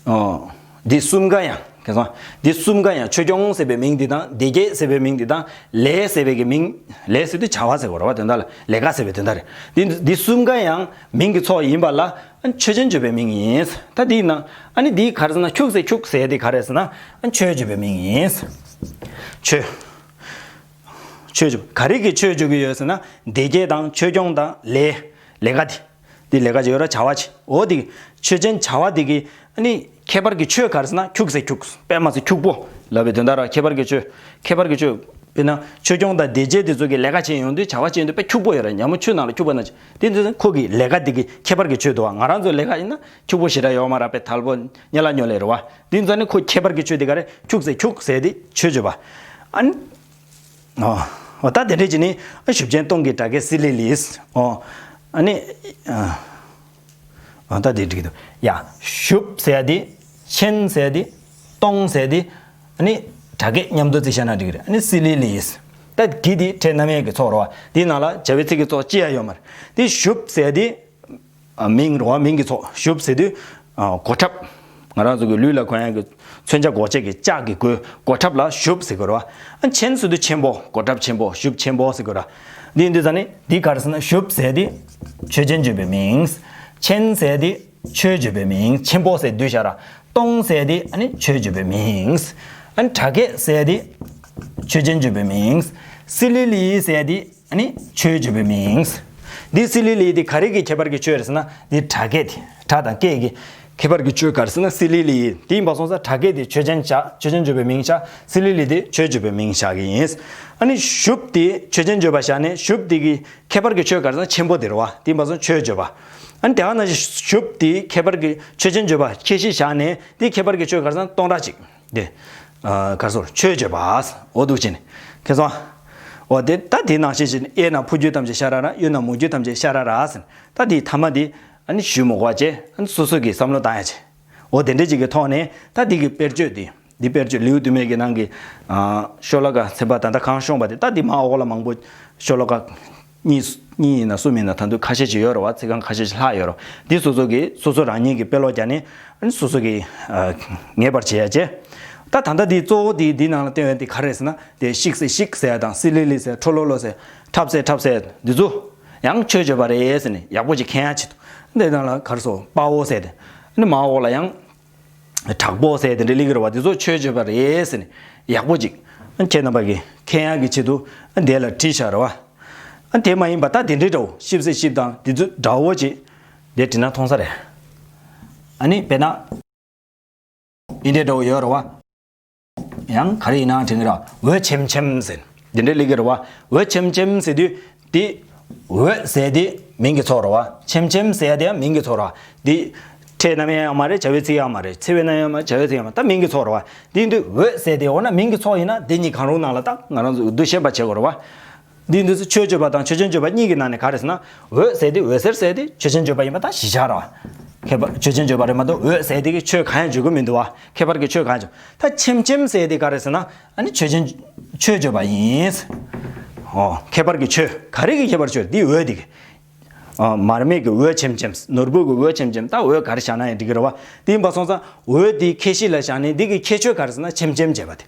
ཨོ་འདི་གསུམ་ཀ་ཡང་། ཁྱེད་ཚོ། འདི་གསུམ་ཀ་ཡང་ཆོས་སྐྱོང་ཟེར་བའི་མིང་འདི་དང་སྡེ་བརྒྱད་ཟེར་བའི་མིང་འདི་དང་ལས་ཟེར་བའི་གི་མིང་། ལས་ཟེར་དུས་བྱ་བ་ཟེར་དགོས་རེད་བ། དོན་དག་ལ་ལས་ཀ་ཟེར་བའི་དོན་དག་རེད། འདི་འདི་གསུམ་ཀ་ཡང་མིང་གི་ཚོགས་ཡིན་པ་ལ་ཨ་ནི་ཆོས་ཅན་བརྗོད་པའི་མིང་ཡིན། ད་འདི་ཡིན་ན་ཨ་ནི་འདི་ག་རེ་ཟེར་ན་ཁྱུག་ཟེར་ཁྱུག་ཟེར་དེ་ག་རེ་ཟེར་ན་ཨ་ནི་ཆོས་བརྗོད་པའི་མིང་ཡིན། ཆོས། ཆོས་བརྗོད། ག་རེ་གི་ཆོས་བརྗོད་ཀྱི་ཡོད་ཟེར་ན་སྡེ་བརྒྱད་དང་ཆོས་སྐྱོང་དང་ལས། ལས་ཀ་དེ། འདི་ལས་ཀ་ཅིག་ཡོད་ར་བྱ་བ་ཅིག་འོ་དེ་གི་ཆོས་ཅན་བྱ་བ་དེ་གི་ཨ་ནི་ཁྱད་པར་གྱི་ཆོས་ག་རེ་ཟེར་ན་ཁྱུག་ཟེར་ཁྱུག་དཔེ་མ་ཟེར་ཁྱུག་པོ་ལབ་པའི་དོན་དག་ར། ཁྱད་པར་གྱི་ཆོས། ཁྱད་པར་གྱི་ཆོས། དཔེར་ན་ཆོས་སྐྱོང་དང་སྡེ་བརྒྱད་དེ་ཚོ་གི་ལས་ཀ་བྱེད་ཡོང་དུས་བྱ་བ་བྱེད་ཡོང་དུས་དཔེ་ཁྱུག་པོ་ཡོད་ར། ཉ་མོ་ཆུ་ནང་ལ་ཁྱུག་པ་ན་ཅིག་དེ་འདི་ཁོ་གི་ལས་ཀ་དེ་གི་ཁྱད་པར་གྱི་ཆོས་འདུག་བ། ང་རང་ཚོའི་ལས་ཀ་ཡིན་ན་ཁྱུག་པོ་ཞེ་དྲག་ཡོད་མ་ར། དཔེ་དལ་པོ་ཉལ་ལ་ཉོ་ལས་རེད་བ། དེ་ཚོ་ནི་ཁོ་ཁྱད་པར་གྱི་ཆོས་དེ་ག་རེ་ཁྱུག་ཟེར་ཁྱུག་ཟེར་དེ་ཆོས་བརྗོད་པ། ཨ་ནི། ཨོ། ཨོ་ད་དེ་འདྲས་ཀྱི་ནི་ཨ་ཞབས་ཆེན་སྟོང་གི་སྒྲ་སྐད་སི་ལི་ལིས། ཨོ། ཨ་ནི། ཨ། ཨོ་ད་དེ་འགྲིག་གི་འདུག་ཡ། ཞབས་ཟེར་ཡ་དེ། ཆེན་ཟེར་ཡ་དེ། སྟོང་ཟེར་ཡ་དེ། ཨ་ནི། སྒྲ་སྐད་མཉམ་དུ་བརྩིས་བཞག་ན་འགྲིག་གི་རེད། ཨ་ནི་སི་ལི་ལིས། ད་གི་དེ་ཕྲད་རྣམ་དབྱེ་གི་ཚོགས་རེད་བ། དེའི་ནང་ལ་བྱ་བའི་ཚིག་གི་ཚོགས་ཅི་ཡང་ཡོད་མ་རེད། དེ་ཞབས་ཟེར་ཡ་དེ། ཨ་མིང་རེད་བ། མིང་གི་ཚོགས། ཞབས་ཟེར་དུས། ཨ་གོ་ཁྲབ། ང་རང་ཚོ་གི་ལུས་ལ་གོན་ཡ་གི་མཚོན་ཆ་འགོག་བྱེད་ཀྱི་ལྕགས་ཀྱི་གོས། གོ་ཁྲབ་ལ་ཞབས་ཟེར་གི་རེད་བ། ཨ་ཆེན་ཟེར་དུས་ཆེན་པོ། གོ་ཁྲབ་ཆེན་པོ། ཞབས་ཆེན་པོ་ཟེར་གི་རེད། འདི་འདི་ཟ་ནི་འདི་ག་རེ་ཟེར་ན་ཞབས་ཟེར་དེ་ཆོས་ཅན་བརྗོད་པའི་མིང་། ཆེན་ཟེར་དེ་ཆོས་བརྗོད་པའི་མིང་། ཆེན་པོ་ཟེར་བསྡུས་བཞག་ར། སྟོང་ཟེར་དེ་ཨ་ནི་ཆོས་བརྗོད་པའི་མིང་། ཨ་ནི་སྒྲ་སྐད་ཟེར་དེ་ཆོས་ཅན་བརྗོད་པའི་མིང་། སི་ལི་ལི་ཟེར་དེ་ཨ་ནི་ཆོས་བརྗོད་པའི་མིང་། འདི་སི་ལི་ལི་དེ་ག་རེ་གི་ཁྱད་པར་གྱི་ཆོས་རེད་ཟེར་ན་འདི་སྒྲ་སྐད་དེ། སྒྲ་དང་སྐད་ཀྱི་ཁྱད་པར་གྱི་ཆོས་ག་རེ་ཟེར་ན་སི་ལི་ལི་དེ་ཡིན་པ་སོང་ཙང་སྒྲ་སྐད་དེ་ཆོས་ཅན་བྱ། ཆོས་ཅན་བརྗོད་པའི་མིང་བཞག་སི་ལི་ལི་དེ་ཆོས་བརྗོད་པའི་མིང་བཞག་གི་ཡིན། ཨ་ནི་ཞབས་དེ་ཆོས་ཅན་བརྗོད་པ་བཞག་ནས་ཞབས་དེ་གི་ཁྱད་པར་གྱི་ཆོས་ག་རེ་ཟེར་ན་ཆེན་པོ་དེ་རེད་བ། དེ་ཡིན་པ་སོང་ཆོས་བརྗོད་པ། ཨ་ནི་དེ་ག་ན་ཞབས་དེ་ཁྱད་པར་གྱི་ཆོས་ཅན་བརྗོད་པ་ཁྱད་གཞི་བཞག་ནས་དེ་ཁྱད་པར་གྱི་ཆོས་ག་རེ་ཟེར་ན་སྟོང་ཕྲག་གཅིག་དེ། ཨ་ག་རེ་ཟེར། ཆོས་བརྗོད་པ། འོ་འདུག་བྱས་ནས། ཁྱེད་ཚོ། འོ་དེ་ད་དེ་ནང་བཞིན་བྱས་ནས་གཡས་ན་ཕོ་རྒྱུད་ཐམས་ཅད་ཤ་ར་ར། གཡོན་ན་མོ་རྒྱུད་ཐམས་ཅད་ཤ་ར་ར་ཟེར། ད་དེའི་ཐ་མ་དེ་ཨ་ནི་ཞུ་མི་དགོས་བྱས། ཨ་ནི་སོ་སོ་གིས་བསམ་བློ་བཏང་ཡ་བྱས། འོ་དེ་འདྲ་ཅིག་གི་ཐོག་ནས་ད་དེ་གི་དཔེར་བརྗོད་དེ། འདི་དཔེར་བརྗོད་ལེའུ་བདུན་མའི་གི་ནང་གི། ཨ་ཤོ་ལོ་ཀ་ཚན་པ་ད་ལྟ་གང་བྱུང་བ་དེ། ད་དེ་མར་འོག་ལ་མང་པོ་ཤོ་ལོ་ཀ་གཉིས་གཉིས་ཡིན་ན་གསུམ་ཡིན་ན་ད་དུང་ཁ་ཤས་ཅིག་ཡོད་རེད་བ། ཚིག་རྐང་ཁ་ཤས་ཅིག་ལྷག་ཡོད་རེད་བ། འདི་སོ་སོ་གིས་སོ་སོ་རང་ཉིད་ཀྱི་དཔེ་ཀློག་བརྒྱབ་ནས། ཨ་ནི་སོ་སོ་གིས་ཨ་ངེས་པར་བྱེད་ཡ་བྱས། ད་ད་ལྟ་འདི་གཙོ་བོ་འདི་འདི་ནང་ལ་བསྟན་ཡོད་འདི་ག་རེ་རེད་ཟེར་ན། དེ་ཤིག་ཟེར་ཤིག་ཟེར་ཡ་དང་སི་ལི་ལི་ཟེར། ཁྲོ་ལོ་ལོ་ཟེར། འཁྲབ་ཟེར་འཁྲབ་ཟེར་འདི་ཚོ་ཡང་ཆོས་བརྗོད་པ་རེད་ཟེར་ནས་ཡག་པོ་ཅིག་མཁྱེན་ཡ་ཆེད་དུ། འདི་ནང་ལ་ག་རེ་ཟེར། དཔའ་བོ་ཟེར་ཏེ། ཨ་ནི་མར་འོག་ལ་ཡང་ དྲག་པོ་ཟེར་དེ་འདྲ་སླེབས་ཀྱི་རེད་བ། དེ་ཚོ་ཆོས་བརྗོད་པ་རེད་ཟེར་ནས་ཡག་པོ་ཅིག་ཁྱེད་རྣམ་པ་གིས་མཁྱེན་ཡག་གི་ཆེད་དུ་འདི་ལ་བྲིས་བཞག་རེད་བ། དེ་མ་ཡིན་པ་ད་དེ་འདྲའི་འདྲ་བོ་ཤིབ་སེ་ཤིབ་དང་དེ་ཚོ་འདྲ་བོ་ཅིག་འདི་བྲིས་ན་མཐོང་ས་རེད། ཨ་ནི་དཔེར་ན། འདི་འདྲའི་འདྲ་བོ་ཡོད་རེད་བ། ཡང་ག་རེ་ཡིན་ན་དྲན་གྱི་རེད། འོད་ཆེམ་ཆེམ་ཟེར། འདི་འདྲའི་སླེབས་ཀྱི་རེད་བ། འོད་ཆེམ་ཆེམ་ཟེར་དུས་དེ། འོད་ཟེར་དེ་མིང་གི་ཚོགས་རེད་བ། ཆེམ་ཆེམ་ཟེར་ཡ་དེ་ཡང་མིང་གི་ཚོགས་རེད་བ། དེ། ཕྲད་རྣམ་དབྱེ་ཡང་མ་རེད། བྱ་བའི་ཚིག་ཡང་མ་རེད། ཚིག་པའི་རྣམ་དབྱེ་ཡང་མ་རེད། བྱ་བའི་ཚིག་ཡང་མ་རེད། ད་མིང་གི་ཚོགས་རེད་བ། དེ་ཡིན་དུས་འོད་ཟེར་དེ་འོ་ན་མིང་གི་ཚོགས་ཡིན་ན་དེ་གཉིས་གང་རུང་ནང་ལ་ད་ང་རང་ཚོ་འོས་བསྡུ་ཤེས་པ་བྱེད་དགོས་རེད་བ། འདིའི་འདུག་སེ་ཆོས་བརྗོད་པ་དང་ཆོས་ཅན་བརྗོད་པ་གཉིས་ཀྱི་ནང་ནས་ག་རེ་ཟེར་ན། འོད་ཟེར་དེ་འོད་ཟེར་ཟེར་དེ་ཆོས་ཅན་བརྗོད་པ་ཡིན་པ་ད་གཞི་བཞག་རེད་བ། ཁྱད་པར་ཆོས་ཅན་བརྗོད་པ་རེད་མ་གཏོགས་འོད་ཟེར་དེ་གི་ཆོས་གང་ཡང་བརྗོད་ཀྱི་མི་འདུག་བ། ཁྱད་པར་གྱི་ཆོས་གང་ཡང་བརྗོད། ད་ཆེམ་ཆེམ་ཟེར་དེ་ག་རེ་ཟེར་ན། ཨ་ནི་ཆོས་ཅན། ཆོས་བརྗོད་པ་ཡིན། ཨོ། ཁྱད་པར་གྱི་ཆོས་ག་རེ་གི་ཁྱད་པར་ཆོས་འདི་འོད་དེ་གི། ཨ། མར་མེ་གི་འོད་ཆེམ་ཆེམ། ནོར་བུ་གི་འོད་ཆེམ་ཆེམ། ད་འོད་ག་རེ་བཞག་ན་ཡང་འགྲིག་གི་རེད་བ། དེ་ཡིན་པ་སོང་ཙང་འོད་དེའི་ཁྱད་གཞི་ལ་བཞག་ནས་འདི་གི་ཁྱད་ཆོས་ག་རེ་ཟེར་ན་ཆེམ་ཆེམ་བྱས་པ་དེ།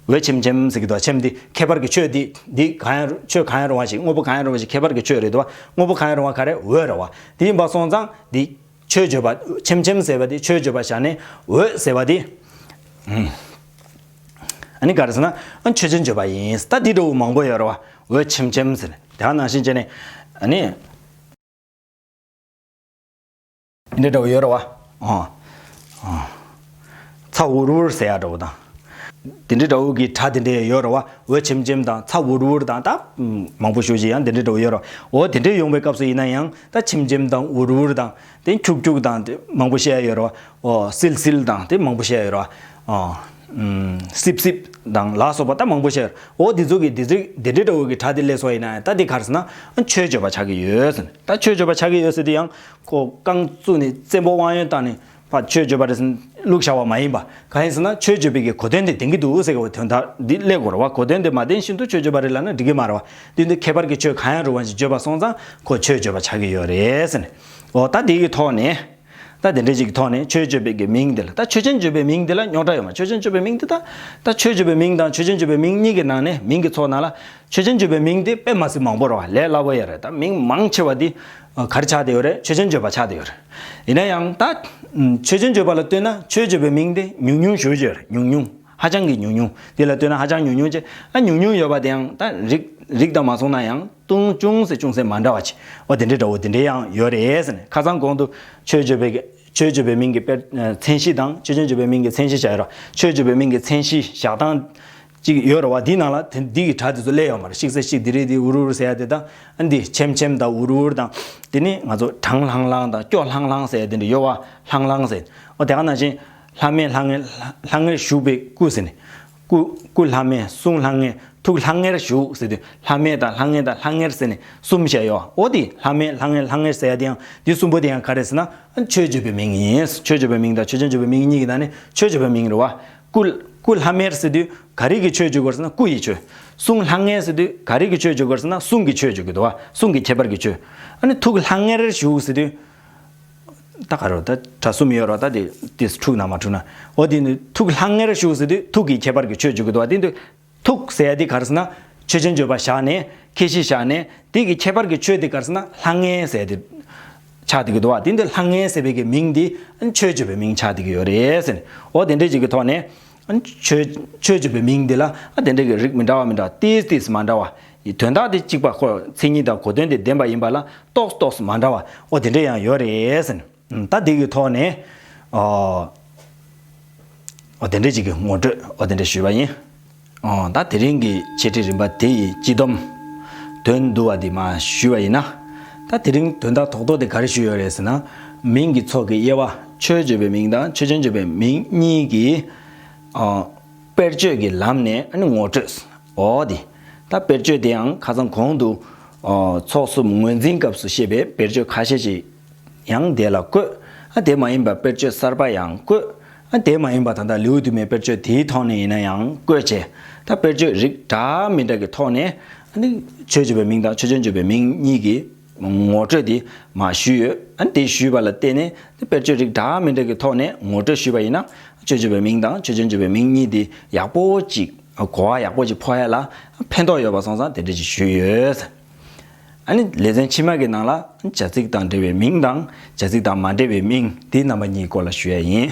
འོད་ཆེམ་ཆེམ་ཟེར་གི་འདུག་ཆེམ་འདི་ཁྱད་པར་གྱི་ཆོས་འདི་འདི་གང་ཡང་ཆོས་གང་ཡང་རུང་བ་ཞིག་དངོས་པོ་གང་ཡང་རུང་བ་ཞིག་ཁྱད་པར་གྱི་ཆོས་རེད་འདུག་བ། དངོས་པོ་གང་ཡང་རུང་བ་ག་རེ་འོད་རེད་བ། དེ་ཡིན་པ་སོང་ཙང་འདི་ཆོས་བརྗོད་པ་ཆེམ་ཆེམ་ཟེར་བ་འདི་ཆོས་བརྗོད་པ་བཞག་ནས་འོད་ཟེར་བ་འདི། ཨ་ནི་ག་རེ་ཟེར་ན་ཨ་ཆོས་ཅན་བརྗོད་པ་ཡིན། ད་འདི་འདྲ་བོ་མང་པོ་ཡོད་རེད་བ། འོད་ཆེམ་ཆེམ་ཟེར་ནས་དེ་ག་ནང་བཞིན་བྱས་ནས་ཨ་ནི། འདི་འདྲ་བོ་ཡོད་རེད་བ། ཨ། ཨ། ཚ་འུར་འུར་ཟེར་ཡ་འདྲ་བོ་དང་། དེ་འདྲའི་འདྲ་བོ་གི་སྒྲ་དེ་འདྲ་ཡོད་རེད་བ། འོད་ཆེམ་ཆེམ་དང་ཚ་འུར་འུར་དང་ད། མང་པོ་ཞེ་ཅིག་ཡང་དེ་འདྲའི་འདྲ་བོ་ཡོད་རེད་བ། འོ་དེ་འདྲའི་ཡོང་བའི་སྐབས་སུ་ཡིན་ན་ཡང་ད་ཆེམ་ཆེམ་དང་འུར་འུར་དང་དེ་ཁྱུག་ཁྱུག་དང་དེ་མང་པོ་བཤད་ཡ་ཡོད་རེད་བ། འོ་སིལ་སིལ་དང་དེ་མང་པོ་བཤད་ཡ་ཡོད་རེད་བ། ཨ། ཨུམ། སིབ་སིབ་དང་ལ་སོགས་པ་ད་མང་པོ་བཤད་ཡོད་རེད། འོ་དེ་ཚོ་གི་དེ་ཚོ་དེ་འདྲའི་འདྲ་བོ་གི་སྒྲ་དེ་སླེབས་སོང་ཡིན་ན་ཡང་ད་དེ་ག་རེ་ཟེར་ན་ཨ་ཆོས་བརྗོད་པ་ཆགས་ཀྱི་ཡོད་ཟེར་ནས། ད་ཆོས་བརྗོད་པ་ཆགས་ཀྱི་ཡོད་ཟེར་དུས་ཡང་ཁོ་རྐང་བཙུགས་ནས་བཙན་པོ་དབང་ཡོན་བཏང་ནས་ཕར་ཆོས་བརྗོད་པ་རེད་ཟེར་བླུགས་བཞག་པ་མ་ཡིན་པ། གང་ཡིན་ཟེར་ན་ཆོས་བརྗོད་པའི་གི་གོ་དོན་དེ་ལྡན་གྱི་འདུག་ཟེར་གྱི་དོན་དག་འདི་སླེབས་དགོས་རེད་བ། གོ་དོན་དེ་མ་ལྡན་བཞིན་དུ་ཆོས་བརྗོད་པ་རེད་ལབ་ན་འགྲིག་གི་མ་རེད་བ། དེ་འདི་ཁྱད་པར་གྱི་ཆོས་གང་ཡང་རུང་བ་ཞིག་བརྗོད་པ་སོང་ཙང་ཁོ་ཆོས་བརྗོད་པ་ཆགས་ཀྱི་ཡོད་རེད་ཟེར་ནས། འོ་ད་འདི་གི་ཐོག་ནས། ད་དེ་འདྲ་ཞིག་གི་ཐོག་ནས་ཆོས་བརྗོད་པའི་གི་མིང་འདི་ལ་ད་ཆོས་ཅན་བརྗོད་པའི་མིང་འདི་ལ་རྙོག་དྲ་ཡོད་མ། ཆོས་ཅན་བརྗོད་པའི་མིང་འདི་ད། ད་ཆོས་བརྗོད་པའི་མིང་དང་ཆོས་ཅན་བརྗོད་པའི་མིང་གཉིས་ཀྱི་ནང་ནས་མིང་གི་ཚོགས་ནང་ལ་ཆོས་ཅན་བརྗོད་པའི་མིང་འདི་དཔེ་མ་སྲིད་མང་པོ་རེད་བ། ལས་སླ་པོ་ཡོད་རེད། ད་མིང་མང་ཆེ་བ་འདི་ག་རེ་ཆགས་བསྡད་ཡོད་རེད། ཆོས་ཅན་བརྗོད་པ་ཆགས་བསྡད་ཡོད་རེད། ཡིན་ན་ཡང་ད་ཆོས་ཅན་བརྗོད་པ་ལ་ལྟོས་ན་ཆོས་བརྗོད་པའི་མིང་འདི་ཉུང་ཉུང་ཞེ་པོ་ཅིག་ཡོད་རེད། ཉུང་ཉུང་། ཧ་ཅང་གི་ཉུང་ཉུང་། དེ་ལ་ལྟོས་ན་ཧ་ཅང་ཉུང་ཉུང་བྱས། ཨ་ཉུང་ཉུང་ཡོད་པ་དེ་ཡང་ད་རིགས་རིགས་དང་མ་མཚུངས་ན་ཡང་ཏུང་ཅུང་ཟེར་ཅུང་ཟད་མ་འདྲ་བ་ཅིག་འོ་དེ་འདྲའི་འདྲ་བོ་དེ་འདྲའི་ཡང་ཡོད་རེད་ཟེར་ནས། ཁ་སང་གོང་དུ་ཆོས་བརྗོད་པའི་ཆོས་བརྗོད་པའི་མིང་གི་དཔེར་མཚན་གཞི་དང་ཆོས་ཅན་བརྗོད་པའི་མིང་གི་མཚན་གཞི་བཞག་ཡོད་ར། ཆོས་བརྗོད་པའི་མིང་གི་མཚན་གཞི་བཞག་སྟངས་ཅིག་ཡོད་ར་བ། འདིའི་ནང་ལ་དེ་འདི་གི་སྒྲ་དེ་ཚོ་སླེབས་ཡོད་མ་རེད། ཤིག་ས་ཤིག་དི་རི་དི་འུ་རུ་རུ་ཟེར་ཡ་དེ་དང་། ཨ་འདི་ཆེམ་ཆེམ་དང་འུར་འུར་དང་། དེ་ནི་ང་ཚོ་གྲང་ལྷང་ལྷང་དང་སྐྱོ་ལྷང་ལྷང་ཟེར་ཡ་དེ་འདྲ་ཡོད་བ། ལྷང་ལྷང་ཟེར། འོ་དེ་ག་ནང་བཞིན། ལྷ་མེད་ལྷང་ངེར་ལྷང་ངེར་བཞུགས་པའི་སྐུ་ཟེར་ནས། སྐུ་སྐུ་ལྷ་མེད་གསུང་ལྷང་ངེར་ཐུགས་ལྷང་ངེར་བཞུགས་ཟེར་དུས་ལྷ་མེད་དང་ལྷང་ངེར་དང་ལྷང་ངེར་ཟེར་ནས་གསུམ་བཤད་ཡོད། འོ་དེ་ལྷ་མེད་ལྷང་ངེར་ལྷང་ངེར་ཟེར་ཡ་དེ་ཡང་དེ་གསུམ་པོ་དེ་ཡང་ག་རེ་ཟེར་ན་ཆོས་བརྗོད་པའི་མིང་ཡིན། ཆོས་བརྗོད་པའི་མིང་དང་ཆོས་ཅན་བརྗོད་པའི་མིང་གཉིས་ཀྱི་ནང་ནས་ཆོས་བརྗོད་པའི་མིང་རེད་བ། སྐུ་སྐུ་ལྷ་མེད་ཟེར་དུས་ག་རེ་གི་ཆོས་བརྗོད་དགོས་ཟེར་ན་སྐུ་ཡི་ཆོས། གསུང་ལྷང་ངེར་ཟེར་དུས་ག་རེ་གི་ཆོས་བརྗོད་དགོས་ཟེར་ན་གསུང་གི་ཆོས་བརྗོད་དགོས་འདུག་བ། གསུང་གི་ཁྱད་པར་གྱི་ཆོས། ཨ་ནི་ཐུགས་ལྷང་ངེར་བཞུགས་ཟེར་དུས། ད་ག་རེ་ད་སྒྲ་གསུམ་ཡོད་རེད་བ། ད་དེ་དེ་འཁྲུགས་ན་མ་འཁྲུགས་ན། འོ་དེ་ནི་ཐུགས་ལྷང་ངེར་བཞུགས་ཟེར་དུས་ཐུགས་ཀྱི་ཁྱད་པར་གྱི་ཆོས་བརྗོད་ཀྱི་འདུག་བ། དེ་འདུག་ཐུགས་ཟེར་ཡ་དེ་ག་རེ་ཟེར་ན་ཆོས་ཅན་བརྗོད་པ་བཞག་ནས་ཁྱད་གཞི་བཞག་ནས་དེ་གི་ཁྱད་པར་གྱི་ཆོས་དེ་ག་རེ་ཟེར་ན་ལྷང་ངེ་ཟེར་ཡ་དེ་ཆགས་བསྡད་ཀྱི་འདུག་བ། དེ་འདི་ལྷང་ངེ་ཟེར་བའི་གི་མིང་དེ་ཆོས་བརྗོད་པའི་མིང་ཆགས་བསྡད་ཀྱི་ཡོད་རེད་ཟེར་ནས། འོ་དེ་འདྲ་ཅིག་གི་ཐོག་ནས་ཆོས་ཆོས་བརྗོད་པའི་མིང་དེ་ལ་ཨ་དེ་འདྲ་གི་རིགས་མི་འདྲ་བ་མི་འདྲ་བ་ཏིས་ཏིས་མ་འདྲ་བ། དོན་དག་དེ་གཅིག་པ་ཁོ་མཚན་ཉིད་དང་གོ་དོན་དེ་ལྡན་པ་ཡིན་པ་ལ་ཏོག་ཏོག་མ་འདྲ་བ་འོ་དེ་འདྲ་ཡང་ཡོད་རེད་ཟེར་ནས། ད་འདི་གི་ཐོག་ནས་ཨོ། ཨོ་དེ་འདྲ་ཅིག་གི་ངོ་སྤྲོད་ཨོ་དེ་འདྲ་ཞུས་པ་ཡིན། ཨོ་ད་དེ་རིང་གི་འཆད་ཁྲིད་རིམ་པ་དེ་ཡི་སྤྱི་སྡོམ། དོན་བསྡུ་བ་འདི་མ་ཞུས་པ་ཡིན་ན། ད་དེ་རིང་དོན་དག་རྡོག་རྡོག་དེ་ག་རེ་ཞུས་ཡོད་རེད་ཟེར་ན། མིང་གི་ཚོགས་ཀྱི་དབྱེ་བ་ཆོས་བརྗོད་པའི་མིང་དང་ཆོས་ཅན་བརྗོད་པའི་མིང་གཉིས་ཀྱི་ཨོ་དཔེར་བརྗོད་ཀྱི་ལམ་ནས་ཨ་ནི་ངོ་སྤྲོད། འོ་དེ། ད་དཔེར་བརྗོད་དེ་ཡང་ཁ་སང་གོང་དུ། ཨོ་ཚོགས་གསུམ་ངོས་འཛིན་སྐབས་སུ་བཤད་པའི་དཔེར་བརྗོད་ཁ་ཤས་ཤིག་ཡང་དེ་ལ་བཀོད། ཨ་དེ་མ་ཡིན་པ་དཔེར་བརྗོད་གསར་པ་ཡང་བཀོད། ཨ་དེ་མ་ཡིན་པ་ད་ལྟ་ལེའུ་བདུན་མའི་དཔེར་བརྗོད་དེའི་ཐོག་ནས་ཡིན་ན་ཡང་བཀོད་བྱས། ད་དཔེར་བརྗོད་རིགས་འདྲ་མི་འདྲ་གི་ཐོག་ནས་ཨ་ནི་ཆོས་བརྗོད་པའི་མིང་དང་ཆོས་ཅན་བརྗོད་པའི་མིང་གཉིས་ཀྱི་ངོ་སྤྲོད་དེ་མ་ཞུས་ཡོད། ཨ་ནི་དེ་ཞུས་པ་ལ་བརྟེན་ནས་དཔེར་བརྗོད་རིགས་འདྲ་མི་འདྲ་གི་ཐོག་ནས་ངོ་སྤྲོད་ཞུས་པ་ཡིན་ན་ཆོས་བརྗོད་པའི་མིང་དང་ཆོས་ཅན་བརྗོད་པའི་མིང་གཉིས་དེ་ཡག་པོ་ཅིག་གོ་བ་ཡག་པོ་ཅིག་ཕོག་ཡ་ལ་ཕན་ཐོགས་ཡོད་པ་སོང་ཙང་དེ་འདྲ་ཅིག་ཞུས་ཡོད། ཨ་ནི་ལེ་ཚན་ཕྱི་མ་གི་ནང་ལ་བྱ་ཚིག་དང་འབྲེལ་བའི་མིང་དང་བྱ་ཚིག་དང་མ་འབྲེལ་བའི་མིང་དེ་རྣམ་པ་གཉིས་སྐོར་ལ་ཞུ་ཡ་ཡིན།